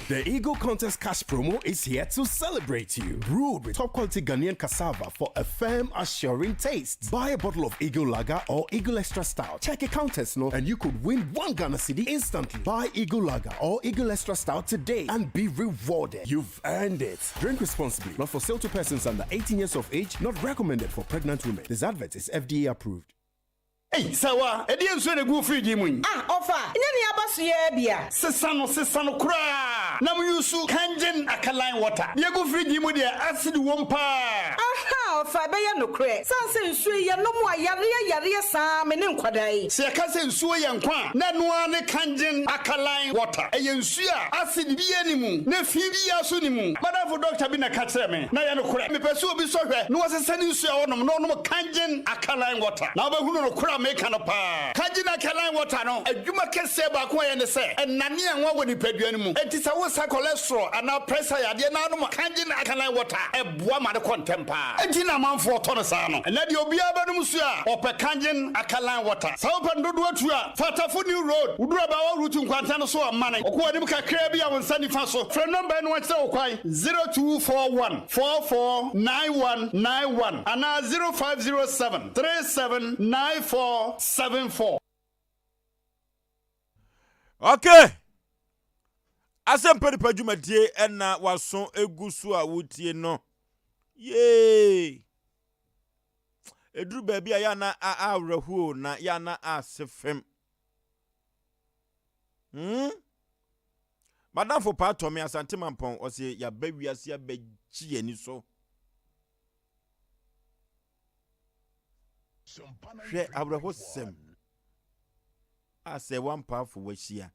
the Eagle Countess Cash promo is here to celebrate you. Brewed with top quality Ghanaian cassava for a firm, assuring taste. Buy a bottle of Eagle Lager or Eagle Extra Stout. Check a counters, no, and you could win one Ghana cedi instantly. Buy Eagle Lager or Eagle Extra Stout today and be rewarded. You've earned it. Drink responsibly. Not for sale to persons under 18 years of age. Not recommended for pregnant women. This advert is FDA approved. Ei, Sawa, ɛdeɛn nsuo na ɛgu wo fridge yi mu yi? Ah, ɔfa, ɛnyɛ nea aba so yi ara bi a? Sesa no, sesa no koraa na mo use Kangen alkaline water. Deɛ ɛgu fridge yi mu deɛ, acid wom paa. Aha, ɔfa, ɛbɛyɛ nokorɛ. Sane sɛ nsuo yi, yɛnom a, yareɛ yareɛ saa me ne nkwadaa yi. Sɛ yɛka sɛ nsuo yɛ nkwa a, na ɛno ara ne Kangen alkaline water. Ɛyɛ nsuo a acid biara nni mu, na fi biara nso nni mu. M'adamfo dɔkta bi na ɛka kyerɛɛ me, na ɛyɛ nokorɛ. Mepɛ sɛ obi sɔ hwɛ na wasesa ne nsuo a ɔnom na ɔnom Kangen alkaline water, na wobɛhunu nokorɛ a meka no paa. Kangen alkaline water no, adwuma kɛseɛ baako a ɛyɛ ne sɛ, ɛnane anwa wɔ nipadua no mu. Enti sɛ wosa cholesterol anaa pressure yadeɛ na wonom Kangen alkaline water a, ɛboa ma no kɔ ntɛm paa. Enti na amanfoɔ tɔ no saa no. Ɛnnɛ deɛ obiara bɛnom nsuo a, ɔpɛ Kangen alkaline water. Sɛ wopɛ no dodoɔ tu a, fa Tafo New Road, woduru Abaawa Route nkwanta no so a, mane kɔ w'anim kakraa bi a wo nsa nifa so. Frɛ nɔmba yi na wɔnkyerɛ wo kwan, 0241 449191 anaa 0507 379474. Okay. Asɛmpa nipa dwumadie ɛna waso egu so a wotie no. Yee. Eduru baabi a yɛana awerɛhoɔ na yɛana ase fam. Hmm? Madamfo paa tɔ me Asante Mampɔn ɔse yɛaba wiase abɛgye yɛn ani so. Hwɛ awerɛhosɛm a sɛ wampaafo wahyia.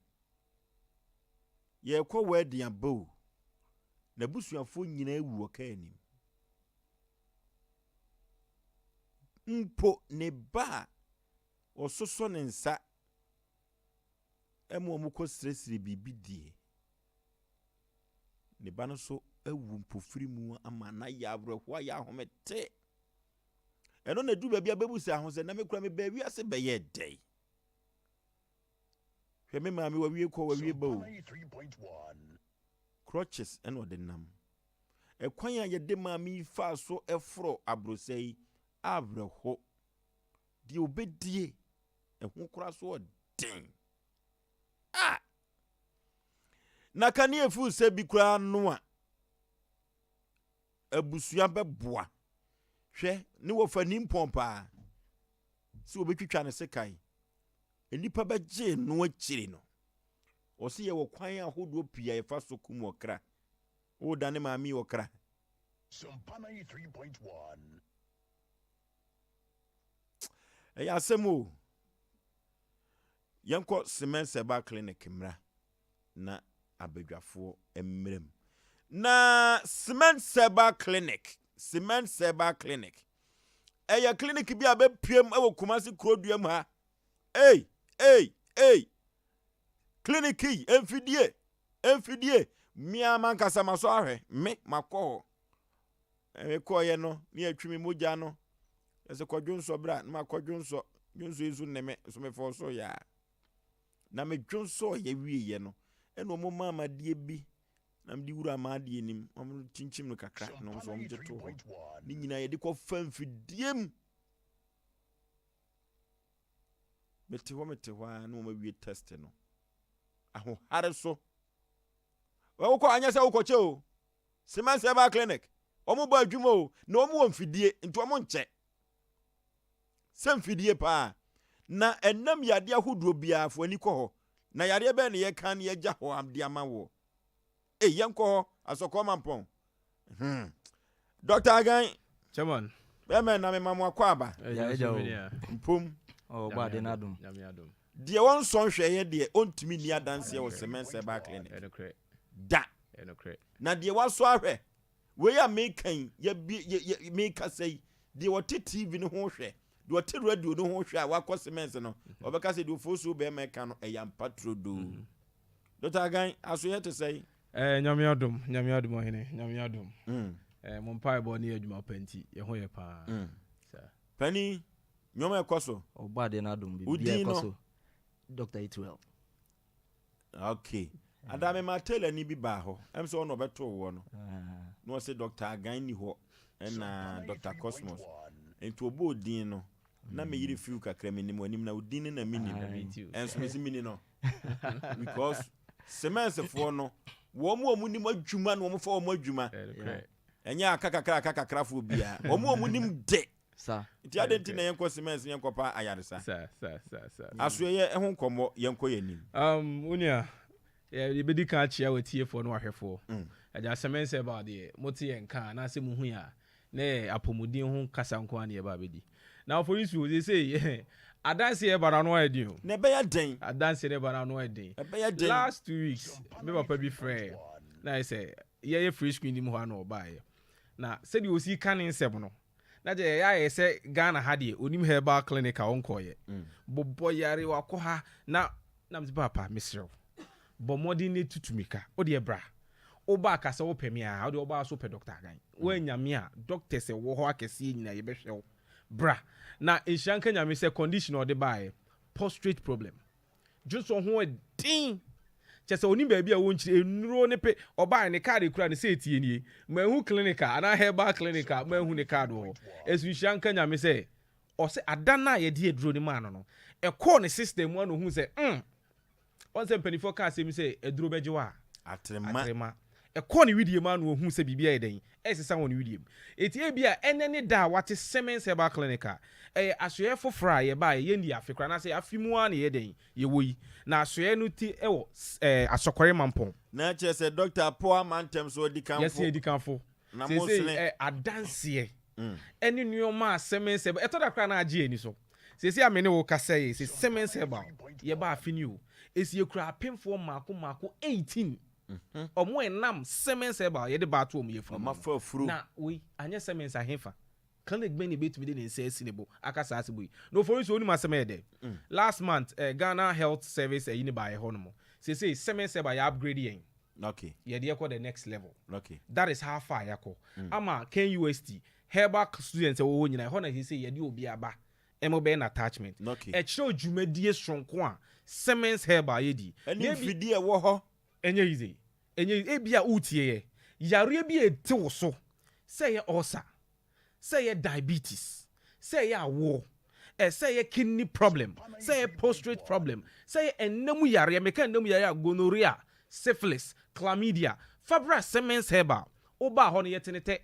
Yɛrekɔ wɛɛden aba o, n'abusuafoɔ nyinaa awu wɔ kaa anim. Mpo ne ba a ɔsosɔ ne nsa ma wɔkɔsrɛsrɛ biribi die. Ne ba no nso awu mpofirim mu ama no ayɛ awerɛhoɔ ayɛ ahomete. Ɛno na ɛduru baabi a bɛbu sɛ ho sɛ na me kura me baa wiase bɛyɛ dɛn? Hwɛ me maame wawie kɔ wawie ba o. Crutches ɛna ɔde nam. Ɛkwan a yɛde maame yi faa so ɛforɔ abrosɛ yi awerɛho. Deɛ ɔbɛdie ɛho koraa so ɔden. Ah! Na kanea firi sɛ bi koraa no a abusua bɛboa. Hwɛ ne wɔfa nimpɔn paa sɛ wɔbɛtwitwa ne sekan. Nnipa bɛgyee no akyiri no. Ɔse yɛwɔ kwan ahodoɔ pii a yɛfa so kum ɔkra. Wodane maame yi ɔkra. Ɛyɛ asɛm o. Yɛnkɔ Cement Herbal Clinic mmra na abadwafoɔ mmra mu. Na Cement Herbal Clinic, Cement Herbal Clinic, ɛyɛ clinic bi a bɛpiem wɔ Kumasi kurodua mu ha. Ei, ei, ei, clinic yi, mfidie, mfidie, mmea mankasa masɔ ahwɛ, me makɔ hɔ. Mekɔeɛ no, ne yɛtwe me mogya no. Yɛsɛ kɔ dwonsɔ bra, na makɔ dwonsɔ. Dwonsɔ yi nso nne me, nso mefɔɔ so yɛ a. Na me dwonsɔ yɛ wieɛ no, ɛna wɔn maa m'adeɛ bi, na mede wura m'adeɛ nim, wɔn kyinkyim no kakra, na wɔn nso wɔn gye to hɔ. Ne nyinaa yɛde kɔ fa mfidie mu. Mete hɔ mete hɔ ara na wɔn awie test no. Ahohare so. Wokɔ anyɛ sɛ wokɔkyɛ o. Siemens Herbal Clinic, wɔn bɔ adwuma o, na wɔn wɔ mfidie, nti wɔn nkyɛ. Sɛ mfidie paa. Na ɛnam yadeɛ ahodoɔ biara fo ani kɔ hɔ. Na yadeɛ bɛn na yɛka na yɛgya hɔ de ama woɔ? Ei, yɛnkɔ hɔ, Asɔkɔɔ Mampɔn. Hmm. Dr. Agan. Chairman. Bɛmɛ na mema mo akɔ aba. Mpom. Ɔbɔ ade no adom. Deɛ wɔnsɔ nhwɛeɛ deɛ ɔntumi nni adanseɛ wɔ Siemens Herbal Clinic. Da. Na deɛ wasɔ ahwɛ, Wei a meka yi, yɛbi yɛ yɛ mekasa yi, deɛ ɔte TV no ho hwɛ, deɛ ɔte radio no ho hwɛ a wakɔ Siemens no, ɔbɛka sɛ deɛ Ofosuo bɛrima ɛka no ɛyɛ ampa turodoo. Dɔkta Agan, asoyɛ te sɛn? Eh, Nyame adom, Nyame adom ɔhene, Nyame adom. Eh, mo mpaebɔ ne adwuma pa nti, yɛ ho yɛ paa. Saa. Panin, nneɛma ɛkɔ so. Ɔbɔ adeɛ no adom, Wo biribiara din ɛkɔ no? so. Dr. Ituel. Okay. Ada me ma tailor ni bi baa hɔ. Ɛm sɛ ɔna ɔbɛtoo woɔ no. Na ɔse Dr. Agan ni hɔ ɛna Dr. Cosmos. Nti ɔbɔɔ din no. Na me yere firiw kakra menim w'anim na wo din no na menim. Ɛnso mese meni no. Because Semɛnsefoɔ no wɔn a wɔn nim adwuma na wɔn fa wɔn adwuma. Ɛnyɛ aka kakra aka kakrafoɔ biara. Wɔn a wɔn nim de. Sa. Nti adɛn nti na yɛnkɔ Siemens ne yɛnkɔpa ayaresa? Sa, sa, sa, sa. Asoɛeɛ ho nkɔmmɔ, yɛnkɔ yɛn anim. Um, wo nua, yɛbɛdi kan akyea w'atiefoɔ ne w'ahwɛfoɔ. Agya Siemens Herbal deɛ, mote yɛn nka anaasɛ mohu yɛn a, na ɛyɛ apɔmuden ho kasa nko ara na yɛba abɛdi. Na Oforisuo, seesei, adanseɛ ɛba no ano ayɛ den o. Na ɛbɛyɛ den. Adanseɛ no ɛba no ano ayɛ den. Ɛbɛyɛ den. Last 2 weeks, me papa bi frɛɛ, na ayɛ sɛ yɛyɛ free screen mu hɔ a na ɔbaeɛ. Na sɛdeɛ ɔsi ka ne nsɛm no, na kyɛ yɛyɛ ayɛ sɛ Ghana ha deɛ onim herbal clinic a ɔnkɔɔyɛ. Bobɔ yare wakɔ ha na na mese papa mesrɛ wo bɔ mmɔden na tutu mmirika wo deɛ bra. Woba a ka sɛ wopɛ me a, wo deɛ woba a so wopɛ Doctor Agan. Woannya me a, doctors ɛwɔ hɔ akɛseɛ nyinaa yɛbɛhwɛ wo. Bra. Na nhyira nka Nyame sɛ condition a ɔde baeɛ, prostrate problem. Dwonsɔ ho den. Kyerɛ sɛ ɔnim baabi a ɛwɔ nkyiri, nnuro ne pe, ɔbaeɛ ne card ekura no sɛ etie nie. Manhu clinic a anaa herbal clinic a manhu ne card wɔ hɔ. Ɛso nhyira nka Nyame sɛ ɔsɛ ada no a yɛde aduro no maa no no, ɛkɔɔ ne system mu a na ohuu sɛ mm, ɔn sɛ mpaninfoɔ ka asɛm sɛ aduro bɛgye wo a, Atrema. atrema. Ɛkɔɔ ne widie mu a na ohuu sɛ biribi ayɛ dɛn, ɛresesa wɔ ne widie mu. Enti ebia ɛnnɛ ne da a wate Siemens Herbal Clinic a, ɛyɛ asoɛeɛ foforɔ a yɛbaeɛ, yɛnnii afe koraa, anaasɛ afe mu ara na yɛyɛ dɛn, yɛwɔ yi. Na asoɛeɛ no ti wɔ ɛɛ Asɔkɔre Mampɔn. Na kyerɛ sɛ Dɔkta Apoah mantam so adikanfo. Yɛse adikanfo. Na mo Seesei sene. ɛ adanseɛ ɛne nnoɔma a Siemens Herbal, ɛtɔ da koraa na agye yɛn ani so. Seesei a me ne wo rekasa yi, se Siemens Herbal, yɛba afe ni o, esi yɛkura apemfoɔ mmaako mmaako 18. Ɔmo a ɛnam Siemens Herbal yɛde ba ato ɔmo yafunu mu no. Na wei anyɛ Siemens ahefa? Clinic bɛn na ebetumi de ne nsa asi ne bo aka saa asɛm yi? Na Ofori nso onim asɛm ɛyɛ dɛ. Last month eh, Ghana Health Service ayi ne baeɛ hɔ nom. Seesei Siemens Herbal yɛ upgrade yɛn. Okay. Yɛde yɛkɔ the next level. Okay. That is how far yɛakɔ. Ama KNUST herbal students ɛwɔ hɔ nyinaa ɛhɔ na seesei yɛde obi aba ɛma ɔbɛyɛ no attachment. Okay. Ɛkyerɛw dwumadie soronko a Siemens Herbal yɛdi. Ɛne mfidie a ɛwɔ hɔ. Ɛnyɛ easy. Ɛnyɛ easy. Ebia woretie yɛ. Yareɛ bi a ɛte wo so, sɛ ɛyɛ ulcer, sɛ ɛyɛ diabetes, sɛ ɛyɛ awoɔ, ɛ sɛ ɛyɛ kidney problem, sɛ ɛyɛ prostrate problem, sɛ ɛyɛ ɛnna mu yareɛ, meka ɛnna mu yareɛ a, gonorrhea, syphilis, chlamydia, fa bra Siemens Herbal. Wobaa hɔ no, yɛte ne tɛ.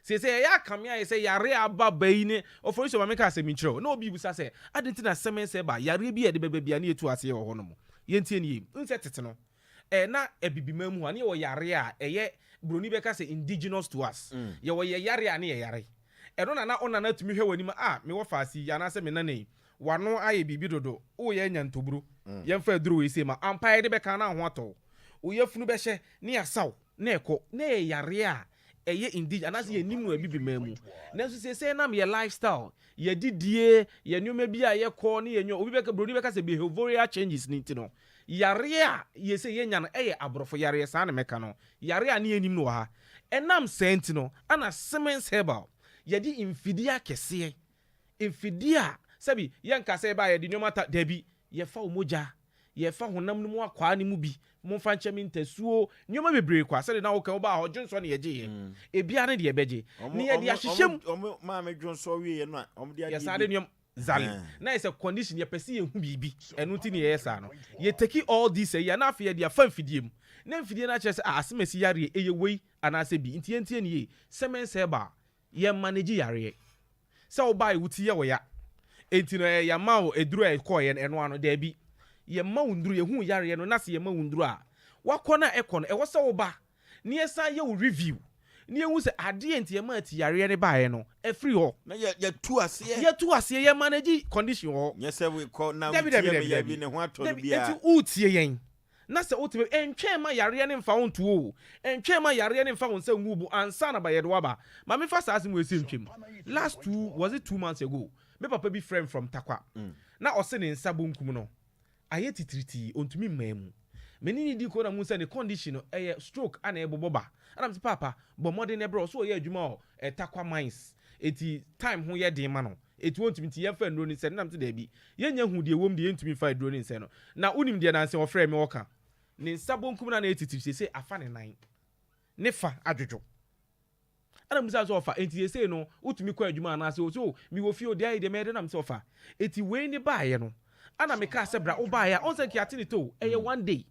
Seesei ɛyɛ akame ayɛ sɛ yareɛ a aba ba yi ne Oforisuo ma menka asɛm yi nkyerɛ wo. Na obi rebisa sɛ, adɛn nti na Siemens Herbal, yareɛ bi a yɛde bɛba biara na yɛtu aseɛ wɔ hɔnom? Yɛntie no yie. Wohu sɛ tete no, Ɛ na Abibiman mu hɔ a, ne yɛwɔ yareɛ a ɛyɛ, Buroni bɛka sɛ indigenous to us. Yɛwɔ yɛ yareɛ a ne yɛyare. Ɛno na na wo nana tumi hwɛ w'anim a, ah, me wɔfaase yi anaasɛ me nana yi, w'ano ayɛ biribi dodo, woreyɛ anya ntoburo, yɛmfa aduro wei sei ma. Ampa yɛde bɛka na wo ho atɔ wo. Wo yafunu bɛhyɛ ne yɛasa wo na ɛkɔ. Na ɛyɛ yareɛ a ɛyɛ indig anaasɛ yɛnnim no Abibiman mu. Nanso seesei ɛnam yɛ lifestyle, yɛn adidie, yɛn nneɛma bi a yɛkɔ ne yɛn nneɛma, obi bɛka, Buroni bɛka sɛ behavioral changes no nti no, Yareɛ a yɛsɛ yɛnya no yɛ aborɔfo yareɛ, saa na mɛka no, yareɛ a ne yɛnnim no wɔ ha. Ɛnam saa nti no, ɛna Siemens Herbal, yɛde mfidie akɛseɛ, mfidie a sɛbi yɛnka sɛ yɛba a yɛde nneɛma ta, dabi, yɛfa wo mogya, yɛfa honam no mu akwaa no mu bi, momfa nkyɛ me ntasuo, nneɛma bebree kwa, sɛdeɛ na woka wobaa hɔ, dwonsɔ na yɛgyeeɛ, ebiara ne deɛ yɛbɛgye, na yɛde ahyehyɛ mu. Wɔn maame dwonsɔ wieɛ no a, wɔde adeɛ bi. Yɛsan de nneɛma. Zale. Na ayɛ sɛ condition yɛpɛ sɛ yɛhu biribi ɛno nti na yɛyɛ saa no. Yɛ take all these ayi a na afei yɛde afa mfidie mu. Na mfidie no akyerɛ sɛ ah asemasi yareɛ ɛyɛ wei anaasɛ bi nti yɛntie no yie. Semens herbal yɛ manage yareɛ. Sɛ wobaeɛ wo ti yɛ wo ya nti no ɛɛ yɛama wo aduro a ɛkɔeɛ no ɛno ano daabi. Yɛma wo nnuro yɛhu wo yareɛ no na sɛ yɛma wo nnuro a wakɔ no a ɛkɔ no ɛwɔ sɛ woba na yɛsan yɛ wo review na yɛhu sɛ adeɛ nti ɛmaa ti yareɛ no baeɛ no afiri hɔ. Na yɛ yɛtu aseɛ. Yɛtu aseɛ, yɛ manage condition wɔ hɔ. Nyɛ sɛ wekɔ na Dabi wotie dabi me dabi yɛ bi dabi ne ho atɔ no dabi biara. Enti woretie yɛn. Na sɛ wote baabi, ɛntwɛn mma yareɛ no mfa wo nto o, ɛntwɛn mma yareɛ no mfa wo nsa ngu wo bo ansa na ba yɛde wo aba. Ma memfa saa asɛm wei sɛ ntwam. Last two, was it 2 months ago, me papa bi frɛɛ me from Tarkwa. Na ɔse ne nsa bonkum no ayɛ titiritii, ɔntumi mmaa mu. Me ne no dii nkɔmmɔ na mehu sɛ ne condition no, ɛyɛ stroke ana ɛrebobɔ ba. Ɛna mese, Paapa, bɔ mmɔden na brɛ. Ɔse ɔyɛ adwuma wɔ eh, Tarkwa mines, enti time ho yɛ den ma no. Enti wɔntumi nti yɛmfa nnuro no nsɛ no. Na mese daabi, yɛnnya hu deɛ ɛwɔ mu deɛ yɛntumi mfa aduro no nsɛ no. Na wonim deɛ nansa ɔfrɛɛ me ɔka? Ne nsa bonkum no a na ɛyɛ titiri seesei afa ne nan ne fa adwodwo. Ɛna mebisaa no sɛ ɔfa enti seesei no wotumi kɔ adwuma anaasɛ ɔse oh mewɔ fie o deɛ ayɛ deɛ mɛyɛ dɛn na mese ɔfa. Enti wei ne baeɛ no ɛna mekaa sɛ bra wobaeɛ a ɔhu sɛ nka yɛate ne to o ɛyɛ one day.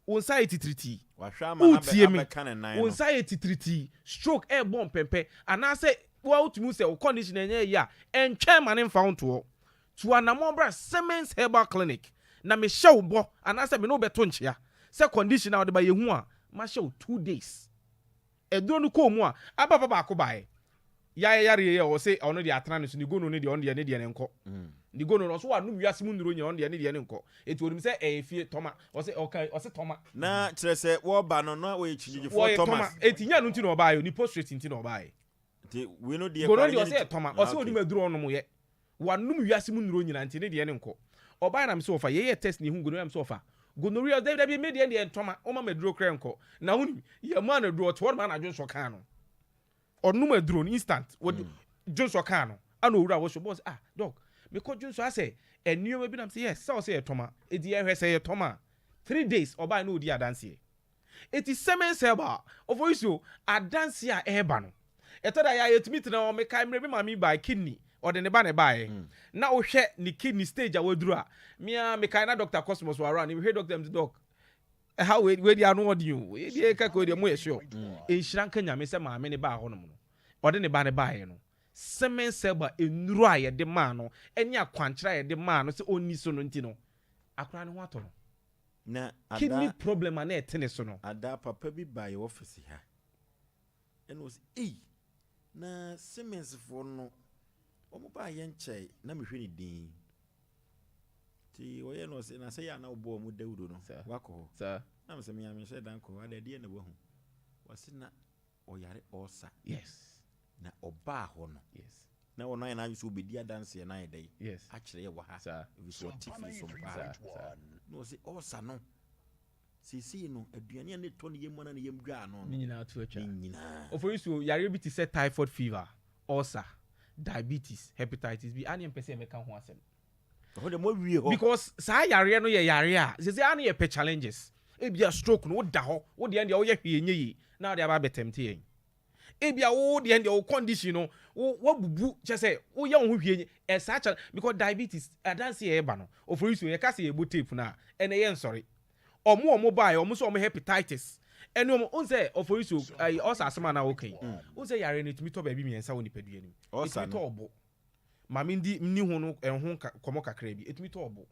Wo nsa ayɛ titiritii. Wahwɛ ama no Woretie me? abɛka ne nan Wo no. nsa ayɛ titiritii. Stroke rebɔ mpɛmpɛ. Anaasɛ wo ara wotumi hu sɛ wo condition nyɛ yie a, ɛntwɛn ma no mfa wo nto hɔ. Tu anammɔn bra Simmons Herbal Clinic na mehyɛ wo bɔ anaasɛ me ne wo bɛto nkyea sɛ condition a wode ba yɛhu a, mahyɛ wo 2 days. Aduro no kɔɔ mu a, ababa baako baeɛ. Yayɛ yareɛ yi a ɔse ɔno deɛ atena ne so, ne gono no deɛ ɔno deɛ ne deɛ no nkɔ. Ne gono no ɔse wanom wiase mu nnuro nyinaa ɔno deɛ ne deɛ no nkɔ. Enti onim sɛ ɛyɛ fie tɔma. Ɔse ɔka ɔse tɔma. Na kyerɛ sɛ wɔba no na wɔyɛ kyingyegyefoɔ Wɔyɛ tɔma. Thomas. Enti nyɛ ɛno nti na ɔbaeɛ o, ne postrate nti na ɔbaeɛ. Nti wei no deɛ Gono koraa deɛ nyɛ ɔse ne ɛyɛ ti tɔma. ah Ɔse okay. onim aduro ɔnom yɛ. Wanom wiase mu nnuro nyinaa nti ne deɛ no nkɔ. Ɔbaeɛ na mese ɔfa. Yɛyɛɛ test na yɛhuu gonorrhea mese ɔfa. Gonorrhea ɔse dabi dabi me deɛ deɛ ntɔma woma me aduro koraa ɛnkɔ. Na wonim yɛmaa no aduro ɔte hɔ nom anadwo nsɔ kaa no. Ɔnom aduro no instant wɔde dwonsɔ kaa no ana owura wɔ so bɔɔ sɛ ah doc mekɔ dwonsɔ asɛ nneɛma bi nam sɛ yes sɛ ɔsɛ yɛ tɔma eti yɛhwɛ sɛ yɛ tɔma a 3 days ɔbaa na odi adanseɛ. Eti Siemens Herbal ofoisuo adanseɛ a ɛreba no ɛtɔ da yɛ a yɛtumi tena hɔ. Mekae mmerɛ bi maame baa kidney ɔde ne ba na ɛbaeɛ na wohwɛ ne kidney stage a waduru a mea mekae na Doctor Cosmos wɔ around mehwɛ doctor mti doc ɛha wei wei deɛ ano ɔden o wei deɛ kaka wei deɛ mo yɛ sure. Nhyira nka Nyame sɛ maame ne baa hɔnom no ɔde ne ba ne baeɛ no Siemens Herbal nnuro a yɛde maa no ɛne akwankyerɛ a yɛde maa no sɛ ɔnni so no nti no akwadaa no ho atɔ no. Na Kidney ada problem a na ɛte ne so no. Ada papa bi baa yɛ office ha ɛna ɔsi ei na Siemensfoɔ no wɔn baa yɛ nkyɛe na mehwɛ ne din nti ɔyɛ no ɔsɛ na sɛ yɛ a na wobɔ wɔn dawuro no wakɔ hɔ na mesɛ mea menhyɛ dan kɔ hɔ ada ɛdeɛ na wahu wɔse na ɔyare ɔɔsa na ɔbaa hɔ no na ɔno ayɛ n'adwene sɛ ɔbɛdi adanseɛ no ayɛ dɛn akyerɛ yɛ wɔ ha ɛfiri sɛ ɔte firi so paa na ɔse ɔɔsa no seesei no aduane a ne tɔ ne yam ana ne yam dwaa no ne nyinaa to atwa. Ne nyinaa. Ofori so yareɛ bi te sɛ typhoid fever, ulcer, diabetes, hepatitis B ane mpɛ sɛ yɛbɛka ho asɛm. Ɛhɔ deɛ moawie hɔ. Because saa yareɛ no yɛ yareɛ a sɛ sɛ ane yɛpɛ challenges. Ebia stroke no woda hɔ wo deɛ deɛ woyɛ hwee nyɛ yie na wode aba abɛtɛmte yɛn. Ebia wo deɛ deɛ wo condition no wo wabubu kyɛ sɛ woyɛ wo ho hwee nyɛ ɛsaa challenge because diabetes adanse yɛ ɛba no ofori so yɛka sɛ yɛbɔ tape no a ɛnɛ yɛ nsɔre. Ɔmo a ɔmo baeɛ ɔmo sɛ ɔmo hepatitis ɛne ɔmo n sɛ ɔfori so ɛyi ɔsa asɛm a na ɔka yi n sɛ yare no etumi tɔ baabi mmiɛnsa wɔ nipadua no mu. Ɔsa Etumi no. tɔ ɔbo maame ndi nni ho no ɛho nkɔmɔ kakra bi. Etumi tɔ ɔbo,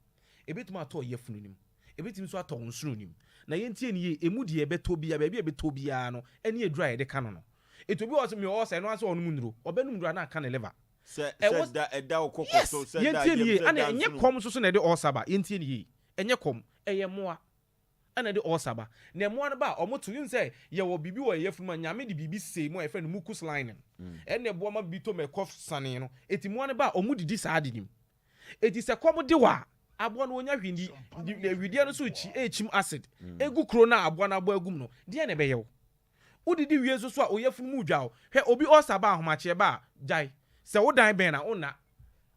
ebetumi atɔ yafunu nim, ebetumi nso atɔ nsono nim. Na yɛntie ne yie emu deɛ ɛbɛtɔ bia baabi a ɛbɛtɔ biara no ɛne aduru a yɛde ka no no etu obi wɔ sɛ mi ɔwɔ sɛ ɛno asɛ ɔnom nnuro ɔbɛnum nnuro a na aka ne liver. Sɛ ɛwɔ sɛ da ɛda wo koko so sɛ da yɛntie ne yam yie sɛ ana da ɛnyɛ nsono. Kɔm nso so na ɛde ɔɔsa ba. Yɛntie ne yie ɛnyɛ kɔm ɛyɛ mmoa ɛna ɛde ɔɔsa ba. Na mmoa no ba a ɔmo to yɛn sɛ yɛwɔ biribi wɔ yɛn yafunu mu a Nyame de biribi sei mu a yɛfrɛ no mucus lining ɛna ɛboa ma biribi tɔ mu ɛkɔ sane no. Eti mmoa no ba a ɔmo didi saa ade nim. Eti sɛ kɔm de wɔ a aboa no onya hwee ndi na awideɛ no so kyi ekyim acid egu kuro no a aboa no abɔ agum no deɛ na ɛbɛyɛ wo. Wodidi wie nso so a oyafunu mu dwa wo. Hwɛ obi ɔɔsa ba ahomakyeɛ ba a gyae sɛ wo dan bɛn na wonna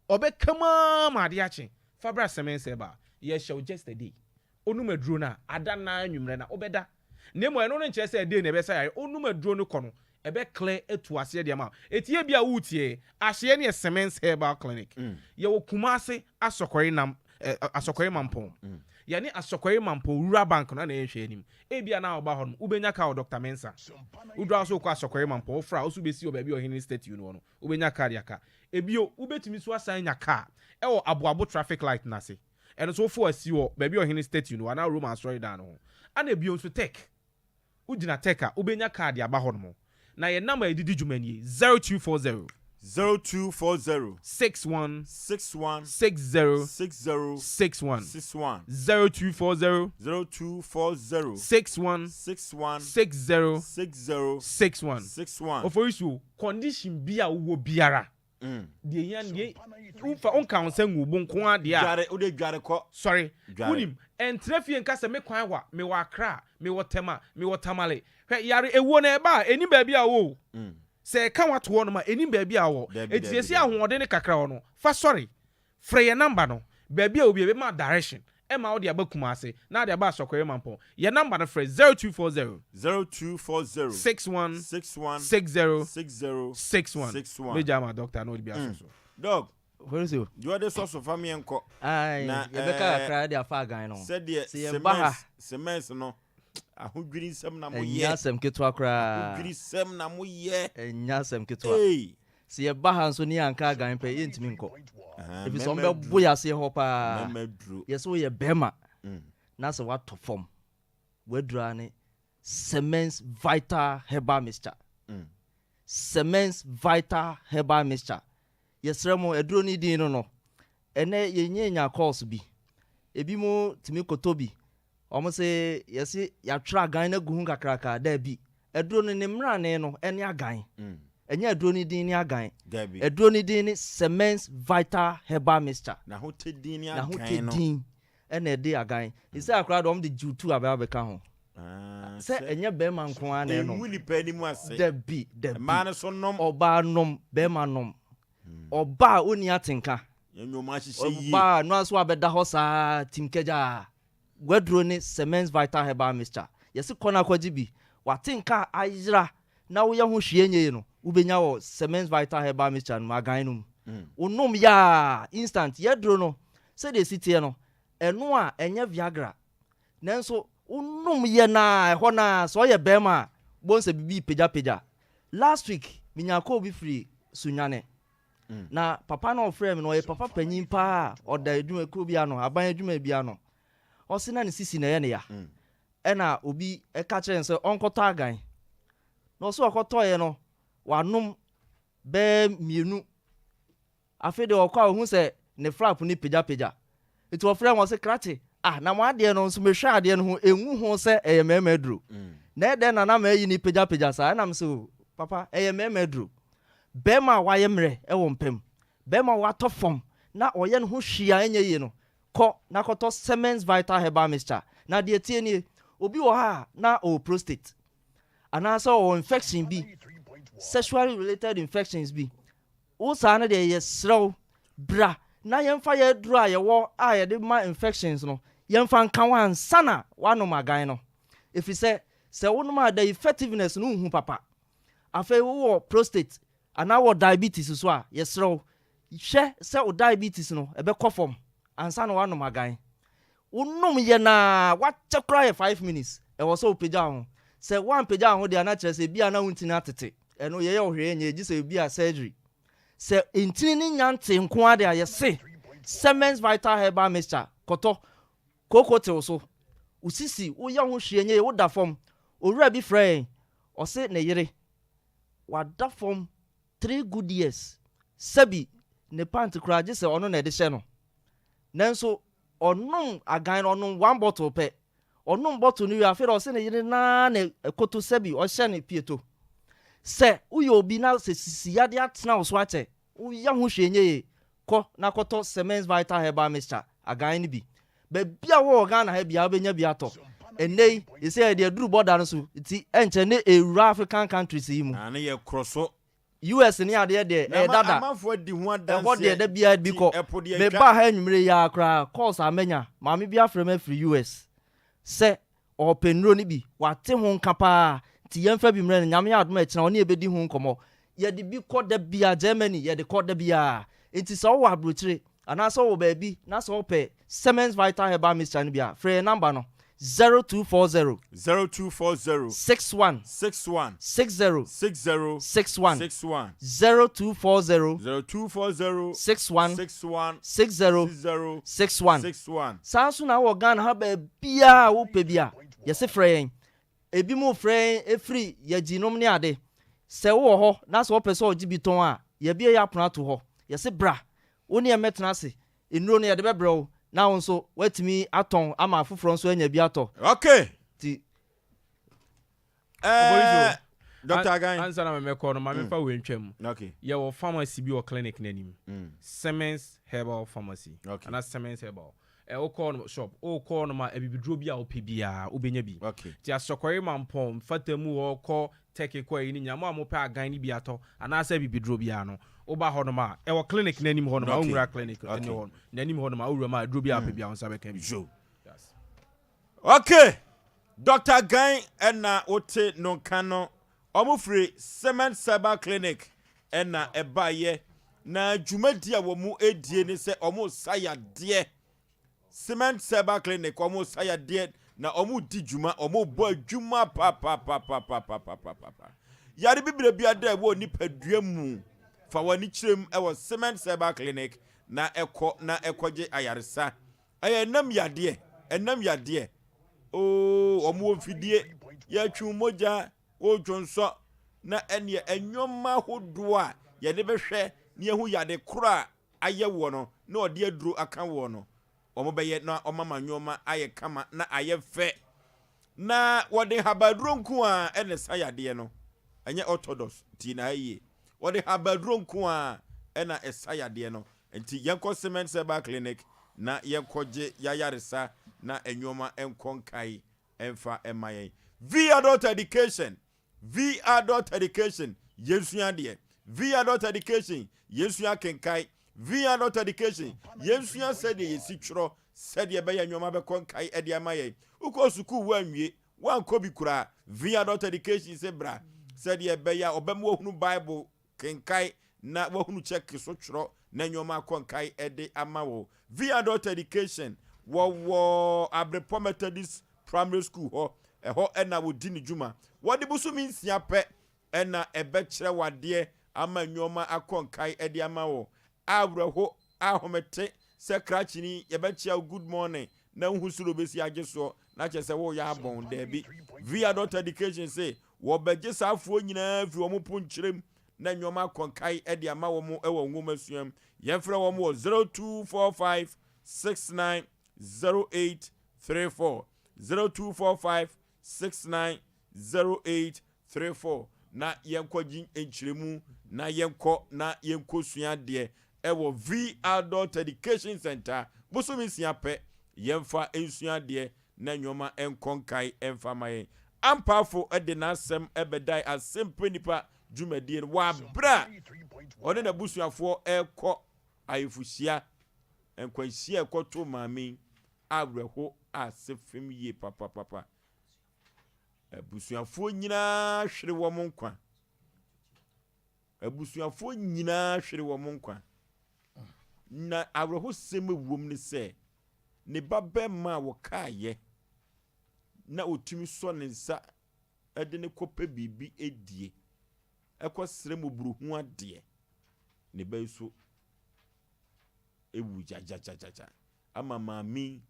ɔbɛka mu ara ma adeɛ akye. Fa bra sɛmɛnsɛ ba a yɛhyɛ wo just a day onum aduro no a ada naa anwummerɛ na wobɛda. Na mmom ɛno no nkyerɛ sɛ ɛdei na ɛbɛsa yare. Onum aduro no kɔ no ɛbɛ clear atu aseɛ deɛ ma wo. Eti ebi a woretie ahyeɛ ne yɛ Semens Herbal Clinic. Yɛwɔ Kumase Asɔkɔre nam ɛ Asɔkɔre Mampɔn. Yɛne Asɔkɔre Mampɔn Rural Bank no na yɛnhwɛ anim. Ebi a na woba hɔ no wobɛnya car wɔ Dr. Mensah. Woduru so wokɔ Asɔkɔre Mampɔn wofra a wo so wobɛsi wɔ baabi a ɔhene statue no wɔ no wobɛnya car de aka. Ebio wobɛtumi nso asan anya car ɛwɔ Aboabo traffic light no ase. Ɛno nso wofo asi wɔ baabi a ɔhene statue no wɔ anaa Roma asɔredan no ho. Ana ebio nso Tech wogyina Tech a wobɛnya car de aba hɔ nom. Na yɛn number a yɛde di dwuma nie: 0240. 0240. 61. 61. 60. 60. 61. 61. 0240. 0240. 61. 61. 60. 60. 61. 61. Oforisuo, condition bi a wowɔ biara. Deɛ ehia deɛ wonfa wonka wo nsa ngu wo bo nko ara deɛ a. Dware wode dware kɔ. Sɔre. Dware. Wonim, ɛntena fie nka sɛ me kwan wa, mewɔ Accra, mewɔ Tema, mewɔ Tamale. Hwɛ, yare, ewuo no ɛba a, ɛnnim baabi a wowɔ o. Sɛ ɛka wo ato hɔnom a, ɛnnim baabi a wowɔ. Dabi, Enti dabi, seesei dabi. ahoɔden no kakra wɔ no, fa sɔre. Frɛ yɛn number no. Baabi a wɔ biara, yɛbɛma wo direction ma wode aba Kumasi, na wode aba Asɔkɔre Mampɔn. Yɛn number no frɛ, 0240. 0240. 61. 61. 60. 60. 61. 61. Mɛgya ama doctor na ɔde bi asɔ so. Doc, Horatio. deɛ ɔde sɔ so fa meɛ nkɔ. Ae, Na, yɛbɛka eh, kakra de afa agan no ho. Sɛdeɛ Sɛ yɛba ha. cements, cements no, ahodwiri nsɛm na moyɛ. Ɛnyɛ asɛm ketewa koraa. Ahodwiri sɛm na moyɛ. Ɛnyɛ asɛm ketewa. Ei. Sɛ yɛba ha nso ne yɛanka agan pɛ, yɛntumi nkɔ. Ah, Ɛfiri sɛ mmarima wɔbɛbo duru. yɛn aseɛ hɔ paa. Mmarima duru. Yɛsɛ woyɛ bɛrima na sɛ woatɔ fam, w'aduru ara ne Semens Vital Herbal Mixture. Semens Vital Herbal Mixture. Yɛsrɛ mo, aduro no din no no, ɛnnɛ yɛnyaanya calls bi. Ebinom tumi kɔtɔ bi. Wɔn se yɛse yɛatwerɛ agan no agu ho kakraka. Daabi. Aduro no ne mmerane no ne agan. Ɛnyɛ aduro no din ne agan. Daabi. Aduro no din ne Semens Vital Herbal Mixture. N'ahotɛ din ne agan no. N'ahotɛ din ɛna ɛde agan. Sɛ akora deɛ wɔn de jiwtu abɛ abɛka ho. Sɛ ɛnyɛ bɛrima nko ara na ɛnom. Ɛngu nipa anim ase. Dabi, dabi. Mmaa no so nom. Ɔbaa nom, bɛrima nom. Ɔbaa a ɔnni atenka. Nnwom ahyehyɛ yie. Ɔbaa a no ara nso abɛda hɔ saa tim kagyaa. W'aduro ne Semens Vital Herbal Mixture. Yɛse kɔ na kɔgye bi. W'atenka a ayera na woyɛ ho hwee nyɛ yie no, wobɛnya wɔ Semens Vital Herbal Mixture no mu, agan no mu. Wonom yɛ a, instant. Y'aduro no, sɛdeɛ ɛsi teɛ no, ɛno a ɛnyɛ Viagra. Nanso wonom yɛ no ara, ɛhɔ no ara, sɛ ɔyɛ barima a, wobɛhu sɛ biribi repagyapagya. Last week, menyaa call bi firi Sunyani. Na papa no a ɔfrɛɛ me no, ɔyɛ papa panyin paa a ɔda adwumakuo bi ano, aban adwuma bi ano. Ɔse na ne sisi na ɛyɛ ne ya. Ɛna obi ka kyerɛɛ no sɛ ɔnkɔtɔ agan. Na ɔse ɔkɔtɔeɛ no, wanom bɛyɛ mmienu. Afei deɛ ɔkɔ a ɔhu sɛ ne flap no pagyapagya. Nti ɔfrɛɛ wɔn ɔse, Krakye, ah na mo adeɛ no nso mehwɛ adeɛ no ho, ɛngu ho sɛ ɛyɛ mmarima aduro. Na ɛdɛn na na mayi no pagyapagya saa? Ɛna mese, oh papa, ɛyɛ mmarima aduro. Barima a wayɛ mmerɛ wɔ mpa mu, barima a watɔ fam na ɔyɛ ne ho hwee a ɛnyɛ yie no, kɔ na kɔtɔ Semens Vital Herbal Mixture. Na deɛ ɛteɛ nie, obi wɔ hɔ a na ɔwɔ prostate, anaasɛ ɔwɔ infection bi, sexually related infections bi, Wo saa no deɛ yɛsrɛ wo bra na yɛmfa yɛn aduro a yɛwɔ a yɛde ma infections no yɛmfa nka wo ansa na woanom agan no. Ɛfiri sɛ sɛ wonom a the effectiveness no nhu papa. Afei wowɔ prostate anaa wowɔ diabetes nso a yɛsrɛ wo hwɛ sɛ wo diabetes no ɛbɛkɔ fam ansa na woanom agan. Wonom yɛ no ara wakyɛ koraa yɛ 5 minutes ɛwɔ sɛ wopagya wo ho. Sɛ woampagya wo ho deɛ a na kyerɛ sɛ ebia na wo ntini atete. Ɛno yɛyɛ wo hwee nyɛ gye sɛ ebia surgery. Sɛ ntini no nya ntee nko ara deɛ a yɛse Semens Vital Herbal Mixture kɔtɔ, kooko te wo so, wo sisi woyɛ ho hwee nyɛ yie woda fam. Owura bi frɛɛ yɛn ɔse ne yere wada fam three good years sɛbi ne pant koraa gye sɛ ɔno na ɛde hyɛ no nanso ɔnom agan no ɔnom one bottle pɛ Ɔnom bottle no wie a, afei de ɔse ne yere no ara na ɛkoto sɛbi ɔhyɛ no pieto. Sɛ woyɛ obi na sɛ sisi yadeɛ atena wo so akyɛ, woyɛ ho hwee nyɛ yie, kɔ na kɔtɔ Semens Vital Herbal Mixture, agan no bi. Baabi a wowɔ wɔ Ghana ha biara wobɛnya bi atɔ. Ɛnnɛ yi, seesei yɛde aduru bɔda no so nti ɛnkyɛ ne ɛrewura African countries yi mu. Na ne yɛ korɔ so. US ne adeɛ deɛ ɛyɛ dada. Ɛhɔ deɛ da biara bi kɔ. Me baa ha anwumerɛ yi ara koraa calls a manya, maame bi afrɛ me afiri US sɛ ɔɔpɛ nnuro no bi, wate ho nka paa nti yɛmfa bi mmerɛ no, Nyame adom a ɛkyena ɔne yɛbɛdi ho nkɔmmɔ. Yɛde bi kɔ da biara, Germany yɛde kɔ da biara. Nti sɛ wowɔ abrokyire Anaasɛ wowɔ baabi na sɛ wopɛ Semens Vital Herbal Mixture no bi a, frɛ yɛn namba no, 0240. 0240. 61. 61. 60. 60. 61. 61. 0240. 0240. 61. 61. 60. 60. 61. 61. Saa nso na wowɔ Ghana ha baabiara a wopɛ bi a, yɛse frɛ yɛn. Ebinom frɛ yɛn firi yɛgyinom ne ade. Sɛ wowɔ hɔ na sɛ wopɛ sɛ ɔgye bi tɔn a, yɛabue yɛn apono ato hɔ. Yɛse bra, wo ne yɛn mmɛtena ase. Nnuro no yɛde bɛbrɛ wo na wo nso woatumi atɔn ama afoforɔ nso anya bi atɔ. Okay. Nti. Ɛɛ Doctor Agan. Ansa na mɛkɔ no, ma memfa wei ntwam. Okay. Yɛwɔ pharmacy bi wɔ clinic no anim. Simmons Herbal Pharmacy. Okay. Anaa Simmons Herbal. Ɛ wokɔ no shop, wokɔ no ma abibiduro bi a wopɛ biara wobɛnya bi. Okay. Nti Asɔkɔre Mampɔn, Mfatamu hɔ, kɔ Turkey kɔ ayi no nyinaa, mo a mopɛ agan no bi atɔ anaasɛ abibiduro biara no, woba hɔnom a, ɛwɔ clinic no anim hɔnom a, wonwura clinic no Okay. hɔ, n'anim hɔnom a, wowura mu a, aduro biara a wopɛ biara wo nsa bɛka bi. Yo. Yes. Okay. Doctor Gan ɛna wote no nka no, wɔn firi Cement Cyber Clinic ɛna ɛbaeɛ, na dwumadi a wɔn redie ne sɛ wɔn resa yadeɛ. Cement Cyber Clinic wɔn resa yadeɛ na wɔn redi dwuma, wɔn rebɔ adwuma papapapapapapapa. Yare bibire bi ada ɛwɔ nipadua mu, fa wɔn ani kyerɛ mu ɛwɔ Cement Cyber Clinic na ɛkɔ na ɛkɔgye ayaresa. Ɛyɛ ɛnam yadeɛ, ɛnam yadeɛ. Oo, wɔn wɔ mfidie, yɛtwe mogya, wodwonsɔ, na ɛneɛ nneɛma ahodoɔ a yɛde bɛhwɛ na yɛahu yade korɔ a ayɛ woɔ no na ɔde aduro aka woɔ no, wɔn bɛyɛ na wɔn ama nneɛma ayɛ kama na ayɛ fɛ. Na wɔde habaduro nko ara na ɛsa yadeɛ no, ɛnyɛ orthodox, tie na ha yie. Wɔde habaduro nko ara na ɛsa yadeɛ no. Nti yɛnkɔ Cement Herbal Clinic na yɛnkɔgye y'ayaresa na nnoɔma nkɔ nkae mfa mma yɛn. V Adult Education V Adult Education Yɛnsua adeɛ V Adult Education Yɛnsua akenkae V Adult Education Yɛnsua sɛdeɛ yɛsi twerɛ sɛdeɛ ɛbɛyɛ nnoɔma bɛkɔ nkae de ama yɛn. Wokɔɔ sukuu woanwie, woankɔ bi koraa, V Adult Education se bra sɛdeɛ ɛbɛyɛ a ɔbɛma woahunu Bible Kenkae na wahunu kyɛke so twerɛ na nnoɔma akɔ nkae de ama wo. V Adult Education, wɔwɔ Abrepɔ Methodist Primary School hɔ, ɛhɔ na wɔdi ne dwuma. Wɔde bosome nsia pɛ na ɛbɛkyerɛ wo adeɛ ama nnoɔma akɔ nkae de ama wo. Awerɛho, ahomete sɛ krakyeni yɛbɛkyea wo good morning na wohu soro bɛsi agye soɔ na kyerɛ sɛ woreyɛ abɔn. Daabi. V Adult Education se Wɔbɛgye saa afoɔ nyinaa afiri wɔn mponkyerɛ mu na nneɛma akɔ nkae de ama wɔn wɔ nwomasua mu. Yɛmfrɛ wɔn wɔ 0245 69 0834, 0245 69 0834 na yɛnkɔgye nkyerɛmu na yɛnkɔ na yɛnkɔsua adeɛ ɛwɔ V Adult Education Center bosome nsia pɛ yɛmfa nsua adeɛ na nnoɔma nkɔ nkae mfa ma yɛn. Ampaafo de n'asɛm bɛdae Asempa Nnipa dwumadie no wɔ aberɛ a ɔne n'abusuafoɔ rekɔ ayefohyia, nkwanhyia a ɛkɔtoo maame yi awerɛho ase fem yie papapapa. Abusuafoɔ nyinaa hwere wɔn nkwa. Abusuafoɔ nyinaa hwere wɔn nkwa. Na awerɛhosɛm a ɛwom ne sɛ, ne babarima a wɔkaeɛ na ɔtumi sɔ ne nsa de no kɔpɛ biribi die, kɔsrɛ mmɔborɔhunu adeɛ, ne ba yi nso wu gyagyagyagyagya ama maame yi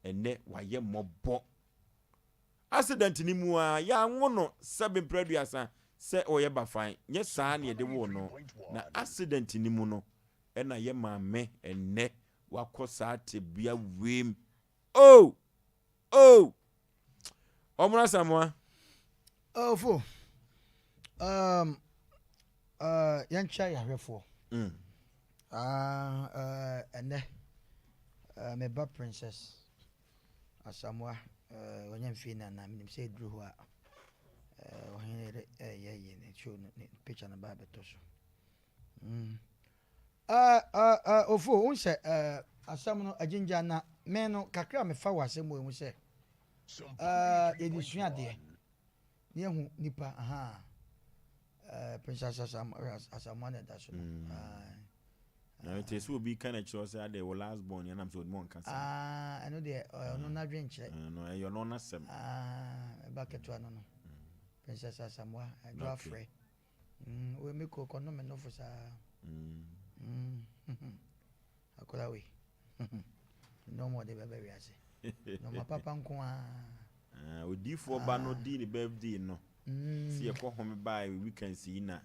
ɛnnɛ wayɛ mmɔbɔ. Accident no mu ara, yɛanwo no sɛbe mprɛ aduasa sɛ ɔyɛ bafan, nyɛ saa na yɛde woo no, na accident no mu no ɛna yɛ maame ɛnnɛ wakɔ saa tebea wei mu. Oh! Oh! Ɔmono Asamoah. Oh, fo. Um, uh, yɛnkyɛ yɛahwɛfoɔ. Mm. Uh, uh, ɛnɛ, uh, me ba Princess Asamoah eh, wanya mfie na na menim sɛ ɛduru hɔ a eh, ɔhene yere ɛyɛ eh, yɛ ne show no ne picture no ba bɛtɔ so mm. uh, uh, uh, ofo wo sɛ uh, asɛm no agyingya na me no kakra mefa wɔ asɛm wɔ mu sɛ uh, yɛde sua adeɛ ne yɛhu nipa aha uh, Princess Asamoah na ɛda so no mm. uh, Na mete sɛ obi ka na kyerɛ sɛ adɛ wɔ last born yɛnam sɛ ɔdima ɔnka saa. Ah, ɛno deɛ ɔno mm. n'adwen kyerɛ. No ɛyɛ ɔno n'asɛm. Ah, ɛba ketewa no no. Mm. Princess Asamoah ɛdwo afrɛ. Mm, wei me kɔ kɔno me nofo saa. Mm. Mm. Akɔla wei. Nneɛma ɔde bɛbɛ wiase. Nneɛma papa nko ara. Ah, odiifoɔ ba no ah. di ne birthday no. Si yɛkɔ home baa weekends yi na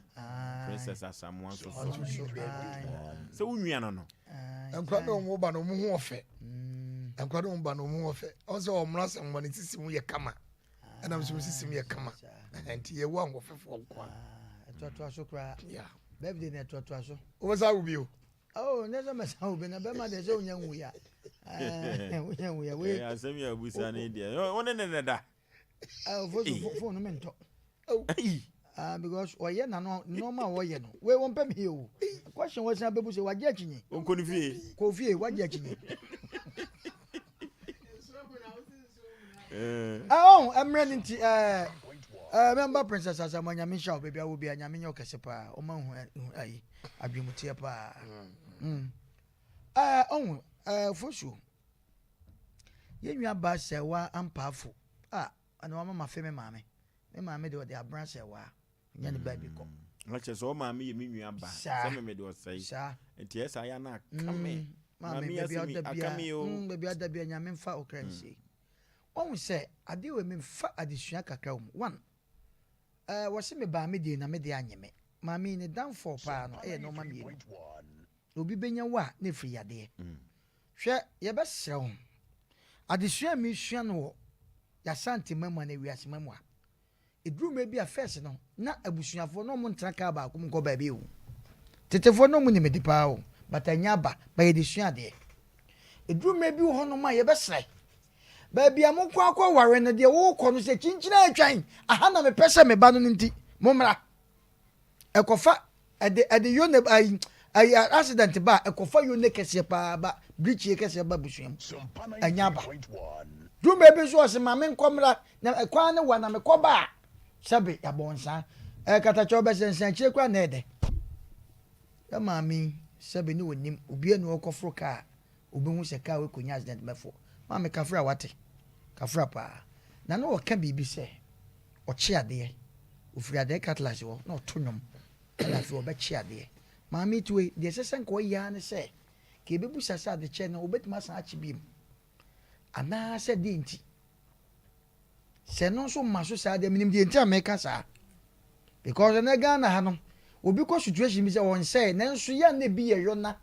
Princess Asamoah nso so. Sɛ wo nua no no. Nkura de wɔn ba no wɔn ho ɔfɛ. Nkura de wɔn ba no wɔn ho ɔfɛ. Ɔn sɛ wɔn mmara sɛ wɔn ne sisi mu yɛ kama. Ɛna nso sisi mu yɛ kama. Nti yɛ wɔ ahoɔfɛfoɔ nko a. Ɛtoatoa so koraa. Yeah. Birthday na ɛtoatoa so. Wɔn sɛ awo bi o. Oh, nyɛ sɛ mɛsan wo bi na bɛma deɛ sɛ wonya nwuya. Wonya nwuya. Wei. Asɛm yɛ abusa ne deɛ. Wo ne ne na da. Ɔfo so phone no mentɔ. Ah, because ɔyɛ na no nneɛma a ɔyɛ no. Wei wɔn pɛ mi o. Question wɔsan bɛbu sɛ wagye akyinye. Ɔnkɔ ne fie. Kɔ fie wagye akyinye. Ɛɛ mmerɛ no nti ɛɛ ɛɛ mɛmba Princess Asamoah Nyame nhyira wo baabi a wɔ biara Nyame nyɛ wo kɛse paa ɔma hu ayi adwemuteɛ paa. Mm. Ɛɛ ɔhu ɛɛ fosuo yɛn nua baa sɛwa ampaafo a ɛna wama ma fe me maame me maame de ɔde abena sɛwa nya ne baabi kɔ. Na kyerɛ sɛ ɔmaame yɛ me nua ba sɛ me mede ɔsɛe saa nti ɛyɛ saa yɛ na aka me mm, maame baabi a ɔda bia mm, baabi a ɔda bia nyame mfa ɔkra mm. nsie wɔn sɛ adeɛ wɔ mi mfa adesua kakra wɔ mu one ɛɛ wɔsi me baa me deɛ na me deɛ anye me maame ne downfall paa no ɛyɛ nneɛma mmienu obi benya wo a na efiri yadeɛ mm. hwɛ yɛbɛsrɛ ho adesua a mesua no wɔ yasante mamu ana wiase mamu a Ɛduru mmerɛ bi a first no na abusuafoɔ na ɔmo ntena car baako mu nkɔ baabi o. Tetefoɔ na ɔmo nim de paa o but anyɛ aba but yɛde sua adeɛ. Ɛduru mmerɛ bi wɔ hɔ nom a yɛbɛsrɛ baabi a mokɔ akɔ ware no deɛ wokɔ no sɛ kyinkyini atwan aha na mepɛ sɛ meba no no nti mommra. Ɛkɔfa ɛde ɛde yone ayi ayi accident ba a ɛkɔfa yone kɛseɛ paa ba birikyie kɛseɛ ba busua mu ɛnya aba duru baabi nso ɔse ma menkɔ mmra na ɛkwan ne wa na mekɔ ba a sɛbe yɛabɔ nsa ɛkatakyɛ ɔbɛsɛ nsankyire koraa na ɛdɛ yɛ maame sɛbe ne onim obi ani ɔkɔforo kaa obehu sɛ kaa wei kɔnya accident mɛfo maame kafra wate kafra paa na ne ɔka biribi sɛ ɔkye adeɛ ofiri adeɛ cutlass hɔ na ɔto nnwom ɛna afei ɔbɛkye adeɛ maame tue deɛ ɛsɛ sɛ nka ɔyɛ ara ne sɛ ka ɛbɛbusa sɛ adekyɛ no ɔbɛtumi asan akye biem anaasɛ deɛ nti sɛ ɛno nso mma so saa deɛ menim deɛ nti a meka saa because ɛnɛ Ghana ha no obi kɔ situation bi sɛ ɔnsɛe nanso yɛ na ebi yɛ yɔna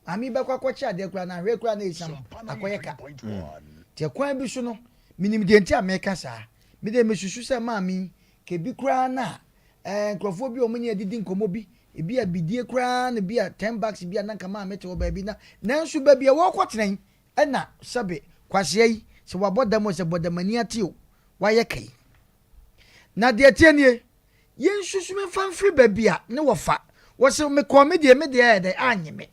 maame bɛkɔ akɔkye adeɛ koraa na ahwɛ koraa na esiam akɔyɛ ka nti ɛkwan bi so no menim deɛ nti a meka saa me deɛ mesusu sɛ maame yi ka ebi koraa na ɛɛ nkurɔfoɔ bi a wɔn ne adidi nkɔmɔ bi ebi a bidie koraa na bi a ten bucks bi a na nka maame te hɔ baabi na nanso baabi a wɔrekɔ tena yi Ɛna sɛbe kwasea yi, sɛ wabɔ dam o, sɛ bɔdamani ate o, wayɛ ka yi. Na deɛ ɛteɛ nie, yɛnsusu mfa mfiri baabi a ne wɔfa. Wɔse mekɔɔ me deɛ, me deɛ ayɛ dɛn annye me.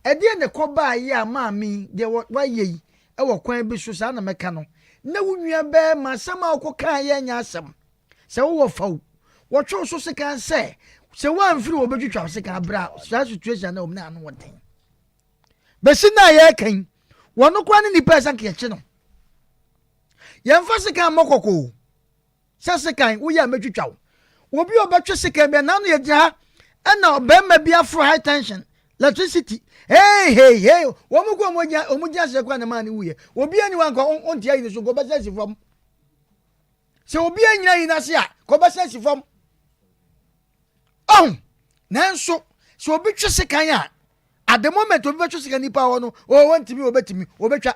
Ɛdeɛn na ɛkɔbaeɛ a maame yi, deɛ wayɛ yi wɔ kwan bi so, saa na mɛka no, na wo nua barima asɛm a wokɔkaeɛ nyɛ asɛm. Sɛ wowɔ fa o, wɔtwe wo so sekan sɛ, sɛ woamfiri hɔ wɔbɛtwitwa wo sekan berɛ a saa situation no a wɔm no ano wɔ den. Bɛsi nnɛ a yɛreka yi, wɔn koraa ne nnipa a ɛsɛ nka yɛkye no. Yɛmfa sekan mmɔ kɔkɔ o. Sɛ sekan woyɛ a mɛtwitwa wo. Obi a ɔbɛtwe sekan bi a n'ano yɛgyina ha ɛna ɔbarima bi aforo high tension electricity. Hey hey hey wɔn kɔ wɔn gyina wɔn gyina aseɛ koraa na maa ne wuyɛ. Obi ani wa nka ɔnte ayi ne so nka ɔbɛsɛ asi fam. Sɛ obi anyina yi n'ase a ka ɔbɛsɛ asi fam. Ɔho nanso sɛ obi twe sekan a at the moment obi bɛtwe sekan nipa hɔ no oh wɔntumi wɔbɛtumi wɔbɛtwa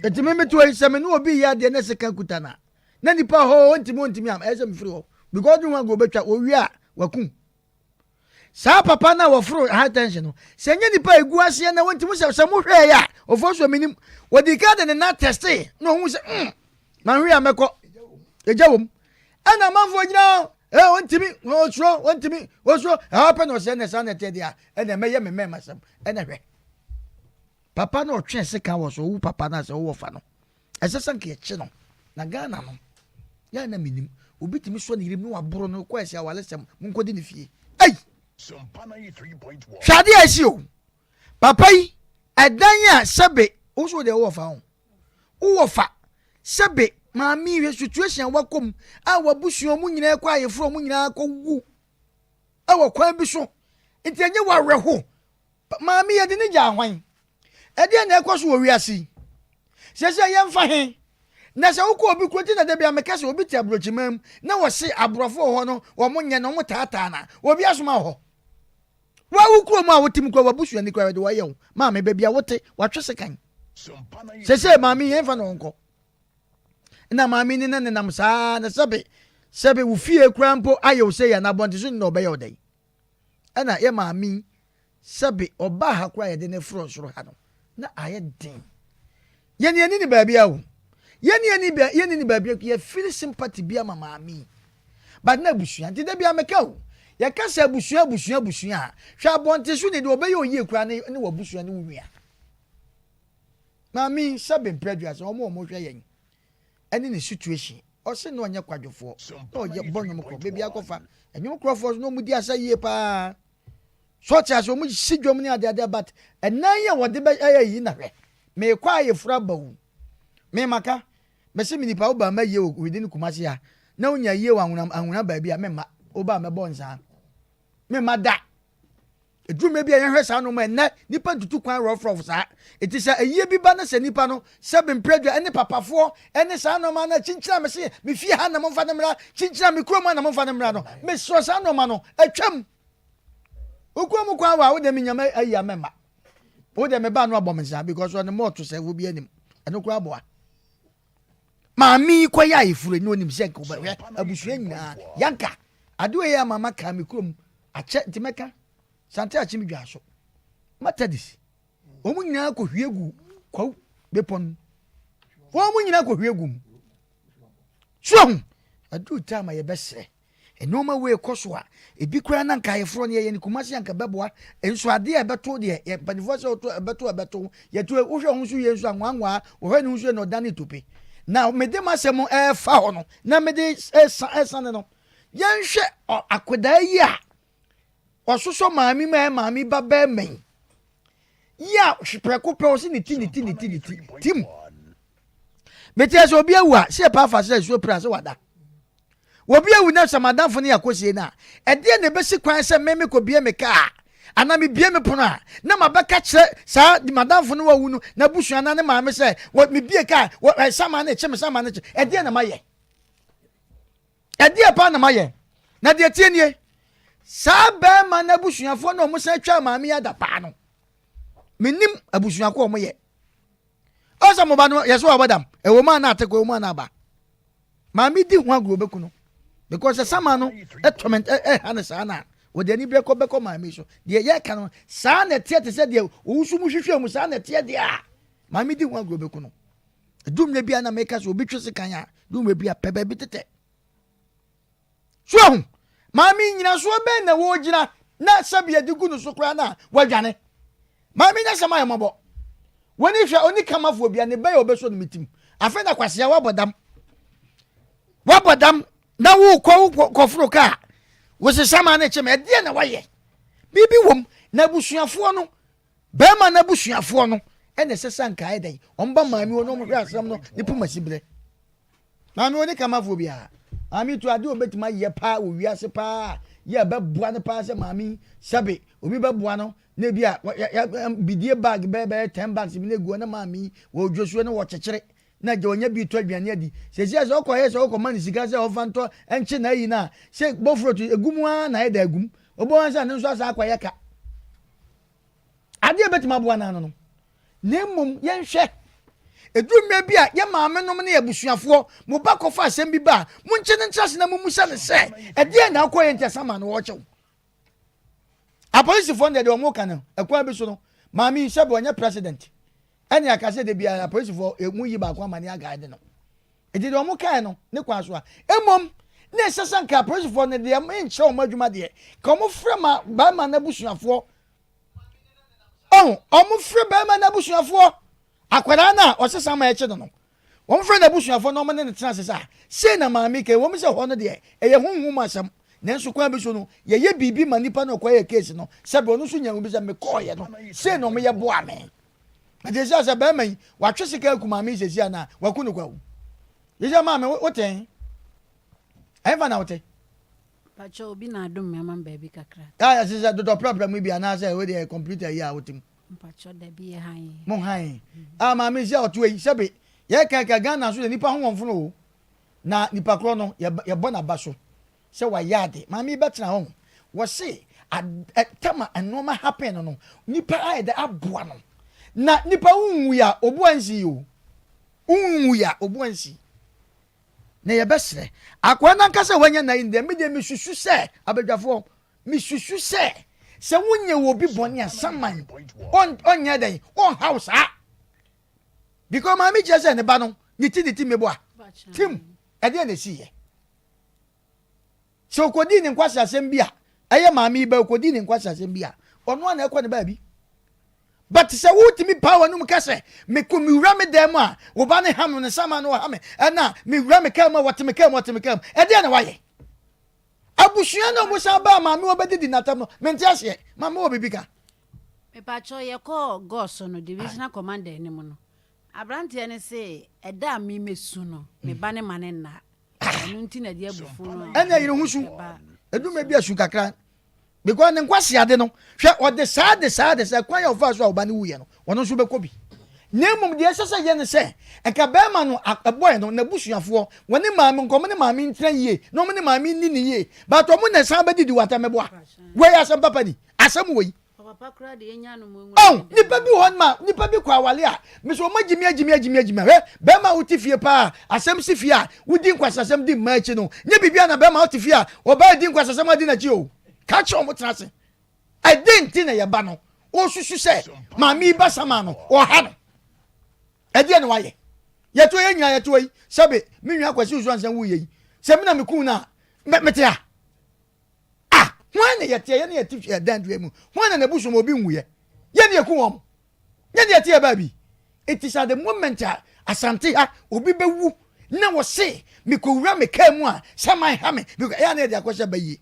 eti mi mi to yi sɛ mi ne obi yɛ adeɛ na sekan kuta na na nipa hɔ wɔntumi wɔntumi am ɛyɛ sɛ mi firi hɔ because ɔdun ho anka wɔbɛtwa wɔwie a wakum saa papa na wɔforo high tension no sɛ nye nipa egu aseɛ na wɔntumi sɛ sɛ mo hwɛ yɛ a ɔfɔ so mi nim wɔdi ka de ne na tɛste na ohun sɛ mm na hwɛ a mɛkɔ egya wɔm ɛna amanfoɔ gyina hɔ ɛ wɔntumi wɔsoro wɔntumi wɔsoro ɛhɔ pɛ na ɔsɛ ɛna saa na ɛteɛ deɛ ɛna ɛmɛyɛ me mɛma sɛm ɛna hwɛ papa na ɔtwe sika wɔ so owu papa na sɛ ɔwɔ fa no ɛsɛ sɛ nka yɛkye no na Ghana no yɛn na menim obi tumi sɔ ne yere mu na waboro no kɔ ɛsɛ awale sɛm monkɔdi ne fie ei hwɛ adeɛ a ɛsi o papa yi ɛdan a sɛbe wo so deɛ wowɔ fa ho Wowɔ fa sɛbe maame yi hwɛ situation a wakɔ mu a wabusua ɔmo nyinaa kɔ ayeforo ɔmo nyinaa kɔ wu ɛwɔ kwan bi so nti ɛnyɛ wawerɛho maame yɛde ne gya ahwan ɛdeɛ na ɛkɔ so wɔ wiase yi sɛ sɛ yɛmfa he Na sɛ wokɔ obi kuro nti na da bi a meka sɛ obi te aburokyiman mu na wɔse aborɔfo wɔ hɔ no wɔn nyɛ na wɔn taataa na obi asoma wɔ hɔ. Wa wo kurom a wote mu kura w'abusuani kura de wɔyɛ wo maame baabi a wote watwe sekan. Sese maame yɛn fa na ɔnkɔ. Na maame ni na nenam saa na sɛbe sɛbe wo fie kura mpo ayɛ wo sɛ yɛ na abɔnten so ni na ɔbɛyɛ wo dɛn. Ɛna yɛ maame yi sɛbe ɔbaa ha koraa yɛde no frɔ soro ha no na ayɛ den. Yɛn yɛn ni ne baabi a o. Yɛn yɛn ni yɛn ni ne baabi a yɛ feel sympathy bi ama maame yi. But na abusua nti da bi ameka o. Yɛka sɛ abusua abusua abusua a hwɛ abɔnten so ne deɛ ɔbɛyɛ oyie koraa ne ne w'abusua ne wo nua. Maame yi sɛbe mpɛ aduasa wɔn a wɔhwɛ yɛn ɛne ne situation ɔse na ɔnyɛ kwadwofoɔ na ɔyɛ bɔ nnwom korɔ baabi akɔfa nnwom korɔfoɔ so na wɔn di asa yie paa. So ɔte ase wɔn si dwom ne adeade but ɛnan yi a wɔde bɛ ɛyɛ yi na hwɛ meekɔ a yɛfura aba o me maka mɛsɛ me nipa wo ba ma yie wɔ within Kumasi ha na wonya yie wɔ anwona anwona baabi a memma wo ba mɛbɔ nsaa memma da ɛduru mmerɛ bi a yɛhwɛ saa nnoɔma ɛnɛ nipa ntutu kwan rɔfrɔf saa ɛti sɛ ayie bi ba no sɛ nipa no sɛ bemprɛdwa ɛne papafoɔ ɛne saa nnoɔma no kyinkyina me se me fie ha na momfa no mmra kyinkyina me kurom ha na momfa no mmra no mesrɛ saa nnoɔma no atwam Wokɔ mu kwan wa wo de me nyama ayi a mɛma. Wo de me ba no abɔ me nsa because ɔne mɔɔto sɛ wo bi anim. Ɛno koraa boa. Maame yi kɔyɛ ayeforo ni onim sɛ nka wobɛhwɛ abusua nyinaa. Yanka ade wei yɛ mama kaa me kurom akyɛ nti mɛka sante akye me dwa so. Methodist wɔn nyinaa kɔhwie gu kwawu bepɔ no wɔn nyinaa kɔhwie gu mu. So ahu aduru time a yɛbɛsrɛ Nnoɔma wei kɔ so a, ebi koraa na nka ayeforɔ no yɛyɛ no Kumasi anka ɛbɛboa. Nso adeɛ a ɛbɛto deɛ, yɛ mpanimfoɔ sɛ woto ɛbɛto ɛbɛto. Yɛto wohwɛ ho nso yie nso a nwanwaa, wɔhwɛ ne ho nso yie na ɔdane tope. Na mede m'asɛm ɛrefa hɔ no, na mede ɛsa ɛsane no. Yɛnhwɛ akwadaa yi a ɔsosɔ maame mu a ɛyɛ maame ba bɛrima yi. Yi a prɛko pɛ ɔse ne ti ne ti ne ti ne ti tim. Mete sɛ obi awu a, sɛ yɛpa afa sɛ nsuo pira sɛ wada. Obi awu na sɛ m'adamfo no yɛ akosie no a, ɛdeɛn na ɛbɛsi kwan sɛ me mekɔbue me kaa anaa mebue me pono a, na mabɛka kyerɛ saa m'adamfo no wawu no n'abusua anaa ne maame sɛ wɔ mebue kaa wɔ saman no ekye me saman no kye. Ɛdeɛn na mayɛ? Ɛdeɛn paa na mayɛ? Na deɛ tie nie, saa bɛrima no abusuafoɔ na wɔn san twaa maame yi adapaa no, menim abusuafoɔ wɔn yɛ. Ɔsɛ mo ba no yɛ so wabɔ dam, ɛwɔ mu a na ate kɔ, ɛwɔ mu a na aba. Maame di ho agorɔ ɔbɛku no because sɛ sama no torment ɛha no saa na wɔde ani berɛ kɔ bɛkɔ maame so deɛ yɛka no saa na ɛteɛ te sɛ deɛ owusu mu hwehwɛ mu saa na ɛteɛ deɛ a maame di ho agorɔ ɔbɛku no ɛduru mmerɛ bi a na meka sɛ obi twe sekan a duru mmerɛ bi a pɛ baabi tetɛ So ahu? Maame nnyinasoɔ bɛn na wɔgyina na sɛbi yɛde gu no so koraa na wadwane? Maame nyɛ sɛm ayɛ mmɔbɔ. W'ani hwɛ ɔni kamafoɔ bia ne bɛyɛ ɔbɛsɔ no metim. Afei na kwasea wabɔ dam. Wabɔ dam na wokɔ wokɔforo kaa wosesa maa ne kyem ɛdeɛ na wayɛ. Biribi wom na abusuafoɔ no bɛrima no abusuafoɔ no ɛna ɛsɛ sɛ anka ayɛ dɛn wɔn ba maame wɔ na wɔn hwɛ asɛm no ne poma si berɛ. Maame ɔni kamafoɔ biara. Maame tu adeɛ ɔbɛtumi ayɛ paa wɔ wiase paa yɛ ɛbɛboa no paa sɛ maame yi sɛbe obi bɛboa no na ebi a bidie bag bɛyɛ bɛyɛ ten bags bi na egu hɔ na maame yi wɔ dwosuo na wɔkyekyere na gya ɔnya bi tɔ aduane adi sɛsi a sɛ ɔkɔ yɛ sɛ ɔkɔ ma ne sika sɛ ɔfa ntɔ nkye na ayi na sɛ bɔfrɔt egu mu ara na ayɛ da agum ɔbɔ wɔn sɛ ne nso asa akɔyɛ ka Adeɛ a ɛbɛtumi aboa no ano no, na mmom yɛnhwɛ. Ɛduru mmerɛ bi a, yɛn maamenom ne abusuafoɔ, mo ba kɔfa asɛm bi ba a, monkye no ntra ase na mommusa no sɛ, ɛdeɛn na wokɔyɛ nti asa ma no wɔrekyɛ wo? Apolisifoɔ no deɛ deɛ wɔka no, ɛkwan bi so no, maame yi sɛbi ɔnyɛ president. Ɛne aka sɛ da biara apolisifoɔ emu yi baako ama ne agaade no. Nti deɛ wɔn kae no ne kwan so a. Mmom, na ɛsɛ sɛ nka apolisifoɔ no deɛ nkyerɛ wɔn adwuma deɛ, ka wɔn frɛ ma barima no abusuafoɔ. Ɔho, wɔn frɛ barima no abusuafoɔ. Akwadaa no a ɔsesa ma ɛkye no no, wɔn frɛ n'abusuafoɔ na wɔn ne no tena ase sɛ, sei na maame kɛ, wɔn sɛ hɔ no deɛ, ɛyɛ honhom mu asɛm. Nanso kwan bi so no, yɛyɛ biribi ma nipa no ɔkɔyɛ case no, sɛbi ɔno nso nya bi sɛ mekɔɔyɛ no, sei na wɔn yɛ boa me. Nti sɛ sɛ bɛrima yi watwe sika aku maame yi sɛsi anaa waku no kwa o. Sɛ maame wo tɛn ɛnfa na wote. Pakyɛ obi na adom me ama me baabi kakra. Ah ɛsɛ sɛ dodɔ prapra mu bi anaasɛ wo deɛ computer yi a wote mu. Mpakyɛ dabi yɛ han. Mo han. Ah maame si a ɔto yi sɛbe. Yɛka ka Ghana nso deɛ nipa ho wɔn fono o. Na nipa korɔ no yɛbɔ n'aba so sɛ wayɛ ade. Maame yi bɛtena hɔ. Wɔse tama nneɛma happen no no nipa ayɛ dɛ aboa no. Na nipa wonwui a obu ansi o. Wonwui a obu ansi. Na yɛbɛsrɛ akoa no ankasa a wanya n'ayi no deɛ me deɛ mesusu sɛ abadwafoɔ mesusu sɛ sɛ wonyɛ wɔ obi bɔne a saman ɔnyɛ dɛn ɔnhaw saa because maame kyerɛ sɛ ne ba no ne ti ne ti meboa tim ɛdeɛ na ɛsi yɛ sɛ ɔkɔdii ne nkwasi asɛm bi a ɛyɛ maame yi ba ɔkɔdii ne nkwasi asɛm bi a ɔno a na ɛkɔ ne baabi but sɛ wotumi paa w'anum ka sɛ mekɔ mewura me dan mu a wo ba ne ha me ne sama no ɔha me ɛna mewura me kaa mu a wɔte me kaa mu wɔte me kaa mu ɛdeɛ na wayɛ abusua na ɔmo san baa maame wɔbɛdidi n'atam no mente aseɛ maame wɔ biribi ka Mepakyɛw yɛkɔɔ Gɔso no divisional commander anim no, aberanteɛ no se ɛda a me mɛsu no, me ba no ma no nna. Ɛno nti na ɛde abufuo no Ɛna yere ho su. Ɛdu mɛ bi a su kakra. Because ne nkwaseade no, hwɛ ɔde saa de saa de saa kwan a ɔfaa so a ɔba no wuiɛ no, ɔno nso bɛkɔ bi. Na mmom deɛ ɛsɛ sɛ yɛ ne sɛ, nka bɛrima no ɛbɔɛ no, n'abusuafoɔ, wɔne maame, nka wɔn ne maame ntena yie, na wɔn ne maame nni ne yie. But wɔn na ɛsan bɛdidi wɔ atɛmɛboa. Wei asɛm papa ni. Asɛm wei. Oh, nipa bi wɔ hɔ ma nipa bi kɔ awale a mesɛ wɔn agyimi agyimi agyimi agyimi hwɛ bɛrima a wote fie paa asɛm si fie a wodi nkwasasɛm di mmaa akyi no nye biribi a na bɛrima wote fie a ɔbaa di nkwasasɛm adi n'akyi o ka kyerɛ wɔn tena ase ɛde nti na yɛba no ɔsusu sɛ maame yi ba sama no ɔha no ɛdeɛ na wayɛ yɛto yɛ nyinaa yɛto yi sɛbe me nua kwasi nso ansa wuyɛ yi sɛ me na me kun na mete a Ah! Hwan na yɛteɛ yɛne yɛte fie ɛdan dua mu? Hwan na n'abusua mu obi nwuiɛ? Yɛne yɛku wɔn. Yɛne yɛte yɛ baabi. It is at the moment a Asante ha obi bɛwu na wɔse mekɔwura me kaa mu a sɛ man ha me because ɛyɛ a na yɛde akɔhyɛ bayie.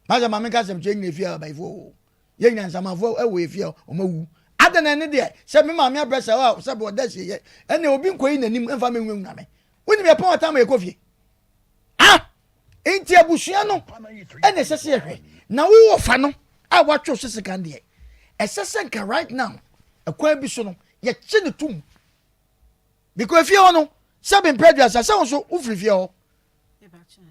Masɛ ma menka asɛm kyerɛ nyina fie a abayifoɔ o. Yɛn nyina nsamanfoɔ ɛwɔ yɛ fie a wɔn awu. Adɛn na ɛne deɛ sɛ me maame abrɛ sɛ a sɛ ɔda asieɛ ɛne obi nkɔyi n'anim mfa mɛnwunawuna me. Wonim yɛpɔn ɔtam a yɛkɔ fie. Ah! Enti abusua no na ɛsɛ sɛ yɛhwɛ. Na wo wɔfa no a watwe wo sekan deɛ, ɛsɛ sɛ nka right now, ɛkwan bi so no, yɛkye no tom. Because efie hɔ no, sɛbe mpɛ aduasa, sɛ wo nso wofiri fie hɔ.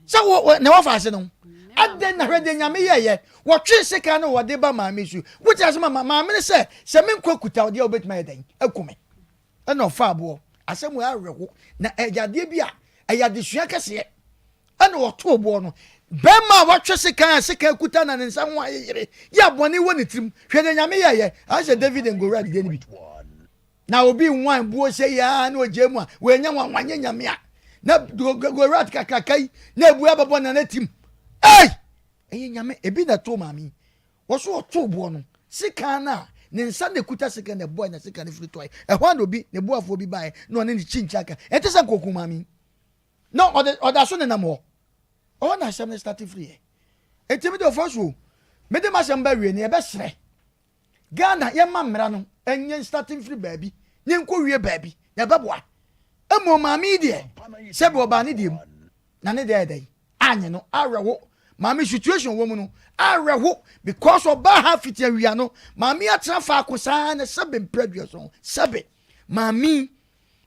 Sɛ wo na wɔfa ase no. Adɛn na hwɛ deɛ Nyame yɛɛyɛ, wɔtwee sekan no wɔde ba maame su. Wote ase ma maame no sɛ, sɛ me nkwa kuta wo deɛ wobɛtumi ayɛ dɛn aku me. Ɛna ɔfaa aboɔ. Asɛm wei awerɛho na ɛyɛ adeɛ bi a ɛyɛ adesua kɛseɛ. Ɛna ɔtoo boɔ no. Bɛrima a watwe sekan a sekan kuta na ne nsa ho ayeyere yɛ a bɔne wɔ ne tirim. Hwɛ deɛ Nyame yɛɛyɛ. Ayɛ sɛ David and Goliath deɛ no bi. Na obi nwan buo sɛ yi ara na ɔgyae mu a, wanya nwanwa nyɛ Nyame a. Na Goliath kakraka yi na ebu abɛbɔ nana tim. Ei! Ɛyɛ Nyame. Ebi na ɛtoo maame yi. Wɔso ɔtoo boɔ no, sekan no a ne nsa na ɛkuta sekan na ɛbɔe na sekan no firi tɔe. Ɛhɔ ara na obi, ne boafoɔ bi baeɛ na ɔne no kyinkyin aka. Ɛnte sɛ nka ɔkum maame yi. Na ɔde, ɔda so nenam hɔ. Ɛhɔ na asɛm no starte firiiɛ. Enti me deɛ ɔfa so o, mede m'asɛm ba awie no, yɛbɛsrɛ Ghana yɛmma mmara no ɛnyɛ nstarte mfiri baabi na ɛnkɔwie baabi na ɛbɛboa. Mmom maame yi deɛ, sɛbe ɔbaa ne deɛ mu, na ne deɛ ayɛ dɛn? Anye no awerɛho maame situation wɔ mu no awerɛho because ɔbaa ha fiti awia no maame atena faako saa na sɛbe mpere aduɔson sɛbe maame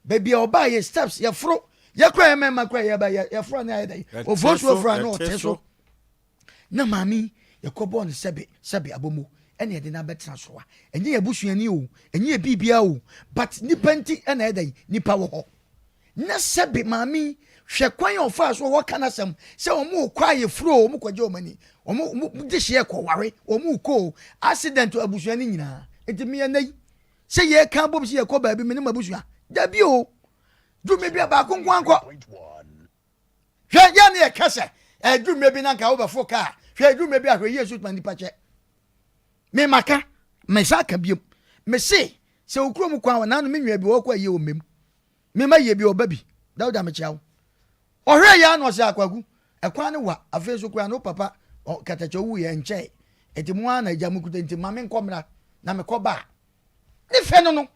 baabi a ɔbaa yɛ steps yɛforo yɛkura yɛ mmarima kura yɛba yɛforo ne ayɛ dɛ ofuo so ofura no ɔte so na maame yɛkɔ bɔɔ no sɛbe sɛbe abomo ɛna yɛde no abɛtena so a ɛnyɛ yɛ busuani o ɛnyɛ yɛ biribia o but nipa nti ɛna ɛdɛ nipa wɔ hɔ Na sɛbe maame yi, hwɛ kwan a ɔfaa so a wɔka n'asɛm sɛ wɔn rekɔ ayeforo o, wɔn kɔgye wɔn ani, wɔn wɔn de hyeɛ kɔ ware, wɔn rekɔ o, accident o, abusua no nyinaa. Nti mmea nnɛ yi, sɛ yɛreka abom sɛ yɛkɔ baabi, me ne m'abusua, dabi o, dwuma bi a baako nko ankɔ. Hwɛ, yɛn ne yɛka sɛ, ɛdwuma bi na nka wobɛfo kaa, hwɛ dwuma bi a hwɛ yie so tuma nipa kyɛ. Me maka, mesa aka biom, mese sɛ okurom kwan wɔ naano me nua bi wɔkɔ ayie wɔ mmam. Me ma yie bi ɔba bi. Dawuda mekyia wo. Ɔhwɛɛ yɛ ano ɔsɛ akwaku. Ɛkwan no wa. Afei nso koraa no papa katakyɛ owu yɛ nkyɛe. Enti mo ara na agya mo kuta nti ma me nkɔ mmra na mekɔ ba a. Ne fɛ no no.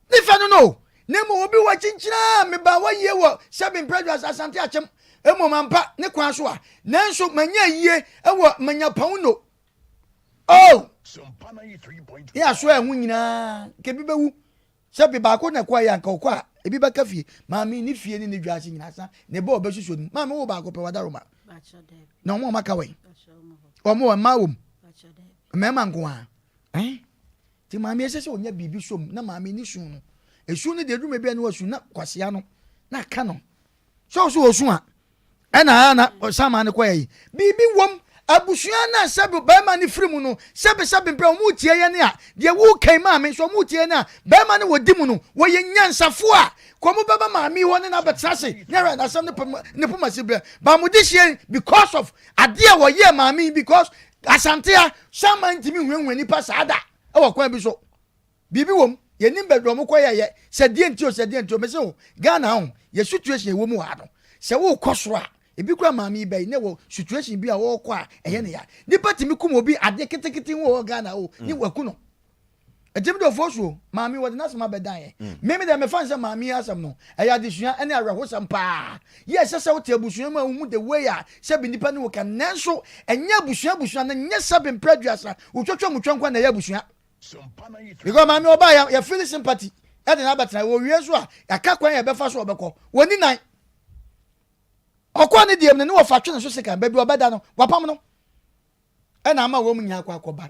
Ne fɛ no no. Na mmom obi wɔ kyinkyina a meba wɔ yie wɔ sɛbi mprɛdwa asante akyem. Mmom ampa ne kwan so a. Nanso manya yie wɔ manya paun no. Oh! Yɛ aso a ɛho nyinaa kebi bɛwu. Sɛ bi baako na ɛkɔɛ yɛ anka ɔkɔ a ebi bɛka fie. Maame ne fie ne ne dwa ase nyinaa sa ne ba ɔbɛsusuo no mu. Maame wo baako pɛ wadaroma. Na ɔmo a ɔmo aka wɛn? Ɔmo wɔ mmaa wɔ mu? Mmarima nko ara. Ɛn? Nti maame ɛsɛ sɛ ɔnya biribi som na maame ne su no. Esu no deɛ edwuma bi a ne wasu na kwasia no na aka no. Sɛ ɔso ɔsu a ɛna na ɔsan no kɔyɛ yi. Biribi wɔm abusua na sɛbi bɛrima no firi mu no sɛbi sɛbi mpɛ wɔn tie yɛn a deɛ wɔkan maame nso wɔn tie yɛn a bɛrima no wɔdi mu no wɔyɛ nyansafo a kɔn mu bɛba maame hɔ ne na abɛtena ase ne awɛ n'asɛm ne pam ne poma si brɛ baamudi hyɛ because of adeɛ a wɔyɛ maame yi because asantea sama ntumi huahua nipa saa da ɛwɔ kwan bi so. Biribi wɔ mu, yɛnim baabi a wɔn kɔ yɛyɛ, sɛ deɛ nti o, sɛ deɛ nti o, mese o, Ghana ho, yɛ situation ɛwɔ mu wɔ ha no, sɛ wokɔ soro a, ebi kura maame yi bɛyi, na wɔ situation bi a wɔkɔ a, ɛyɛ ne ya. Nipa tumi kum obi adeɛ ketekete ho wɔ Ghana o, ne mm. waku no. Ɛtumi de ɔfoɔ suo, maame wɔde n'asɛm abɛdan yɛ. Mm. Meme deɛ mefa nsɛ maame yi asɛm no, ɛyɛ adesua ne awerɛhosɛm paa. Yɛ ɛsɛ sɛ wote abusua mu a wohu the way a sɛbi nipa ne wo ka, nanso ɛnyɛ abusua abusua no, nyɛ sɛbi mpɛ aduasa, wotwatwa mutwa nkwa na ɛyɛ abusua. Because maame ɔbaa yɛ yɛ feel sympathy ɛde na abɛtena wɔ wie nso a yɛaka kwan yɛ bɛfa so ɔbɛkɔ wɔni nan ɔkɔ ne deɛ mu no ne wɔfa twe ne so sekan baabi ɔbɛda no wapam no ɛna ama wɔn nyinaa akɔ akɔba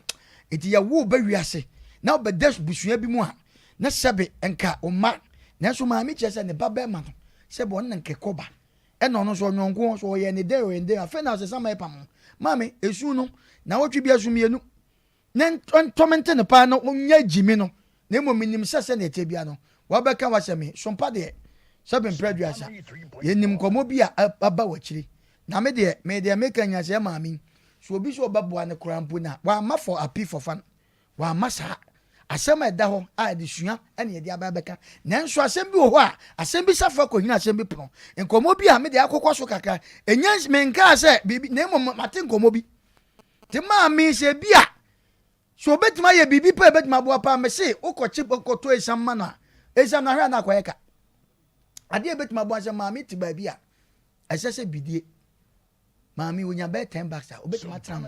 eti yɛwo bɛ wiase na ɔbɛda busua bi mu a na sɛbe nka ɔma nanso maame kyerɛ sɛ ne ba bɛrima no sɛbe ɔne ne nkekɔba ɛna ɔno nso ɔnyɔnko so ɔyɛ ne dɛn ɔyɛ ne dɛn afei na asesa ma ɛpam maame esu no na wɔtwe bi asu mmienu ne ntɔ me nte no paa na ɔnya gyimi no, na mmom menim sɛ sɛdeɛ ɛteɛ biara no, wabɛka w'asɛm yi. Sompa deɛ, sɛbe mprɛ aduasa, yɛnim nkɔmmɔ bi a aba w'akyiri. Na me deɛ, me deɛ meka nyinaa sɛ maame yi, sɛ obi sɛ ɔbɛboa no koraa mpo no a, wamma for api for fun. Wamma saa. Asɛm a ɛda hɔ a adesua na yɛde aba abɛka. Nanso asɛm bi wɔ hɔ a, asɛm bi safoa kɔhini asɛm bi pono. Nkɔmmɔ bi a me deɛ akokɔ so kakra, ɛnya menkaa sɛ biribi, na mmom mate nkɔmmɔ bi. Nti maame sɛ bi a sɛ obetumi ayɛ biribi paa ebetumi aboa paa mese wokɔkye kɔtɔ esiam ma no a esiam no ahwɛ a na akɔyɛ ka adeɛ ebetumi aboa sɛ maame te baabi a ɛsɛ sɛ bidie maame onya bɛyɛ ten bucks a obetumi atena ho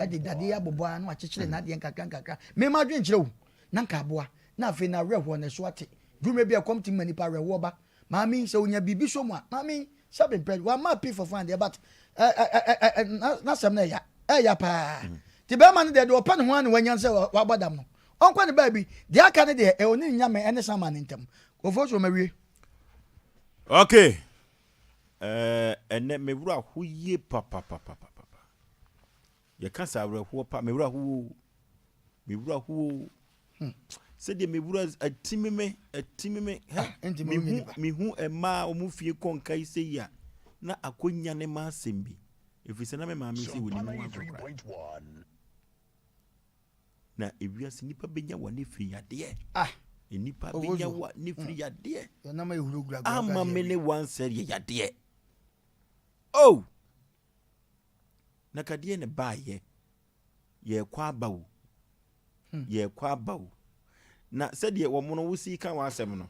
ɛde dadeɛ abobɔ ano akyekyere n'adeɛ nkakra nkakra mema adwene kyerɛ wo na nka aboa na afei na awerɛhoɔ na ɛso ate dwuma bi a ɛkɔm ti ma nipa awerɛhoɔ ba Maame yi sɛ onya biribi sɔ mu a maame yi sɛbe mpɛ wama pii for fun deɛ but n'asɛm no ɛya ɛya paa mm. ti bɛrima no deɛ deɛ ɔpɛ ne ho ano wanya sɛ wabɔ dam no ɔnkɔ ne baabi deɛ aka no deɛ ɛwɔ ne nyame ɛne sama ne ntam kɔfoɔ so mawie. Okay ɛnɛ me wura ho yie papapapapa Yɛka sɛ awerɛhoɔ pa, me werɛ ho o, me werɛ ho o. Hmm. Sɛdeɛ me wura atimi me, atimi me. Ah, mehu, mehu mmaa a wɔn fie kɔ nka yi sɛ yi a, na akɔnya ne ma asɛm bi. Ɛfiri sɛ na me maame sɛ wɔnim ho agorɔ koraa. Na ewiase nipa bɛnya wa ne firi yadeɛ. Ah. Nipa bɛnya wa ne firi hmm. yadeɛ. Ama me ne wansɛ yɛ yadeɛ. Oh! Na ka deɛ na ɛbaeɛ? Yɛrekɔ aba o. Hmm. Yɛrekɔ aba o. Na sɛdeɛ wɔn no wosi ka wɔn asɛm no,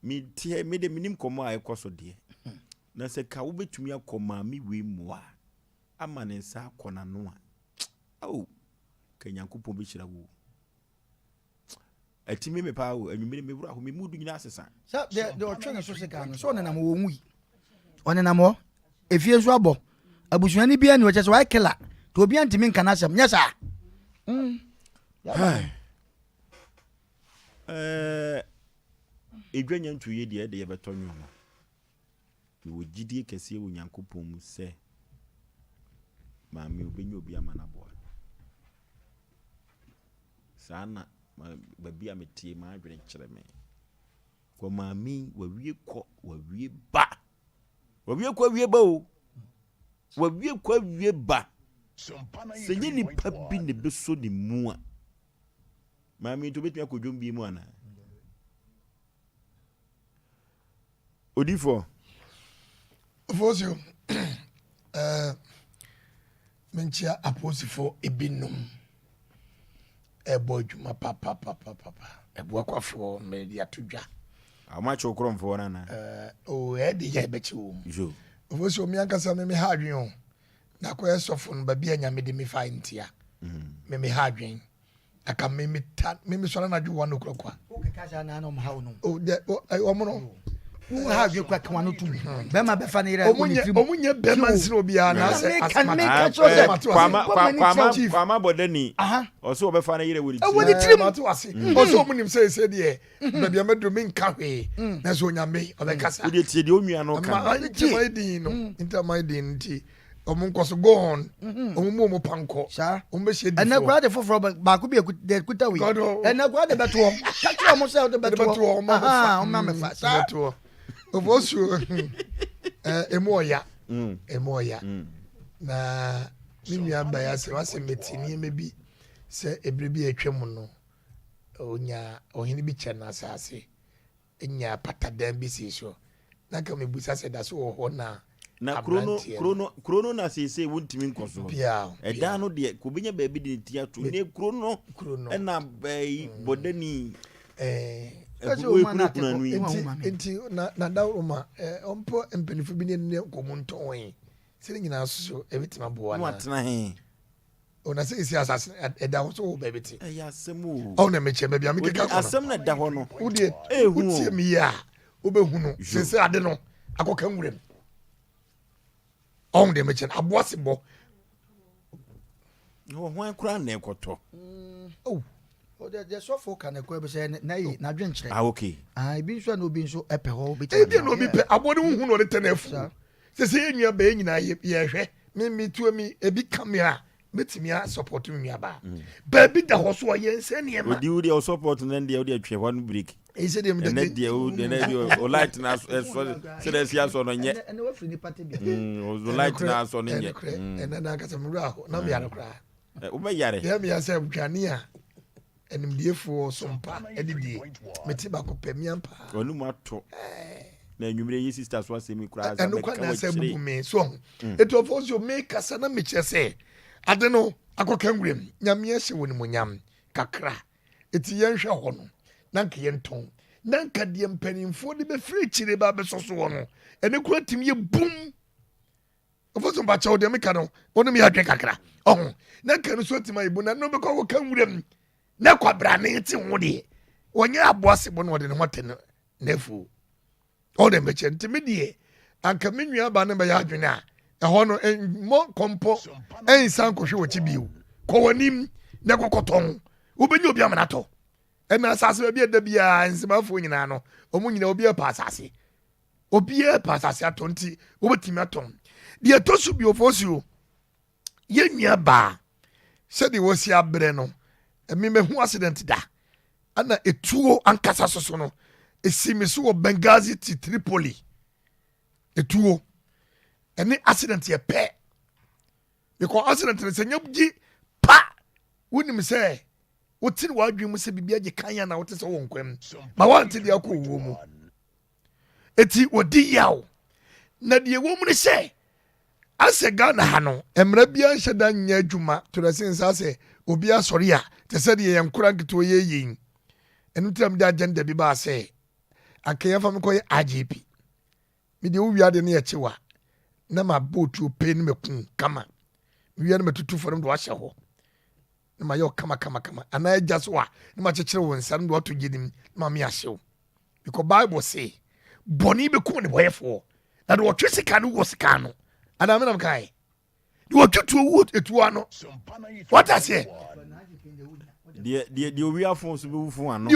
meteɛ me de menim kɔmɔ a ɛkɔ so deɛ. Hmm. Na sɛ ka wobɛtumi akɔ maame wei mmoa ama ne nsa akɔ n'ano a, ao, ka Nyankopɔn bɛhyira wo. Ɛtumi me paa o, anwummere me wura hɔ, me mood nyinaa sesa. Sɛ deɛ deɛ ɔtwe ne so sekan no, sɛ ɔnenam hɔ ɔnwui. Ɔnenam hɔ, efie nso abɔ. Abusuani biara ni hɔ kyɛ sɛ wayɛ killer. Nti obiara ntumi nka n'asɛm, nyɛ saa. Mm. Ɛɛ, edwa nya ntuiɛ deɛ ɛde yɛbɛtɔ nwom no. Mewɔ gyidie kɛseɛ wɔ Nyankopɔn mu sɛ maame ɔbɛnya obi ama no aboa no. Saa na baabi a metie m'adwene kyerɛ me. Kɔ maame yi wawie kɔ wawie ba. Wawie kɔ awie ba o. Wawie kɔ awie ba. Sɛ nye nipa bi na ɛbɛsɔ ne mu a maame nti obɛtumi akɔ dwom bi mu anaa? Odifoɔ. Ofosuo, eh, menkyia apolisifoɔ ebinom ɛbɔ adwuma papapapapa ɛboakwafoɔ mede ato dwa. Wɔn akye wo korɔmfoɔ no anaa? Eh, oh, ɛde yɛ ɛbɛkye wɔn mu. Ofosuo, me ankasa me me ha adwene o. Na akɔyɛ sɔfo no baabi a nyame de me fa ntia. Mm. Me me ha adwene. Aka me me ta me me sɔrɔ anadwo one o'clock a. O keka saa na ɔmo ha wo no. O dɛ o ɔmo no. Wo ha adwe kura kawa no tum. Bɛrima bɛfa ne yere wɔ ne tirim. Ɔmo nyɛ bɛrima nsene obiara na asɛ asɛm ate. Kwama kwama kwama bɔdani. Ɔsɛ ɔbɛfa ne yere wɔ ne tirim. Wɔ ne tirim. Mate wase. Ɔsɛ ɔmo nim sɛ ɛsɛ deɛ baabi a mɛduru mi nka hwee. Nanso onyame ɔbɛkasa. Wo deɛ tie deɛ onua no ka. Nti ama yɛ din no nti ama yɛ din nti. Ɔmo nkɔ so go on. Ɔmo mu ɔmo pa nkɔ. Saa. Ɔmo bɛ hyɛ di fo. Ɛnɛ koraa de foforɔ baako bi de kuta wei. Ɛnɛ koraa de bɛtoɔ. Ka kyerɛ ɔmo sɛ ɔde bɛtoɔ. Bɛtoɔ ɔmo amɛfa. Ɔmo amɛfa. Saa. Bɛtoɔ. Ofosuo ɛɛ emu ɔya. Emu ɔya. Na me nua ba yi asɛm asɛ mete nneɛma bi sɛ ebere bi a atwa mu no onya ɔhene bi kyɛ no asase. nyaa patadan bi sii so. Na nka mebisa sɛ da so wɔ hɔ na Na kuro no aberanteɛ kuro no kuro no na seesei wontumi nkɔ so. Bia, Ɛdan no deɛ kò bɛnya baabi de ne ti ato. Ne kuro no kuro no ɛna ɛyi bɔdani. Ɛɛ. Ɛsɛ o ma na ate kɔ. Nti nti na na dawuruma ɛɛ ɔmpɔ mpanyinfo bi ne ne nkɔmɔ ntɔn yi sɛ ne nyinaa soso ebitumi aboa na. Wɔatena he. O na sɛ esi asase ɛda hɔ so wɔ baabi te. Ɛyɛ asɛm o. Ɔwɔ na mekyɛ baabi a mekeka kɔ no. Asɛm na ɛda hɔ no. Wo deɛ wotie me yie a wobɛhu no sese ade no akɔka nwuram. Ɔho deɛ mekyɛ no aboa se bɔ. Na wɔ hwan koraa na ɛkɔtɔ? Oh. Deɛ sɔfo ka na ɛkɔ bi sɛ na yi n'adwenkyerɛ. Ah okay. Ah ebi nso na obi nso ɛpɛ hɔ obi tena. Ebi na obi pɛ aboa no huhu na ɔde tɛ n'afu. Sese yɛn nua bɛyɛ nyinaa yɛhwɛ me me tuo mi ebi ka me a mɛtumi a support me nua baa. Mm. Baabi da hɔ so a yɛn nsɛ nneɛma. Odi wo deɛ o support no deɛ o deɛ twɛ hɔ no break. Eyi sɛ deɛ mi dɛ. Ɛnɛ deɛ o deɛ ɛnɛ o light na ɛsɔ sɛ deɛ ɛsi asɔ no nyɛ. Ɛnɛ wafiri nipa te bi. Mm, o light na asɔ no nyɛ. Ɛnɛ na ankasa mi wura hɔ na mi yare koraa. Wobɛyare. Deɛ mi yɛ sɛ dwane a animdiefoɔ sompa adidie mete baako pɛ mia paa. Ɔno mu ato na anwummerɛ yi sister so asɛm yi koraa sɛ ɛno kwa na sɛ bubu me so ɔho ɛti ɔfɔ so mekasa na mekyerɛ sɛ ade no akɔka nwuram nyame ahyɛ wɔ nimonyam kakra ɛti yɛnhwɛ hɔ no na nka yɛntɔn na nka deɛ mpanimfoɔ de bɛfiri akyire ba bɛsɔ soɔ no ɛne kora tumi yɛ bum Ɔfo so mpakyɛw deɛ meka no wo ne me adwen kakra ɔho na nka no so atim ayɛ bu na no bɛkɔ akɔka nwura mu na kwabrane te ho deɛ wɔnyɛ aboa se bɔ na ɔde ne ho ate no n'afuo ɔde mbɛkyɛ nti me deɛ anka me nua ba no bɛyɛ adwene a ɛhɔ no mmɔ kɔmpɔ ɛnsan kɔhwɛ wɔkyi bio kɔ w'anim na kɔkɔtɔn wobɛnya obi amana tɔ ɛna asase baabi a ɛda biara nsemafoɔ nyinaa no wɔn nyinaa obi ɛpɛ asase Obiara pɛ asase atɔ nti wobɛtumi atɔn. Deɛ ɛtɔ so bio Fosuo, yɛn nua baa sɛdeɛ wɔsi abrɛ no, ɛmi mɛhu accident da ɛna etuo ankasa soso no esi me so wɔ Benghazi ti Tripoli etuo ɛne accident yɛ pɛ because accident no sɛ nyɛ gye pa wonim sɛ wote ne w'adwene mu sɛ biribi agye kan a na wote sɛ wɔ nkwam ma woante deɛ akɔ owuo mu Eti wɔdi yaw. Na deɛ ɛwɔ mu ne sɛ, asɛ Ghana ha no, mmara biara nhyɛ da nyɛ adwuma to the sense asɛ obi asɔre a, te sɛ deɛ yɛn nkora nketewa yɛ yɛ yi. Ɛno nti na mede agenda bi baa sɛ, anka yɛmfa me kɔyɛ IGP. Me deɛ wowia adeɛ no yɛkye wa, na mabɔ otuo pee ne maku kama. Mewia no matutu fam de wahyɛ hɔ. Na mayɛ wo kama kama kama. Anaa agya so a, na makyekyere wo nsa no de wato gya nim na mame ahyew. Because Bible se, bɔne bɛkum nnebɔyɛfoɔ, na deɛ ɔtwe sika no wɔ sika ano. Anaa menam kae? Deɛ ɔtwe tuo wu etuo ano. Wate aseɛ? Deɛ deɛ deɛ owia fon so bɛwu fon ano.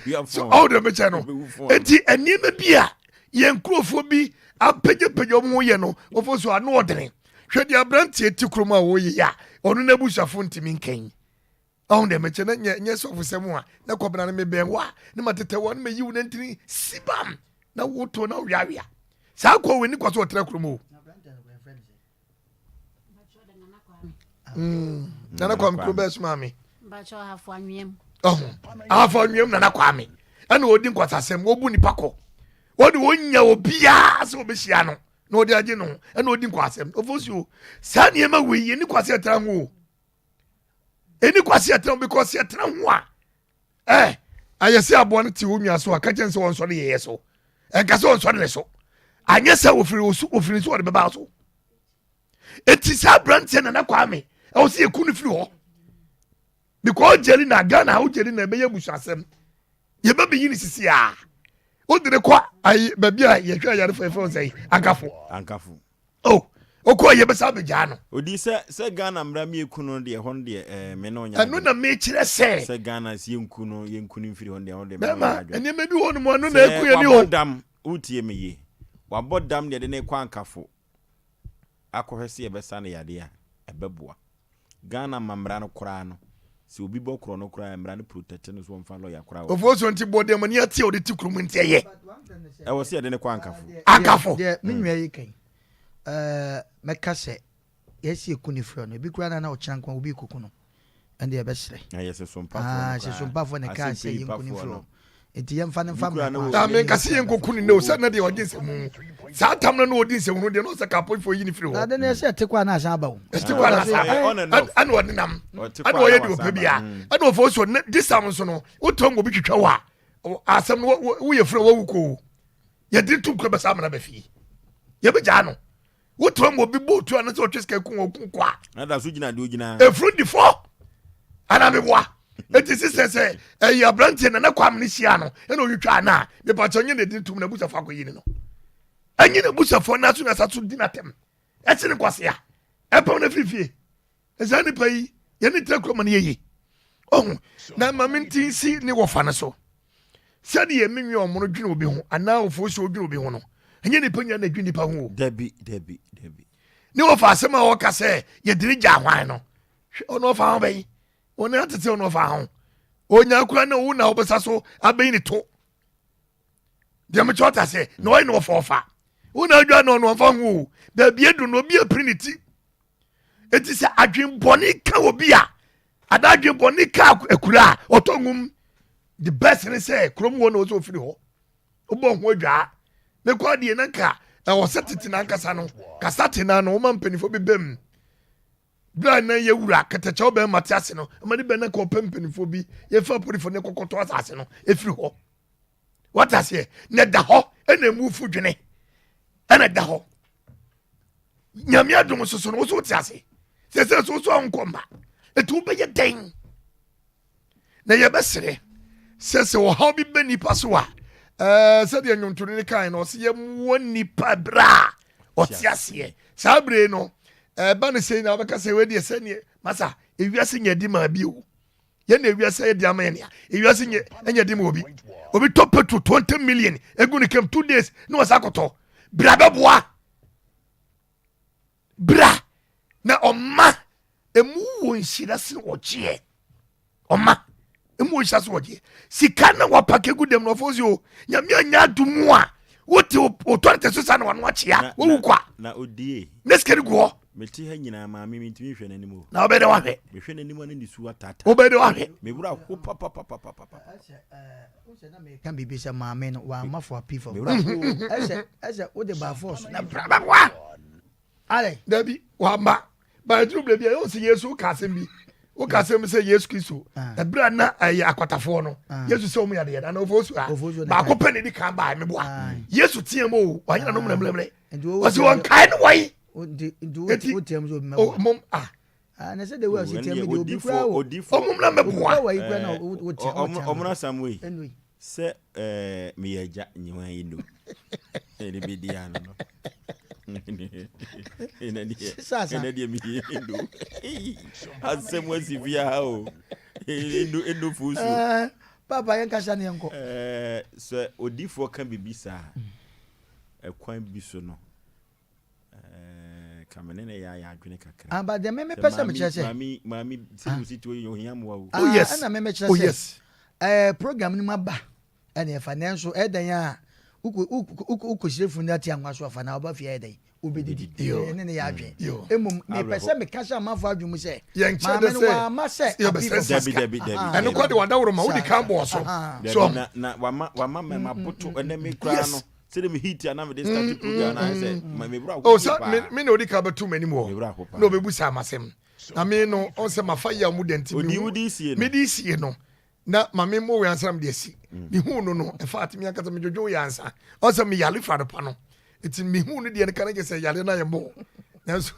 Deɛ so ɔwɔ deɛ mekyɛ no. Eti nneɛma bi a yɛn nkurɔfoɔ bi apagyapagya wɔn ho yɛ no, wɔfɔ so ano ɔdene. Hwɛ deɛ aberanteɛ ti kurom a wɔyɛ yi a ɔno n'abusuafo ntumi nkɛn. Ɔho deɛ mekyɛ na nyɛ nyɛ sɔfosɛm a na kɔbena no mebɛn wo a na matetɛ wo a na mayi wo nantini sibam na woto na woweawea saa kɔ wɔ ni kɔ so ɔtra kurom o. Mm. Nana Kwame kuro bɛɛ soma me. Ɔho ahafo anweam Nana Kwame ɛna ɔdi nkwasasɛm wɔbu nipa kɔ wɔde wɔnya obiara sɛ wɔbɛhyia no na ɔde agye no ɛna ɔdi nkwasɛm ɔfo saa nneɛma wei yɛ ni kwasɛ ɛtra ho o. Ɛni kwasi ɛtena ho because ɛtena ho a ɛ ayɛ sɛ aboa no te wo nwa so a ka kyɛn sɛ wɔnsɔre yɛyɛ so ɛnka sɛ wɔnsɔre ne so anyɛ sɛ ofiri osu ofiri so ɔde bɛba so eti saa aberanteɛ Nana Kwame ɛwɔ sɛ yɛku no firi hɔ. Because gyeli na Ghana wo gyeli na ɛbɛyɛ abusuasɛm. Yɛbɛbɛyi ne sisi a. Wode ne kɔ ayi baabi a yɛhwɛ ayarefo yɛfrɛ wɔn sɛ ankafo. Ankafo. Oh, okɔ yɛbɛsa abɛgyaa no. Odi sɛ sɛ Ghana mmara mi eku no deɛ ɛhɔ no deɛ ɛɛ me ne ɔnyɛ Ɛno na mekyerɛ sɛ. Sɛ Ghana si yɛnku no yɛnku no mfiri hɔ no deɛ ɛhɔ deɛ me ne ɔnyɛ Bɛrima adwene. nneɛma bi wɔ hɔ nom ɛno na eku Sɛ yɛn ni o. wabɔ dam wotie me yie wabɔ dam deɛ de ne kɔ ankafo akɔhwɛ sɛ yɛbɛsa no yadeɛ a ɛbɛboa. Ghana amambra no koraa no, sɛ obi bɔ korɔ no koraa a, mmara no protect no so wɔmfa lawyer koraa wɔ. Ofosuo nti bɔ deɛ mani ate a ɔde te kurom nti ɛyɛ. Ɛwɔ sɛ yɛde no kɔ Ankafo. Ankafo. Deɛ me nua yi ka yi, ɛɛ mɛka sɛ yɛsi eku ne frɛ no, ebi koraa na na ɔkyena nko obi ekoku no, ɛnde yɛbɛsrɛ. Na yɛ sɛ sompafoɔ no koraa. Sɛ sompafoɔ na ɛkaa sɛ yɛnku ne frɛ no. Nti yɛmfa no mfa mmara kwan so. Na menka sɛ yɛnkɔku no nnɛ o, sɛ na deɛ ɔgye nsɛmhunu. Saa tam no na ɔdi nsɛmhunu deɛ na ɔsɛ kapofoɔ yi no firi hɔ. Na ade no ɛsɛ ɛte kɔ a na asan aba o. Ɛte kɔ a na asan aba. Ɛna ɔnenam. Ɛna ɔyɛ deɛ ɔpɛ biara. Ɛna ɔfɔ so ne this time nso no wotɔn obi twitwa wo a asɛm no woyɛ funu a wawu kɔ o. Yɛde to nkura bɛsa amena bɛfie. Yɛbɛgyaa no. Wotuma ma obi bɔ otu anasɛ ɔtwe sika kun ɔku kɔ a. Na da so gyina deɛ ogyina. Efunu di fɔ anaa meboa. Eti sisɛ sɛ ɛyɛ aberanteɛ na ne kwam ne hyia no ɛna otwitwa ana mepakyɛ ɔnyɛ na edi tum na abusafo akɔyi ne no. Ɛnyɛ na abusafo na so na sa so di n'atɛm. Ɛkye ne kwasea. Ɛpam na firi fie. Saa nipa yi yɛne tena kurom no yɛye. Ɔho na ma me nti nsi ne wɔfa no so. Sɛdeɛ me nwe ɔmono dwene obi ho anaa ɔfoɔ si ɔdwene obi ho no, ɛnyɛ nipa nyina na ɛdwene nipa ho o. Dabi, dabi, dabi. Ne wɔfa asɛm a ɔka sɛ yɛde ne gya hwan no, hwɛ ɔno ɔfa ho bɛyi. Ɔne atete ɔno ɔfa ho. Ɔnya kura na wo na wobɛsa so abɛyi ne to. Deɛ mekyɛ ɔta sɛ na ɔyɛ ne wɔfa ɔfa. Wo na adwa na ɔno ɔfa ho o. Baabi edu no obi apiri ne ti. Eti sɛ adwenbɔne ka obi a, anaa adwenbɔne ka akura a, ɔtɔ ngum. The best ne sɛ kurom hɔ na ɔsɛ ofiri hɔ. Wobɔ ho adwaa. Mekɔ adeɛ na nka ɛwɔ sɛ tete na ankasa no, kasa te na no, woma mpanimfoɔ bi bam. Berɛ a na yɛwura kɛtɛkyɛw bɛrima te ase no, ɛma ne bɛn na nka ɔpɛ mpanimfoɔ bi, yɛfa apolifoɔ ne kɔkɔtɔ asase no ɛfiri hɔ. Wate aseɛ? Na ɛda hɔ ɛna emu fu dwene. Ɛna ɛda hɔ. Nyame adom soso no, wo so wote ase. Sɛ sɛ so so ankɔ mma. Ɛti wobɛyɛ dɛn? Na yɛbɛsrɛ sɛ sɛ ɔhaw bi bɛ nipa so a, ɛɛ sɛdeɛ nnwontoni no kae no, ɔsɛ yɛmmoa nipa berɛ a ɔte aseɛ. Saa bere no, ɛba no sɛ na wobɛka sɛ wei deɛ sɛneɛ masa ewiase nyɛ de maa bi o. Yɛn na ewiase ayɛ de ama yɛn a ewiase nyɛ ɛnyɛ de ma obi. Obi tɔ petrol 20 million egu ne kam 2 days na wɔsa akɔtɔ. Bra bɛboa. Bra na ɔma emu wɔ nhyira sen ɔgyeɛ. Ɔma emu wɔ nhyira sen ɔgyeɛ. Sika na wapake gu dɛm na ɔfɔ si o nyame anya adumu a wote otɔrete so sa na wano akyea wowu kwa. Na odie. Ne sika no gu hɔ. Mete ha nyinaa maame mentumi nhwɛ n'anim o. Na wobɛyɛ dɛ wahwɛ. Mehwɛ n'anim a na nisu ataataa. Wobɛyɛ dɛ wahwɛ. Me wura ho papapapapapa. Ɛsɛ na meka biribi sɛ maame no wamma for appeal for ɛsɛ ɛsɛ wode ba force na bra bɛboa. Alɛ. Dabi wamma ba ɛduru baabi a ɛwɔ sɛ Yesu woka asɛm bi woka asɛm bi sɛ Yesu Kristo ɛberɛ a na ɛyɛ akwatafoɔ no Yesu sɛ wɔn yadeɛ na ofosu a baako pɛ na edi kan baa meboa Yesu teɛ mu o wanyina no mmerɛmmerɛmmerɛ ɔsɛ wɔn kae no wɔyi eti mom ah na sɛ de wo asi tiɛ mi de obi kura wɔ ɔmo mmerɛ mɛboa ɔmo na sam wei sɛ ɛɛ meyɛ agya nyiwa yi no ɛne bi di ano no ɛna deɛ ɛna deɛ meyɛ ndo asɛm asi fie ha o ndo ndo fusu papa yɛn kasa ne yɛn kɔ ɛɛ sɛ odiifoɔ ka biribi saa ɛkwan bi so no Ka me ne no yɛ ayɛ adwene kakra. Ah, but deɛ me mepɛ sɛ mekyerɛ sɛ. Maame maame sɛ mo si tuo yi ohia mmoa o. Oh yes. Ɛna me mekyerɛ sɛ. Oh yes. Ɛɛ program no mu aba ɛna ɛfa nanso ɛdɛn a wokɔ wokɔ wokɔ hyire funu ati anwa so afa na ɔba fie ayɛ dɛn wobɛdidi ɛne ne yɛ adwene mmom mepɛ sɛ meka hyɛ amanfoɔ adwene mu sɛ maame no wama sɛ dabi dabi dabi ɛno kɔ de wadaworo ma wodi kan bɔɔ so so na na wama wama mɛma boto ɛnɛ me koraa no sɛde me heat a na mede start mm, program na ayɛ sɛ mm, mm. me wura ho oh, sɛ me me na odi ka bɛto m'anim hɔ na ɔbɛbu saa m'asɛm na me no ɔn sɛ mafa yɛ ɔmo dɛn ti me di sie no na ma me mmɔ wei ansa na mede asi mehu no no ɛfa ate me ankasa medwodwo yɛ ansa ɔn sɛ meyale fa no pa no nti mehu no deɛ no ka no kyɛ sɛ yale no ayɛ mmɔ nanso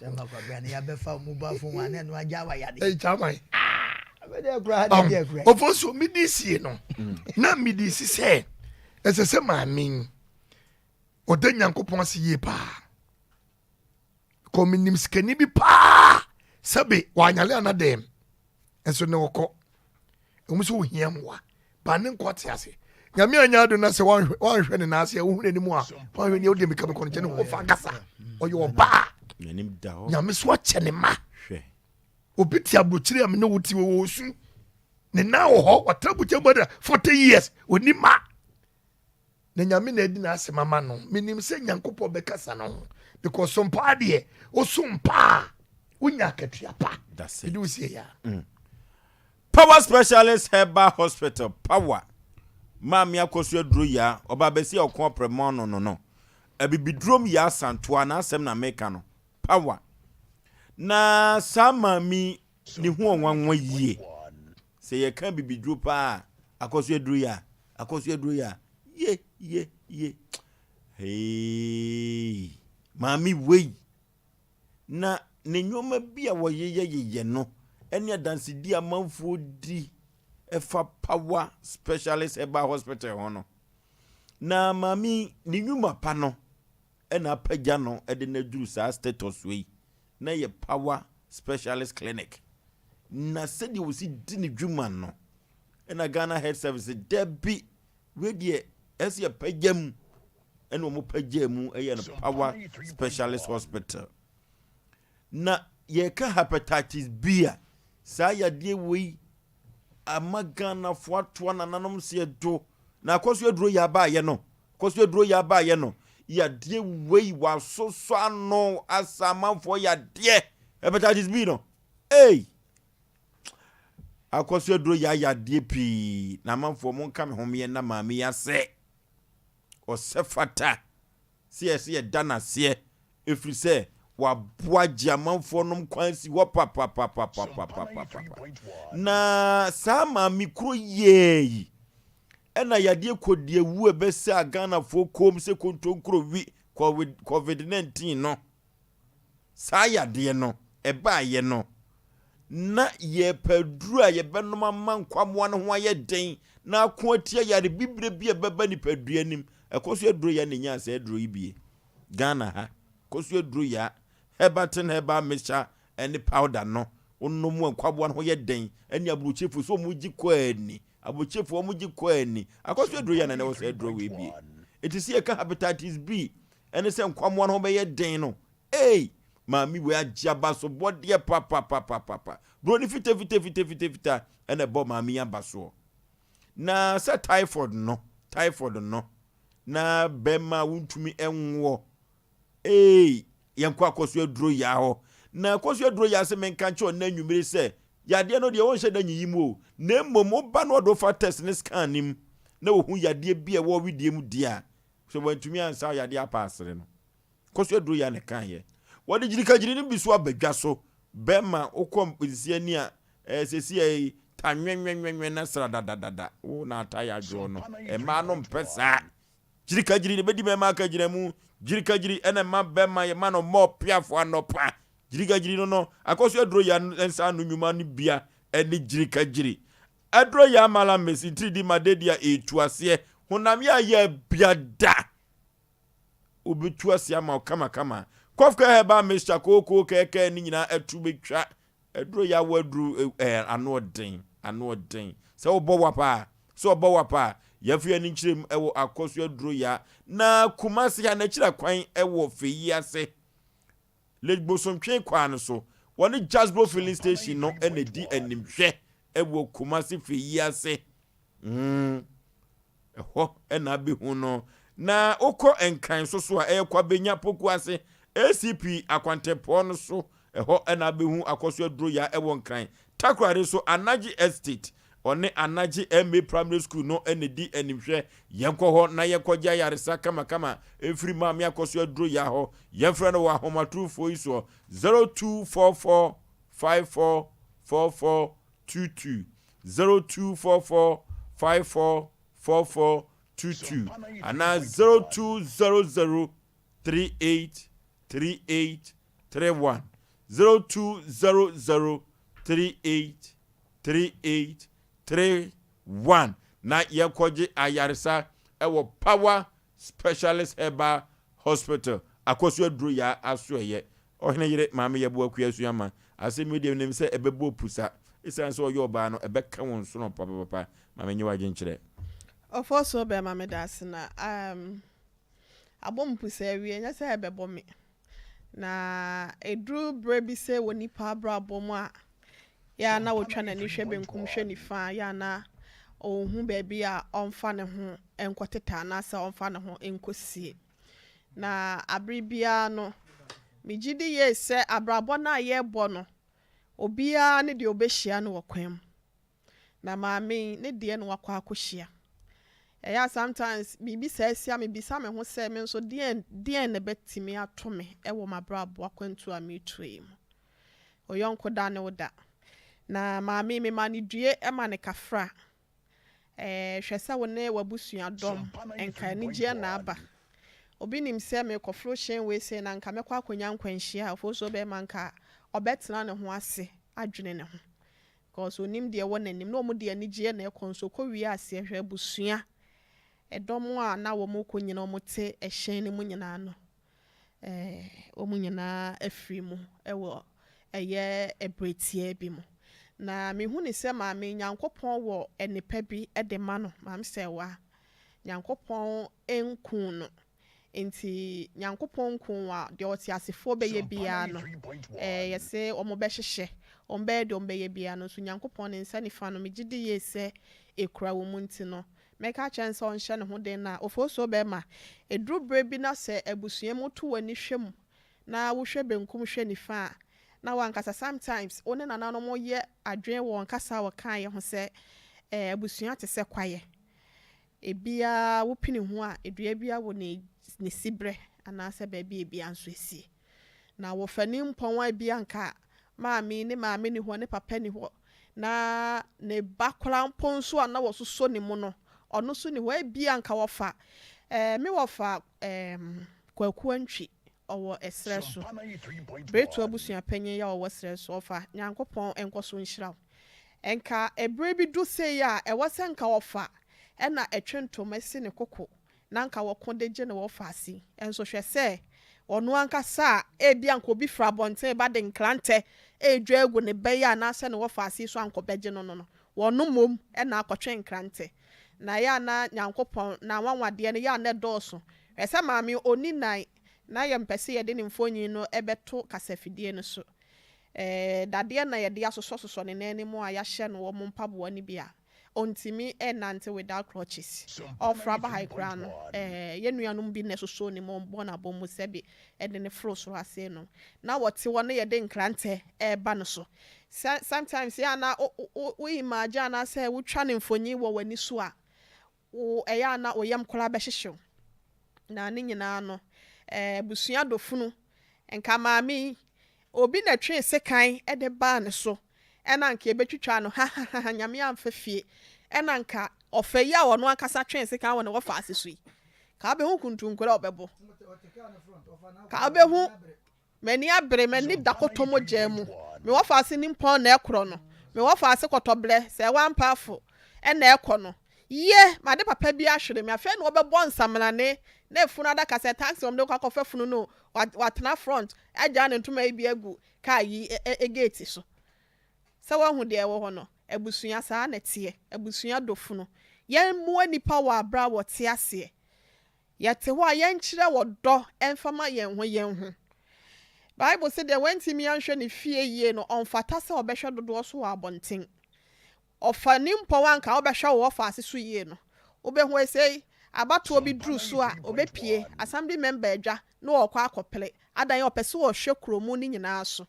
yɛbɛfa mobile phone wa na ɛno agya wa yade ɛyi kyaman. Ɔfo so mede sie no na mede si sɛ ɛsɛ sɛ maame yi ɔda Nyankopɔn ase yie paa. Kɔ menim sikani bi paa sɛbe wanyale ana dɛm nso ne ɔkɔ ɛmu sɛ ohia mmoa ba ne nkɔ te ase nyame anya ado na sɛ wanhwɛ ne naase a wohu n'anim a wanhwɛ ne wode meka mekɔ no kyɛ ne ho fa ankasa ɔyɛ ɔbaa nyame so akyɛ ne ma obi te aburokyire a mene wo te wɔ osu ne nan wɔ hɔ watena aburokyire mu 40 years ɔni ma Na Nyame na adi n'asɛm ama no. Menim sɛ Nyankopɔn bɛkasa no ho because sompaa deɛ wosom paa wonya akatua pa. Mede wo sie ya. Mm. Power Specialist Herbal Hospital, Power, Maame Akosua Duro Yaa, ɔbaa bɛsi a ɔko ɔprɛmɔ no no no. Abibidurom Yaa Santoa, n'asɛm na meka no. Power. Na saa maame yi, ne ho ɔnwanwa yie. Sɛ yɛka abibiduro paa a, Akosua Duro Yaa, Akosua aduro yi a, ye, ye, ye. Hey, maame wei. Na ne nneɛma bi a wɔyeyɛyeyɛ no ne adansedi amanfoɔ di ɛfa Power Specialist Herbal Hospital ho no. Na maame ne nnwuma pa no ɛna apagya no de no aduru saa status wei na yɛ Power Specialist Clinic. Na sɛdeɛ wɔsi di ne dwuma no, ɛna Ghana Health Service dabi wei deɛ ɛsɛ yɛ pagya mu ɛna wɔn pagya mu ɛyɛ no Power Specialist Hospital. Na yɛka hepatitis B a saa yadeɛ wei ama Ghanafoɔ atoa nananom seɛ do na akɔso aduro yɛ abaayɛ no kɔso aduro yɛ abaayɛ no yadeɛ wei wasosɔ ano asa amanfoɔ yadeɛ hepatitis B no ei Akɔso aduro yɛ ayadeɛ pii na amanfoɔ mo nka me ho meɛ na maame yi asɛ ɔsɛ fata sɛ yɛsɛ yɛda n'aseɛ ɛfiri sɛ waboa gye amanfoɔ nom kwan si hɔ papapapapapapapa na saa maame kuro yɛɛ yi ɛna yadeɛ kɔdi awu ɛbɛsɛ a Ghanafoɔ kom sɛ kontonkuro wi COVID-19 no Saa yadeɛ no ɛbaeɛ no, na yɛrepɛ aduro a yɛbɛnom ama nkwammoa no ho ayɛ den na ako atia yare bibire bi a ɛbɛba nipadua nim. Ɛkɔ so aduro ya na ɛnyaa saa aduro yi bie. Ghana ha, kɔ so aduro ya, Herbatin herbal mixture ne powder no, wonom a nkwaboa no ho yɛ den ɛne aburokyefo so wɔn gye kɔ ani. Aburokyefo wɔn gye kɔ ani. Akɔ so aduro ya na ɛwɔ saa aduro wei bie. Eti sɛ yɛka hepatitis B ɛne sɛ nkwammoa no ho bɛyɛ den no, ei, maame wei agye abasobɔdeɛ papapapapapa. Buroni fitafitafitafitafita ɛna ɛbɔ maame yi aba soɔ. Na sɛ typhoid no, typhoid no, na bɛrima a wontumi nwoɔ, ei, yɛnkɔ akɔso aduro yaa hɔ. Na akɔso aduro yaa sɛ menka nkyɛ ɔnna anwummere sɛ, yadeɛ no deɛ wɔnhyɛ da nyiyi mu o, na mmom woba na wɔde wofa test ne scan no mu na wɔhu yadeɛ bi a ɛwɔ wedeɛ mu deɛ a, Sɛ wantumi ansa yadeɛ apaasere no, kɔ so aduro yɛ ne kaeɛ. Wɔde gyirikagyiri no bi so aba dwa so. Bɛrima wokɔ nsi ani a, ɛɛ sɛsi ɛyi ta nwɛnwɛnwɛnwɛn na sra dadadada. Wo na ata yɛ adwoɔ no. Mmaa no mpɛ saa. Gyirikagyiri na ɛbɛdi mmarima akagyina mu. Gyirikagyiri ɛna ɛma bɛrima yɛ ma no mmɔ piafo anɔpa. Gyirikagyiri no no, akɔ so aduro yɛ nsa ano nnwuma no bia ɛne gyirikagyiri. Aduro yɛ amala mesi ntiridi ma dadi a etu aseɛ honam yɛ a yɛ bia da obetu aseɛ ama wo kama kama kɔfkɛ herbal mixture kookoo kɛɛkɛɛ ne nyinaa ɛtu betwa aduro yɛ awɔ aduro ɛɛ ano ɔden ano ɔden sɛ wobɔ wa paa sɛ ɔbɔ wa paa yɛfo yɛ ne nkyerɛ mu ɛwɔ akɔso aduro ya na Kumasi ha n'akyira kwan ɛwɔ fɛyi ase Lake Bosomtwe kwan no so. Wɔne Jasbro Filling Station no na ɛdi animhwɛ wɔ Kumasi Feyi ase. Mm, ɛhɔ na abɛhu no. Na wokɔ Nkran so so a, ɛyɛ Kwabenya Poku ase, ACP akwantempɔn no so, ɛhɔ na abɛhu Akɔso Aduro Ya wɔ Nkran. Takoradi nso, Anagye Estate, Ɔne Anagye MA Primary School no na ɛdi animhwɛ. Yɛnkɔ hɔ na yɛnkɔgye ayaresa kamakama mfiri Maame Akɔso Aduro Ya hɔ. Yɛmfrɛ no wɔ ahomatorofoɔ yi soɔ, 0244 54 44 22, 0244 54 44 22 anaa 0200 38 38 31, 0200 38. 38 31 na yɛnkɔgye ayaresa wɔ Power Specialist Herbal Hospital Akɔso Aduro Yaa Asoɛeɛ. Ɔhene yere Maame Yɛboa Akua Asuama, asɛm yi deɛ menim sɛ ɛbɛbɔ pusa, ɛsiane sɛ ɔyɛ ɔbaa no ɛbɛka wo nsono papapapa. Ma menye w'adwenkyerɛ. Ɔfɔsuo bɛɛma medase na um abɔ me pusa awie nyɛ sɛ ɛbɛbɔ me na ɛduru berɛ bi sɛ wɔ nipa abrabɔ mu a Yɛ a na ɔtwa n'ani hwɛ benkum hwɛ nifa a, yɛ a na ɔnhu baabi a ɔmfa ne ho nkɔtetɛ anaasɛ ɔmfa ne ho nkɔsie. Na abere biara no, megye di yie sɛ abrabɔ no a yɛrebɔ no, obiara ne deɛ ɔbɛhyia no wɔ kwan mu. Na maame yi, ne deɛ na wakɔ akɔhyia. Ɛyɛ a sometimes biribi saa si a mebisa me ho sɛ me nso deɛn deɛn na ɛbɛtumi ato me wɔ m'abrabɔ akwantuo a meretuo yi mu. Wo yɔnko da ne wo da. Na maame yi, mema no due ma no kafra. Ɛɛ, hwɛ sɛ wo ne w'abusua dɔm, nka anigyeɛ na aba. Obi nim sɛ merekɔforo hyɛn wei sei na nka mɛkɔ akɔnya nkwanhyia a, ofosuo bɛrima nka ɔbɛtena ne ho ase adwene ne ho. Because ɔnim deɛ ɛwɔ n'anim. Na wɔn de anigyeɛ na ɛkɔ nso ɔkɔ wie aseɛ hwɛ abusua, ɛdɔm a na wɔrekɔ nyina wɔte ɛhyɛn no mu nyinaa no. wɔn nyinaa afiri mu wɔ ɛyɛ ɛberɛ tiaa bi mu. Na mehu no sɛ maame Nyankopɔn wɔ nnepa bi de ma no, maame Sɛwa. Nyankopɔn nkuu no. Nti Nyankopɔn nkuu wo a, deɛ ɔteasefoɔ bɛyɛ biara no, yɛse wɔn bɛhyehyɛ, wɔn bɛyɛ deɛ wɔn bɛyɛ biara no, nso Nyankopɔn ne nsa nifa no, megye di yie sɛ ɛkura wɔn mu nti no, Mɛka akyerɛ no sɛ ɔnhyɛ ne ho den na Ofosuo bɛrima, ɛduru berɛ bi na sɛ abusua mu woto w'ani hwɛ mu na wohwɛ benkum hwɛ nifa a, na w'ankasa sometimes wo ne nananom yɛ adwene wɔ wɔn kasa a wɔkaeɛ ho sɛ eh, abusua te sɛ kwaeɛ. Ebiara wopini ho a, dua biara wɔ ne ne siberɛ anaasɛ baabi a ebiara nso sie. Na wɔfa nimpɔn a ebia anka maame yi ne maame nni hɔ, ne papa nni hɔ, na ne ba koraa mpo nso a na wɔsosɔ ne mu no, ɔno nso nni hɔ. Ebia anka wɔfa, eh, me wɔfa eh, Kwaku Antwi, ɔwɔ ɛserɛ so. Beretu abusua panyin yi a ɔwɔ serɛ so, ɔfa, Nyankopɔn nkɔ so nhyira wo. Nka ɛberɛ bi du sei a, ɛwɔ sɛ nka ɔfa na ɛtwe ntoma si ne koko na anka wɔko de gye no wɔ faase. Nso hwɛ sɛ ɔno ankasa a ebia anka obi firi abɔnten reba de nkrantɛ redwa agu ne ba yi anaasɛ ne wɔfaase yi so anka ɔbɛgye no no no, wɔno mmom na akɔtwe nkrantɛ. Na ɛyɛ a na Nyankopɔn n'anwanwadeɛ no yɛ a na ɛdɔɔso. Hwɛ sɛ maame ɔnni nan, na yɛmpɛ sɛ yɛde ne mfonyin no bɛto kasafidie no so. Ɛɛ, dadeɛ na yɛde asosɔsosɔ ne nan no mu a yɛahyɛ no wɔn mpaboa no bi a Ɔntumi nnante without crutches. Ɔforo aba ha yi koraa no, eh, yɛn nuanom bi na ɛsosɔɔ ne mu, wɔbɔɔ no abɔ mu sɛbe ɛde no foro soro ase no. Na wɔte hɔ na yɛde nkrantɛ reba no so. Sɛ sometimes yɛ a na wo, wo, wo imagine anaasɛ wotwa no mfonyin wɔ w'ani so a, wo, ɛyɛ a na wo yam koraa bɛhyehye wo. Na ne nyinaa no, eh, abusua dɔfunu, nka maame yi, Obi na ɛtwee sekan de baa ne so ɛna anka yɛbɛtwitwa no hahahaha Nyame amfa fie ɛna anka ɔfa yi a ɔno ankasa twee sekan wɔ ne wɔfaase so yi ka wobɛhu kuntunkuro a ɔbɛbɔ ka wobɛhu m'ani abere m'ani da kɔtɔ mogya mu me wɔfaase nimpɔn na ɛkorɔ no me wɔfaase kɔtɔblɛ sɛ ɛwɔ ampaafo ɛna ɛkɔ no Yie, m'ade papa bi ahwere me. Afei na wɔbɛbɔ nsamanane na efunu adaka sɛ taxi wɔn de kɔ akɔfa funu no watena front agyaa ne ntoma yi bi agu car yi gate so. Sɛ woahu deɛ ɛwɔ hɔ no, abusua saa na ɛteɛ, abusua dɔ funu. Yɛmmoa nnipa wɔ aberɛ a wɔte aseɛ. Yɛte hɔ a yɛnkyerɛ ɔdɔ mfa ma yɛn ho yɛn ho. Bible se deɛ wantumi anhwɛ ne fie yie no ɔmfata sɛ ɔbɛhwɛ dodoɔ so wɔ abɔnten. Ɔfa nimpɔn a anka wobɛhwɛ wo wɔfaase so yie no, wobɛhu ɛsei abatoɔ bi duru so a ɔbɛpue assembly member adwa na ɔrekɔ akɔpere adan ɔpɛ sɛ ɔhwɛ kuromu no nyinaa so.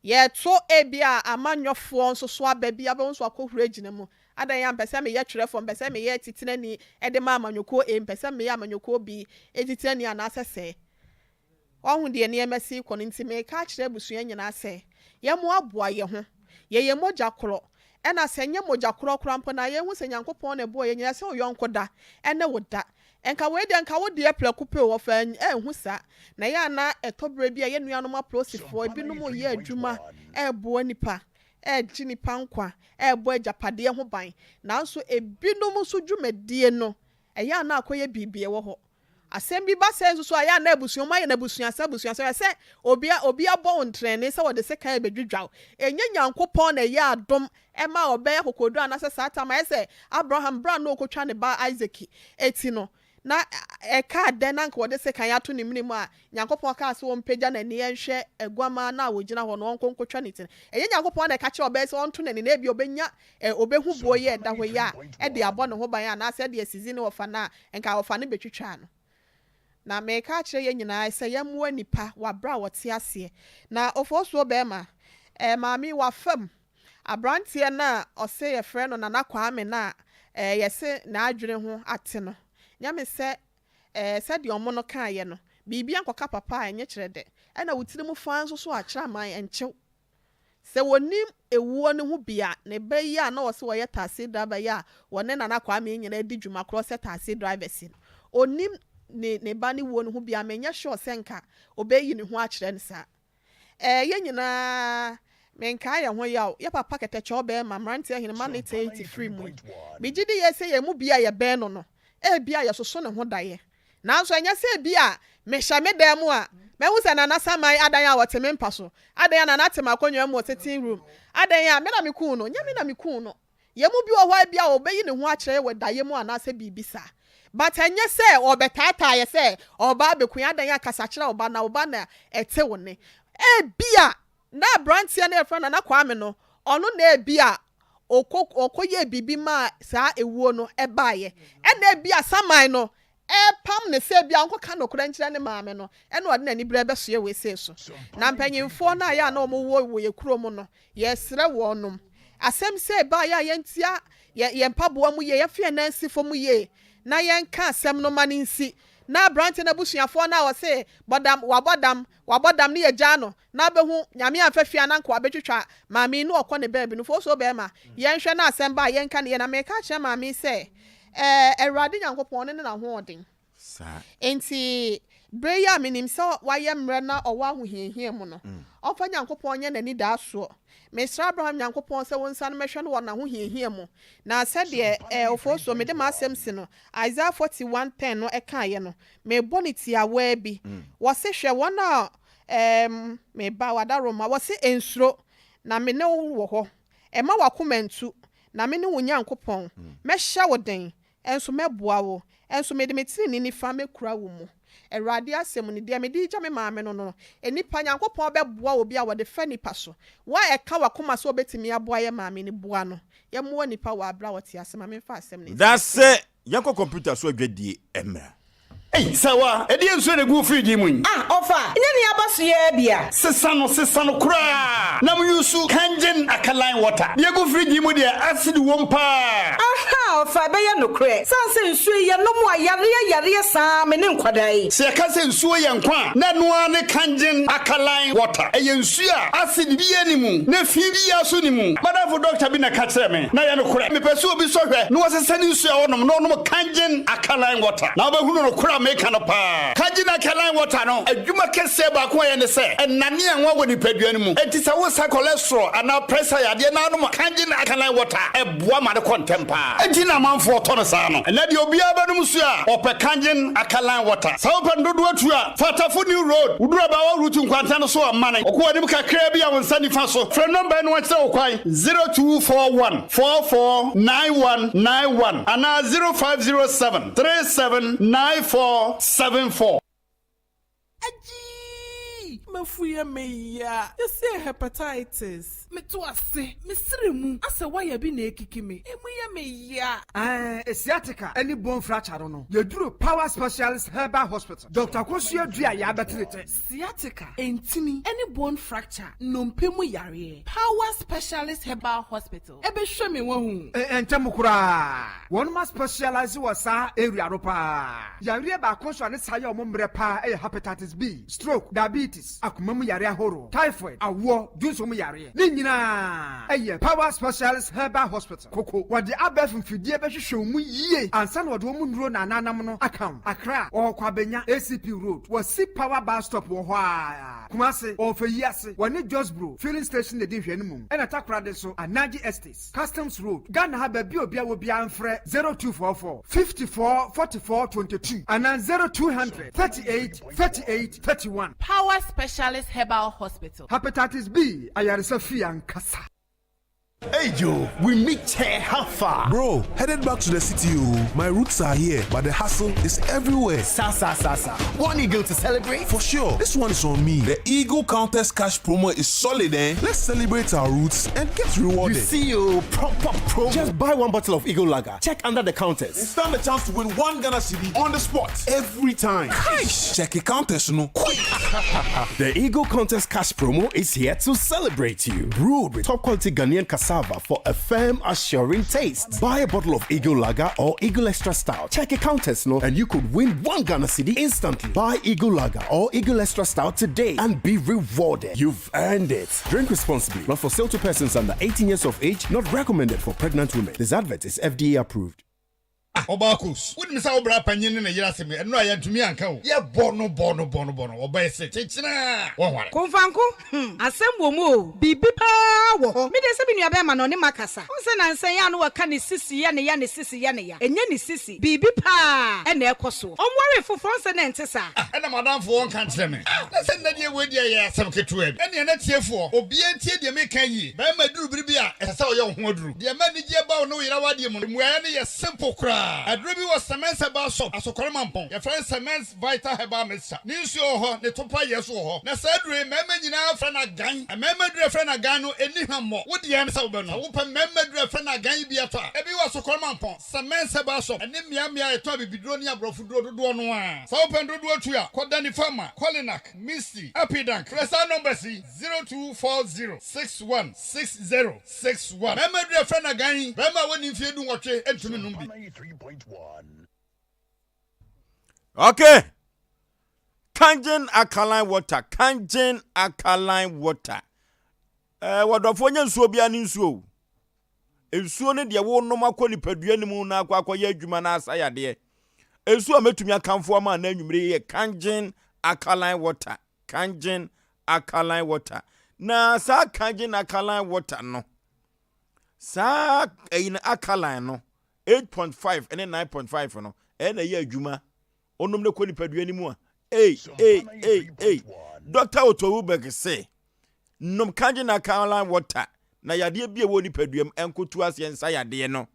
Yɛreto ebia amanyɔfoɔ nso so aba bi a wobɛhu nso wakɔhuri agyina mu adan a mpɛ sɛ meyɛ twerɛfoɔ, mpɛ sɛ meyɛ titenani de ma amanyɔkuo A, mpɛ sɛ meyɛ amanyɔkuo B titenani anaasɛ sɛɛ. Woahu deɛ nneɛma si rekɔ no nti mereka akyerɛ abusua nyinaa sɛ, yɛmmoaboa yɛn ho. Yɛyɛ mogya korɔ. Ɛna sɛ ɛnyɛ mogya korɔ koraa mpo no a, yɛnhu sɛ Nyankopɔn na ɛbɔɔ yɛn nyinaa sɛ wo yɔnko da ne wo da. Nka wei deɛ nka wo deɛ prɛko pɛ o, wɔfa anhu saa. Na ɛyɛ a na ɛtɔ berɛ bi a yɛn nuanom apolisifoɔ, ebinom reyɛ adwuma reboa nnipa. regye nnipa nkwa, rebɔ agyapadeɛ ho ban. Nanso ebinom nso dwumadie no, ɛyɛ a na akɔyɛ biribi ɛwɔ hɔ. Asɛm bi ba sɛɛ nso so a, ɛyɛ a na abusua, wɔayɛ no abusuasɛm abusuasɛm. Ɛyɛ sɛ obi obi abɔ wo ntrɛnee sɛ wɔde sekan rebɛdwidwa wo. Ɛnyɛ Nyankopɔn na ɛyɛ adom ma ɔbɛyɛ akokoɔduro anaasɛ saa tam ayɛ sɛ Abraham berɛ a na ɔrekɔtwa ne ba Isak ti no, na ɛkaa dɛn na anka wɔde sekan ato ne mene mu a Nyankopɔn kaa sɛ ɔmpagya n'ani nhwɛ aguamaa no a ɔgyina hɔ no, ɔnkɔ nkɔtwa ne ti no. Ɛnyɛ Nyankopɔn na ɛka kyerɛɛ ɔbaa yi sɛ ɔnto n'ani na ebia ɔbɛnya ɛ, ɔbɛhu boɔ yi a ɛda hɔ yi a ɛde abɔ ne ho ban anaasɛ ɛde asizi ne ɔfa no a, nka ɔfa no bɛtwitwaa no. Na mereka akyerɛ yɛn nyinaa sɛ yɛmmoa nnipa wɔ aberɛ a wɔte aseɛ. Na Ofosuo barima, ɛ, maame yi wafa mu. Aberanteɛ no a ɔse yɛfrɛ no Nana Kwame no a, ɛ, yɛse n'adwene ho ate no, nyɛ me sɛ Ɛɛ, sɛdeɛ wɔn no kaeɛ no, biribi ankɔka papa a, ɛnyɛ kyerɛ dɛ. Ɛna wo tiri mu faa nso so a, kyerɛ aman, ɛnkyew. Sɛ wɔnim ɛwuo no ho bi a, ne ba yi a na ɔse ɔyɛ taxi driver yi a wɔne Nana Kwame yi nyinaa di dwuma korɔ sɛ taxi drivers yi no, ɔnim ne ne ba no wuo no ho bi a, menyɛ sure sɛ nka ɔbɛyi ne ho akyerɛ no saa. Ɛɛ, yɛn nyinaa, menkaa yɛn ho yaw. Yɛ papa kɛtɛkyɛw bɛrima, mmeranteɛ ahenema ne Tahiti firi mu yi. Megye di yie sɛ yɛn mu bi a yɛbɛn no no, ebia yɛsoso ne ho daeɛ. Nanso ɛnyɛ sɛ ebia mehyɛ me dan mu a, mɛhu sɛ Nana Saman adan a ɔte me mpa so, adan a Nana te m'akonnwa mu wɔ sitting room, adan a me na mekuu no, nyɛ me na mekuu no. Yɛn mu bi wɔ hɔ a ebia ɔbɛyi ne ho akyerɛ yɛn wɔ daeɛ mu anaasɛ biribi saa. But ɛnyɛ sɛ ɔrebɛtaataa yɛn sɛ ɔreba abɛku yɛn. Adɛn a kasa kyerɛ wo ba na wo ba na ɛte wo nne. Ebia na aberanteɛ no a yɛfrɛ no Nana Kwame no, ɔno na ebia ɔkɔ ɔkɔyɛɛ biribi maa saa ewuo no baeɛ. Ɛna ebia saman no repam no sɛ ebia ɔnkɔka nokorɛ nkyerɛ ne maame no, ɛna ɔde n'aniberɛ bɛsoɛ wei sei so. Na mpanyimfoɔ no a ɛyɛ a na wɔwɔ wɔ yɛn kurom no, yɛsrɛ wɔnom, asɛm sei baeɛ a yɛntia yɛn yɛn mpaboa mu yie, yɛmfa yɛn nan nsi fam yie na yɛnka asɛm no ma no nsi. Na aberanteɛ no abusuafoɔ no a wɔse bɔdam, wabɔ dam, wabɔ dam ne yɛgyaa no na abɛhu Nyame amfa fie a na anka wabɛtwitwa maame yi na ɔkɔ ne baabi no foosuo bɛɛma yɛnhwɛ na asɛm ba a yɛnka ne yie na meka akyerɛ maame yi sɛ ɛɛ Awurade Nyankopɔn ɔno ne n'ahoɔden enti berɛ yi a menim sɛ wayɛ mmerɛ na ɔwɔ ahohiahia mu no ɔmfa Nyankopɔn nyɛ n'anidaasoɔ mesrɛ Abraham Nyankopɔn sɛ ɔnsane mmɛhwɛ no wɔ n'ahohiahia mu na sɛdeɛ ɛɛ ofosuo mede m'asɛm si no Isaiah 41:10 no ɛkaeɛ no mebɔ no tiawaa bi wɔse hwɛ wɔn a Ɛɛm, me ba, w'adaworoma, wɔse nsuro, na me ne wo wɔ hɔ. Mma w'akoma nntu, na me ne wo Nyankopɔn. Mɛhyɛ wo den, nso mɛboa wo, nso mede me tenenee nifa mɛkura wo mu. Awurade asɛm ni, deɛ mede regya me maame no no, nnipa, Nyankopɔn bɛboa obi a wɔde fa nnipa so. Wo a ɛka w'akoma sɛ wobɛtumi aboa yɛn maame no, boa no. Yɛmmoa nnipa wɔ aberɛ a wɔte ase. Ma memfa asɛm no nsi Dase! Yɛnkɔ kɔmputa so adwadie mmra. Ei, Sawa, ɛdeɛn nsuo na ɛgu wo fridge yi mu yi? Ah, ɔfa, nyɛ nea aba so yi ara bi a. Sesa no, sesa no koraa na mo use Kangen alkaline water. Deɛ ɛgu fridge yi mu deɛ, acid wom paa. Ahaa, ɔfa, ɛbɛyɛ nokorɛ. Sane sɛ nsuo yi, yɛnom a, yareɛ yareɛ saa me ne nkwadaa yi. Sɛ yɛka sɛ nsuo yɛ nkwa a, na ɛno ara ne Kangen alkaline water. Ɛyɛ nsuo a acid biara nni mu, na fi biara nso nni mu. M'adamfo dɔkta bi na ɛka kyerɛɛ me, na ɛyɛ nokorɛ. Mepɛ sɛ obi sɔ hwɛ na ɔsesa ne nsuo a ɔnom na ɔnom Kangen alkaline water, na wobɛhunu nokorɛ a meka no paa. Kangen alkaline water no, adwuma kɛseɛ baako a ɛyɛ ne sɛ, ɛnane anwa wɔ nipadua no mu. Enti sɛ wosa cholesterol anaa pressure yadeɛ na wonom Kangen alkaline water a, ɛboa ma no kɔ ntɛm paa. Enti na amanfoɔ tɔ no saa no. Ɛnnɛ deɛ obiara bɛnom nsuo a, ɔpɛ Kangen alkaline water. Sɛ wopɛ no dodoɔ tu a, fa Tafo New Road, woduru Abaawa Route nkwanta no so a, mane kɔ w'anim kakraa bi a wo nsa nifa so. Frɛ nɔmba yi na wɔnkyerɛ wo kwan, 0241 44 9191 anaa 0507 37 94 74. Agyii! M'afu yɛ me ya. Yɛse hepatitis. Meto ase, me srɛ mu asɛ wire bi na ekiki me, emu yɛ me ya. Ɛɛ sciatica ne bone fracture no no, yɛduru Power Specialist Herbal Hospital, Doctor Akosua Duah yɛabɛtene tɛ. Sciatica, ntini ne bone fracture, nnompe mu yareɛ, Power Specialist Herbal Hospital bɛhwɛ me wahu. Ntɛm koraa, wɔnom a specialise wɔ saa area no paa. Yareɛ baako nso a ne saa yɛ wɔn mmerɛ paa yɛ hepatitis B, stroke, diabetes. akoma mu yareɛ ahoroɔ, typhoid, awoɔ, dwonsɔ mu yareɛ, ne nyinaa ɛyɛ Power Specialist Herbal Hospital, Koko. Wɔde abɛɛfo mfidie bɛhwehwɛ wo mu yie ansa na wɔde wɔn nnuro na ananam no aka wo. Accra, wɔwɔ Kwabenya, ACP Road, wɔsi Power Bus Stop wɔ hɔ ara. Kumasi, wɔwɔ Feyiase, wɔne Josbro Filling Station na ɛdi nhwɛanimu, ɛna Takoradi nso, Anaji Estates. Customs Road, Ghana ha baabi a obiara wɔ biara mfrɛ 0244 54 44 22 anaa 0200 38 38 31. Power Specialist Herbal Hospital. Hepatitis B ayaresa fie ankasa. Hey Joe, we meet chair how far? Bro, headed back to the city oh. My roots are here, but the hustle is everywhere. Sa sa sa sa. One eagle to celebrate? For sure. This one is on me. The Eagle Countess Cash promo is solid eh? Let's celebrate our roots and get rewarded. You see you oh, proper promo. Just buy one bottle of Eagle Lager. Check under the counters. And stand a chance to win one Ghana cedi on the spot every time. Cash! Check the counters no quick. the Eagle Contest Cash promo is here to celebrate you. Brewed with top quality Ghanaian cassava for a firm, assuring taste. Buy a bottle of Eagle Lager or Eagle Extra Stout. Check a counters no, and you could win one Ghana cedi instantly. Buy Eagle Lager or Eagle Extra Stout today and be rewarded. You've earned it. Drink responsibly. Not for sale to persons under 18 years of age. Not recommended for pregnant women. This advert is FDA approved. Ah ɔbaa Kos, wonim sɛ wo bra panyin ne ne yere asɛm yi, ɛno a yɛantumi anka o. Yɛbɔ no bɔ no bɔ no bɔ no, ɔbaa yi se kyekyene a wɔnware. Komfanko, hmm, asɛm wɔ mu o, biribi paa wɔ hɔ. Me deɛ sɛ me nua bɛɛma no ɔne makasa. Wohu sɛ nansa yi a na wɔka ne sisi yɛ ne ya ne sisi yɛ ne ya. Ɛnyɛ ne sisi, biribi paa na ɛkɔ soɔ. Ɔnwaree foforɔ, wohu sɛ na ɛnte saa. Ah ɛna m'adamfo ɔnka nkyerɛ me. Ah na sɛ nnɛ deɛ wei deɛ ɛyɛ asɛm ketewa bi. Ɛneɛ na tiefoɔ, obiara ntie deɛ meka yie. Barima duru bere bi a ɛsɛ sɛ ɔyɛ wo ho aduru. Deɛ ɛma anigyeɛ ba wo ne wo yere awadeɛ mu no, mmuaeɛ no yɛ simple koraa. Aduro bi wɔ Semens Herbal Shop, Asokore Mampong. Yɛfrɛ no Semens Vital Herbal Mixture. Ne nsuo wɔ hɔ, ne topa yɛ nso wɔ hɔ. Na saa aduro yi, mmarima nyinaa frɛ no agan. Mmarima aduro a yɛfrɛ no agan no, ɛnni hwammɔ. Wo deɛ ne sɛ wobɛnom. Sɛ wopɛ mmarima aduro a yɛfrɛ no agan yi bi atɔ a, ebi wɔ Asokore Mampong, Semens Herbal Shop, ɛne mmeammea a yɛtɔn abibiduro ne aborɔfoduro dodoɔ no ara. Sɛ wopɛ no dodoɔ tu a, kɔ Danny Pharma, Kolinak, Misty, Apidank. Frɛ saa numbers yi. 0240 61 60 61. Barima aduru a yɛfrɛ no agan yi, barima a wadi mfeɛ dunwɔtwe ntumi nnom bi. Okay. Kangen alkaline water. Kangen alkaline water. Eh, wɔdɔfoɔ nyɛ nsuo biara ne nsuo o. Nsuo ne deɛ wonom akɔ nipadua no mu na akɔ akɔyɛ adwuma na asa yadeɛ. Nsuo a mɛtumi akamfo ama na anwummere yɛ Kangen alkaline water. Kangen alkaline water. Na saa Kangen alkaline water no, saa ɛyi no alkaline no 8.5 ne 9.5 no ɛna ɛyɛ adwuma. Onom no kɔ nipadua no mu a, ei ei ei ei. Dr. Otto Ruberg se, nom Kangen alkaline water na yadeɛ bi a ɛwɔ nipadua mu ɛnkoto aseɛ nsa yadeɛ no.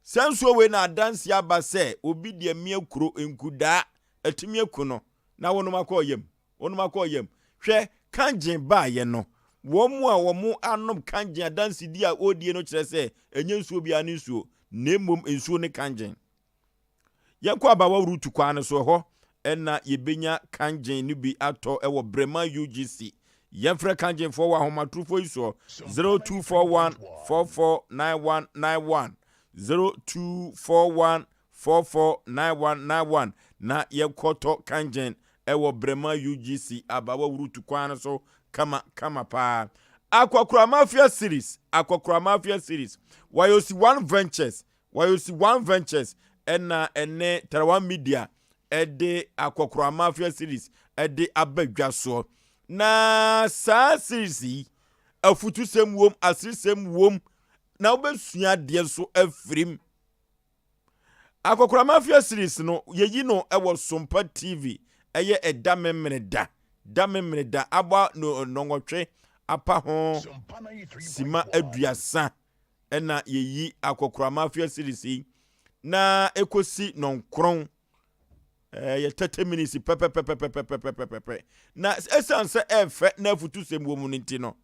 Saa nsuo wei na adanseɛ aba sɛ obi de amia kuro nkudaa atumi aku no na wonom akɔ ɔyam wonom akɔ ɔyam hwɛ kangyen baayɛ no wɔn a wɔn anom kangyen adansedie a wɔredie no kyerɛ sɛ ɛnyɛ nsuo biara ne nsuo na mmom nsuo ne kangyen Yɛnkɔ Abawa Rutu kwan no so, ɛhɔ na yɛbɛnya kangyen no bi atɔ wɔ Breman UGC. Yɛmfrɛ kangyenfoɔ wɔ ahomatorofoɔ yi soɔ, 0241 449191, 0241 449191 na yɛnkɔtɔ kangyen wɔ Breman UGC Abawa Rutu kwan no so kama kama paa. Akɔkora Mafia Series, Akɔkora Mafia Series, Wayosi One Ventures, Wayosi One Ventures ɛna ɛne Tarawa Media ɛde Akɔkora Mafia series ɛde aba dwa soɔ. Na saa series yi, afutusɛm wom, aseresɛm wom, na wobɛsua adeɛ nso afirim. Akɔkora Mafia series no, yɛyi no ɛwɔ Sompa TV, ɛyɛ ɛda memene da, da memene da, abɔ nnɔnwɔtwe apa ho sima aduasa. ɛna yɛyi akɔkora mafia series yi na ɛkɔsi nɔnkron ɛyɛ 30 minutes pɛpɛpɛpɛpɛpɛpɛpɛ na ɛsiane sɛ ɛfɛ na afutusɛm wɔ mu no nti no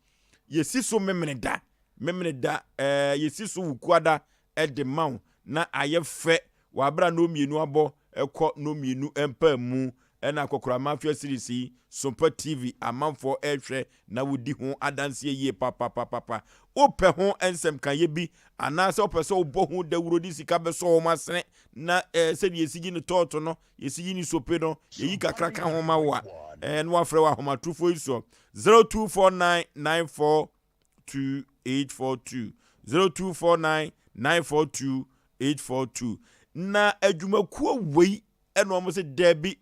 yɛsi so memene da memene da ɛɛ yɛsi so wukuada ɛde ma wo na ayɛ fɛ wɔ abera no mmienu abɔ ɛkɔ no mmienu mpa mu Ɛna Akɔkora Mafia series yi, Sompa TV amanfoɔ rehwɛ na wodi ho adanseɛ yie papapapapa. Wopɛ ho nsɛmkaeɛ bi anaasɛ wopɛ sɛ wobɔ ho dawuro de sika bɛsɔ wɔn asene na eh, sɛdeɛ yɛsi gye no tɔɔto no, yɛsi gye no sope no, yɛyi kakra ka ho ma wo a, eh, na wafrɛ wɔ ahomatorofoɔ yi soɔ 0249 94 2842 0249 942 842 na adwumakuo wei ɛna wɔn sɛ daabi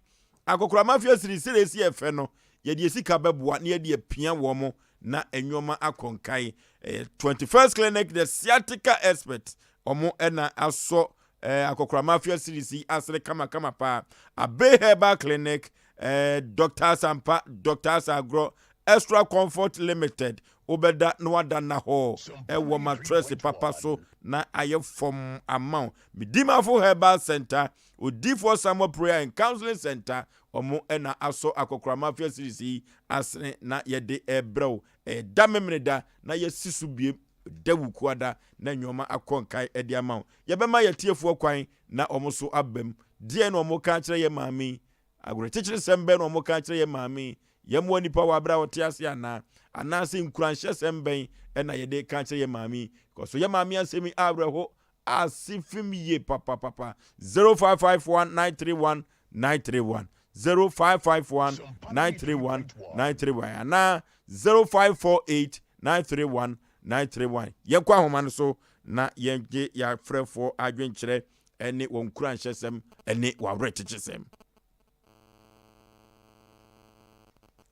akɔkora mafia siri sɛdeɛ esi ɛfɛ no yɛde sika bɛboa na yɛde apia wɔn na nneɛma akɔ nkae ɛyɛ 21st clinic the sciatica expert wɔn ɛna asɔ ɛɛ akɔkora mafia series yi asere kamakama paa abe herbal clinic ɛɛ dr asampa dr asagorɔ extra comfort limited wobɛda na wada nna hɔ ɛwɔ matress papa so na ayɛ fam ama wo medimafo herbal center Odiyifoɔ Samuel Prayer and Counseling Center, wɔn na asɔ Akɔkora Mafia Series yi asene na yɛde rebrɛ wo. Ɛyɛ da Memeneda na yɛasi so biem da Wukuada na nnoɔma akɔ nkan de ama wo. Yɛbɛma yɛatiefoɔ kwan na wɔn nso aba mu. Deɛn na wɔka akyerɛ yɛn maame yi? Awerɛkyekyeresɛm bɛn na wɔka akyerɛ yɛn maame yi? Yɛmmoa nnipa wɔ aberɛ a wɔte ase anaa? Anaasɛ nkuranhyɛsɛm bɛn na yɛde ka akyerɛ yɛn maame yi? Kɔ so yɛ maame asɛm yi awerɛho Ase fem yie papapapa. 0551 931 931 0551 931 931 anaa 0548 931 931. Yɛnkɔ ahoma no so na yɛngye yɛafrɛfoɔ adwenkyerɛ ne wɔn nkuranhyɛsɛm ne wɔn awerɛkyekyesɛm.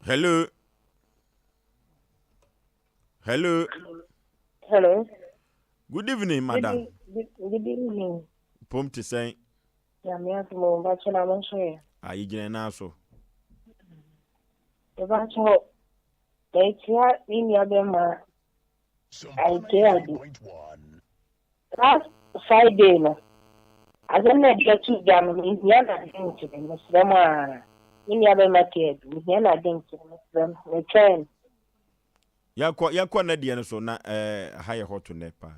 Hello. Hello. Hello. Good evening, madam. Good, good evening. Pom te sɛn? Nyame adom o, mpakyɛ na mo nso yɛ. A yɛgyina nan so. Mepakyɛ mekyia me nua bɛma Aike Adu. Last Friday no, asɛm na ɛde ato dwa no, mehia n'adwenkyerɛ, mesrɛ mo a. Me nua bɛma K Adu, mehia n'adwenkyerɛ, mesrɛ mo, metwɛn no. Yɛnkɔ yɛnkɔ nnɛ deɛ no so na ɛɛ ha yɛ hot nnɛ paa.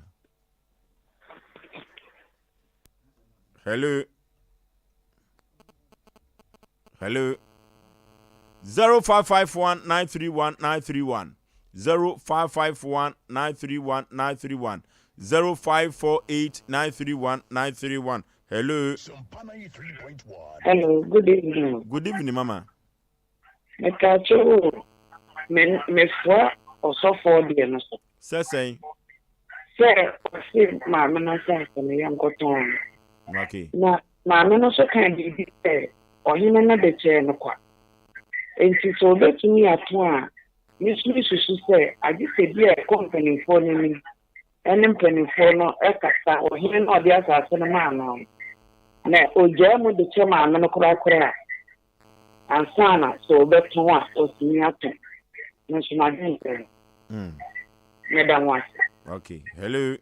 Hello. Hello. 0551 931 931 0551 931 931 0548 931 931 Hello. Hello, good evening. Good evening, Mama. Mepaakyɛw o, me mefoa ɔsɔfoɔ deɛ no so. Sɛ sɛn? Sɛ ɔse maame no asase no yɛnkɔtɔn no. Okay. Na maame no nso kaa biribi sɛ ɔhene no de kyɛɛ no kwa. Enti sɛ ɔbɛtumi atɔn a, me nso mesusu sɛ agye sɛ bi a ɛkɔ mpanimfoɔ no anim ne mpanimfoɔ no kasa, ɔhene no a ɔde asase no maa no no, na ɔgyaa mu de kyɛ maame no korakora a, Ansa na sɛ ɔbɛtɔn a, watumi atɔn. Me nso m'adwene sɛ no. Meda mo ase. Okay. Hello.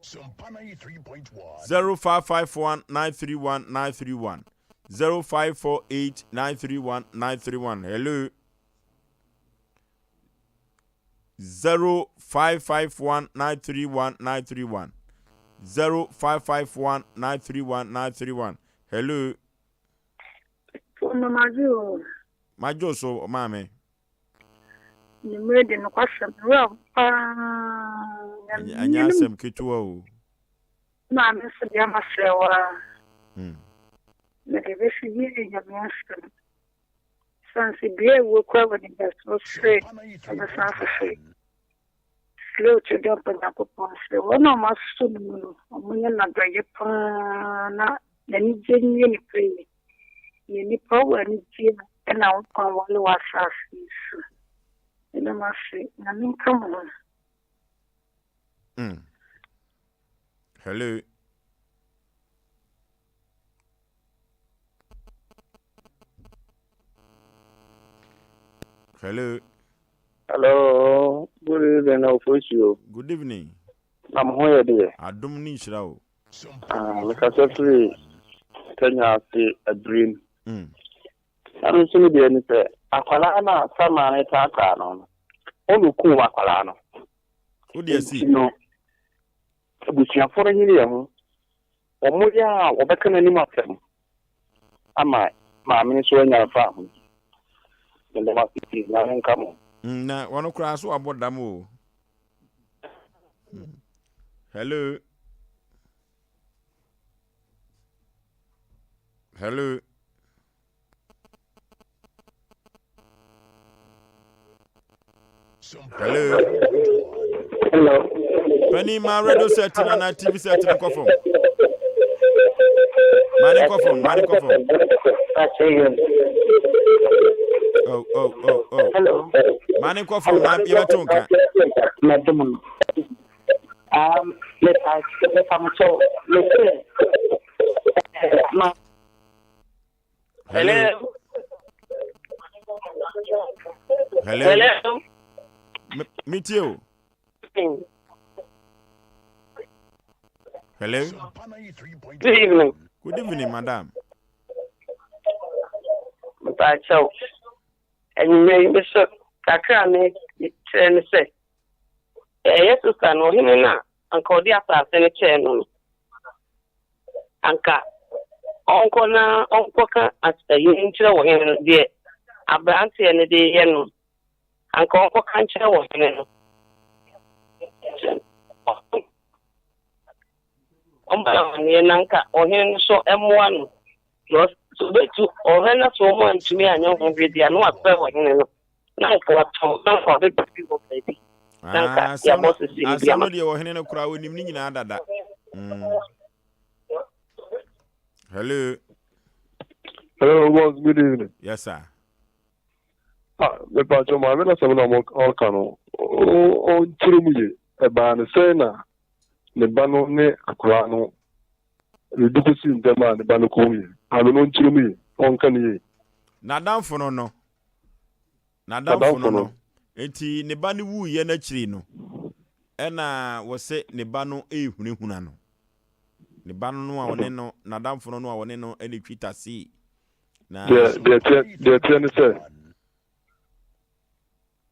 0551 931 931 0548 931 931. Hello. 0551 931 931 0551 931 931 Hello. Fone madwo o. Madwo so maame. Anwummerɛ de nokwasɛm me werɛ aho paa na Ɛnyɛ asɛm ketewa o. Maame nso deɛ ama srɛ wo ara. Na deɛ ɛbɛsi biara yɛ Nyame asɛm. Esiane sɛ dua a ɛwuo koraa wɔ anidasoɔ sɛ ɛbɛsan afefɛ. Slow to dump Onyankopɔn sɛ wɔn a wɔasɔ no mu no, wɔnyɛ no adɔeɛ pa ara na n'anigyeɛ nwie nnipa yie. Na nnipa wɔ anigyeɛ a ɛna wo nkwa wale wɔ asase yi so. Meda mo ase. Nyame nka mo ho. Hello. Hello. Hello, good evening, Ofosuo. Good evening. Na mo ho yɛ deɛ? Adom ne nhyira o. Ah, mekasa firi Kenya ase abirim. Na me nso me deɛ ne sɛ akwadaa no a sama no taataa no no, ɔno kum akwadaa no. Wo deɛ si. Nti no, abusuafoɔ no nyere yɛn ho. Wɔyɛ a wɔbɛka n'anim asɛm ama maame no nso anya mfaho. Meda mo ase pii, Nyame nka mo. Mm, na wɔn koraa so wabɔ dam o. Hmm. Hello. Hello. Hello. Hello. Penny ma radio set na na TV set no kɔ fam. Ma ne kɔ fam, ma ne kɔ fam. Oh, oh, oh, oh. Hello. Ma ne kɔ fam na yɛbɛto nka. Madam no. Um, mepa mepa mo kyɛw. Mese ma Hello. Hello. Hello. Me too. Hello. Good evening. Good evening, madam. Mpakyɛw, anwummerɛ yi me so kakra a mekyerɛ ne sɛ ɛyɛ sista no ɔhene no a anka ɔde asase no kyɛɛ no no anka ɔnkɔ na ɔnkɔka ayi nkyerɛ ɔhene no deɛ aberanteɛ no de yɛ no anka ɔnkɔka nkyerɛ ɔhene no ɔmma no amanneɛ na anka ɔhene no so mmoa no because sɛ ɔbɛtu ɔhene no sɛ ɔmo antumi anyɛ ho hwee deɛ na wafrɛ ɔhene no na anka watɔn na anka wabɛdɔ bi wɔ baabi na anka Ah, asɛm yɛabɔ no sisi no bi asɛm ama no deɛ ɔhene no koraa ɔnim ne nyinaa dada. Mm. Hello. Hello, boss. Good evening. Yes, sir. Ah, me pacho maame na sɛm na ɔka no, ɔnkyerɛ mu ye. Ɛbaa ne sɛn na ne ba no ne akwaraa no biribi kɔsii ntɛm a ne ba no kɔwuiɛ. Maame no ɔnkyerɛ mu ye, ɔnka ne yie. N'adamfo no no. N'adamfo no no. Enti ne ba no wuiɛ no akyiri no, ɛna wɔse ne ba no rehunahuna no. Ne ba no no a ɔne no, n'adamfo no no a ɔne no na ɛtwi tasii. Na. Deɛ, deɛ ɛteɛ, deɛ ɛteɛ ne sɛ,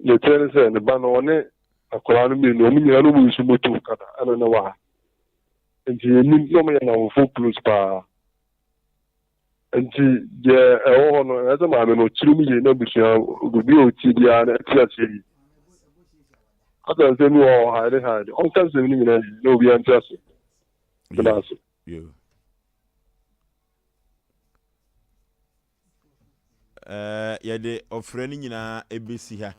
deɛ ɛteɛ ne sɛ, ne ba no, ɔne akwadaa no mmienu, wɔn nyinaa no wɔn nsu moto kada, ɛna na wɔ ha. Nti yɛnim na wɔn yɛ nnamfofoɔ close paa. Nti deɛ ɛwɔ hɔ no, ɛyɛ sɛ maame no kyerɛ mu yie na abusua obi a ɔtie biara no ɛte aseɛ yie. Asa nsɛm bi wɔ hɔ ɔhaede haede, ɔnka nsɛm no nyinaa yie na obiara nte aseɛ. Meda ase. Eh, yɛde ɔfrɛ no nyinaa ɛbɛsi ha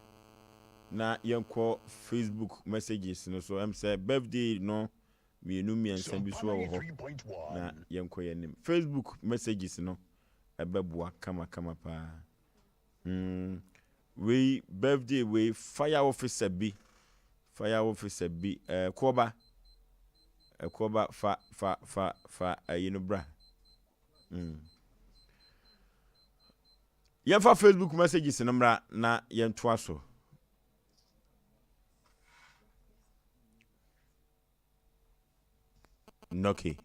na yɛnkɔ Facebook messages no so. Ɛm sɛ birthday no mmienu mmiɛnsa bi so wɔ hɔ na yɛnkɔ yɛn anim. Facebook messages no ɛbɛboa kamakama paa. Mm, wei birthday wei fire officer bi, fire officer bi, eh, kɔba, ɛkɔba fa fa fa fa ayi no bra. Mm. Yɛmfa Facebook messages no mmra na yɛntoa so. Nɔke.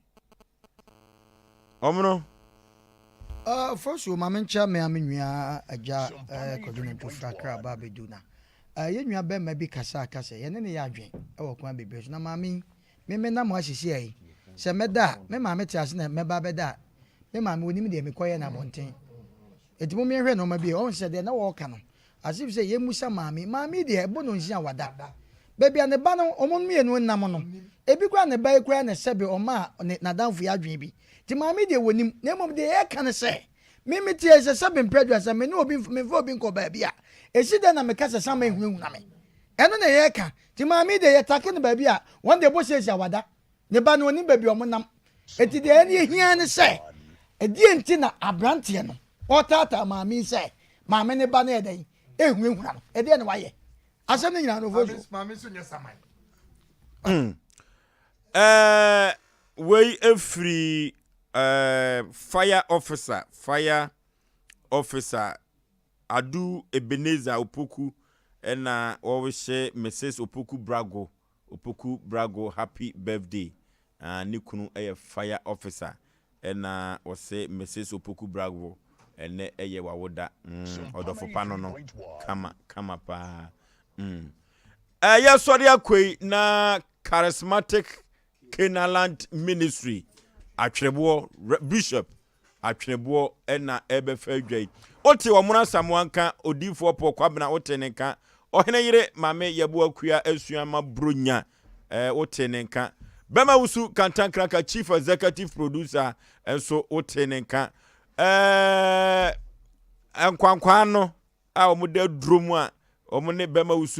Ɔmono. Uh, first o maame nkyia me a me nua agya uh, kwadwo no ntofra kra ba abɛdu na uh, yɛn nua bɛrima bi kasa aka sɛ yɛne ne yɛ adwen wɔ kwan bebree so na maame yi me me nam asisi yi sɛ mɛda a me maame te ase na mɛba abɛda a me maame onim deɛ mekɔyɛ no abɔnten eti mo mmiɛnhwɛ nneɛma bi ɔn sɛ deɛ na wɔreka no As if sɛ yɛmmisa maame. Maame yi deɛ ɛbɔ no nsia wada. Baabi a ne ba no wɔn mmienu nam no, ebi koraa ne ba yi koraa na sɛbe ɔmaa ne n'adamfo yi adwene bi. Nti maame yi deɛ wɔnim. Na mmom deɛ yɛreka ne sɛ, me mete ha yi sɛ sɛbe mprɛ aduasa me ne obi memfa obi nkɔ baabi a, ɛsi dɛn na meka sɛ san ma ɛhunahuna me? Ɛno na yɛreka. Nti maame yi deɛ yɛtake no baabi a, wɔn deɛ ɛbɔ seesia wada. Ne ba no ɔnim baabi a wɔnam. Enti deɛ ɛne ɛhia ne sɛ, ɛdeɛn nti na aberanteɛ no ɔretaataa maame yi sɛ maame ne ba no yɛ dɛn ɛrehunahuna no? Ɛdeɛn na wayɛ? Asɛm no nyinaa no ɔfo so. Maame nso nyɛ saman. Mm. Eh, wei efiri eh, fire officer, fire officer Adu Ebenezer Opoku ɛna wɔrehyɛ Mrs. Opoku Brago Opoku Brago happy birthday ah ne kunu yɛ fire officer ɛna ɔse Mrs Opoku Brago ɛnɛ ɛyɛ wawoda mm ɔdɔfo pa no no kama kama paa mm ɛyɛ sɔre akoi na charismatic Canaanland ministry. Atwerɛboɔ, Bishop Atwerɛboɔ na ɛrebɛfa adwa yi. Wote Ɔmono Asamoah nka, Odiyifoɔ Paul Kwabena wote ne nka, Ɔhene yere Maame Yɛboa Akua Asuama Bronya eh, wote ne nka. Bɛma Wusu Kantankraka Chief Executive Producer nso wote ne nka. Eh, nkwankwaa no a wɔde aduro mu a wɔn ne Bɛma Wusu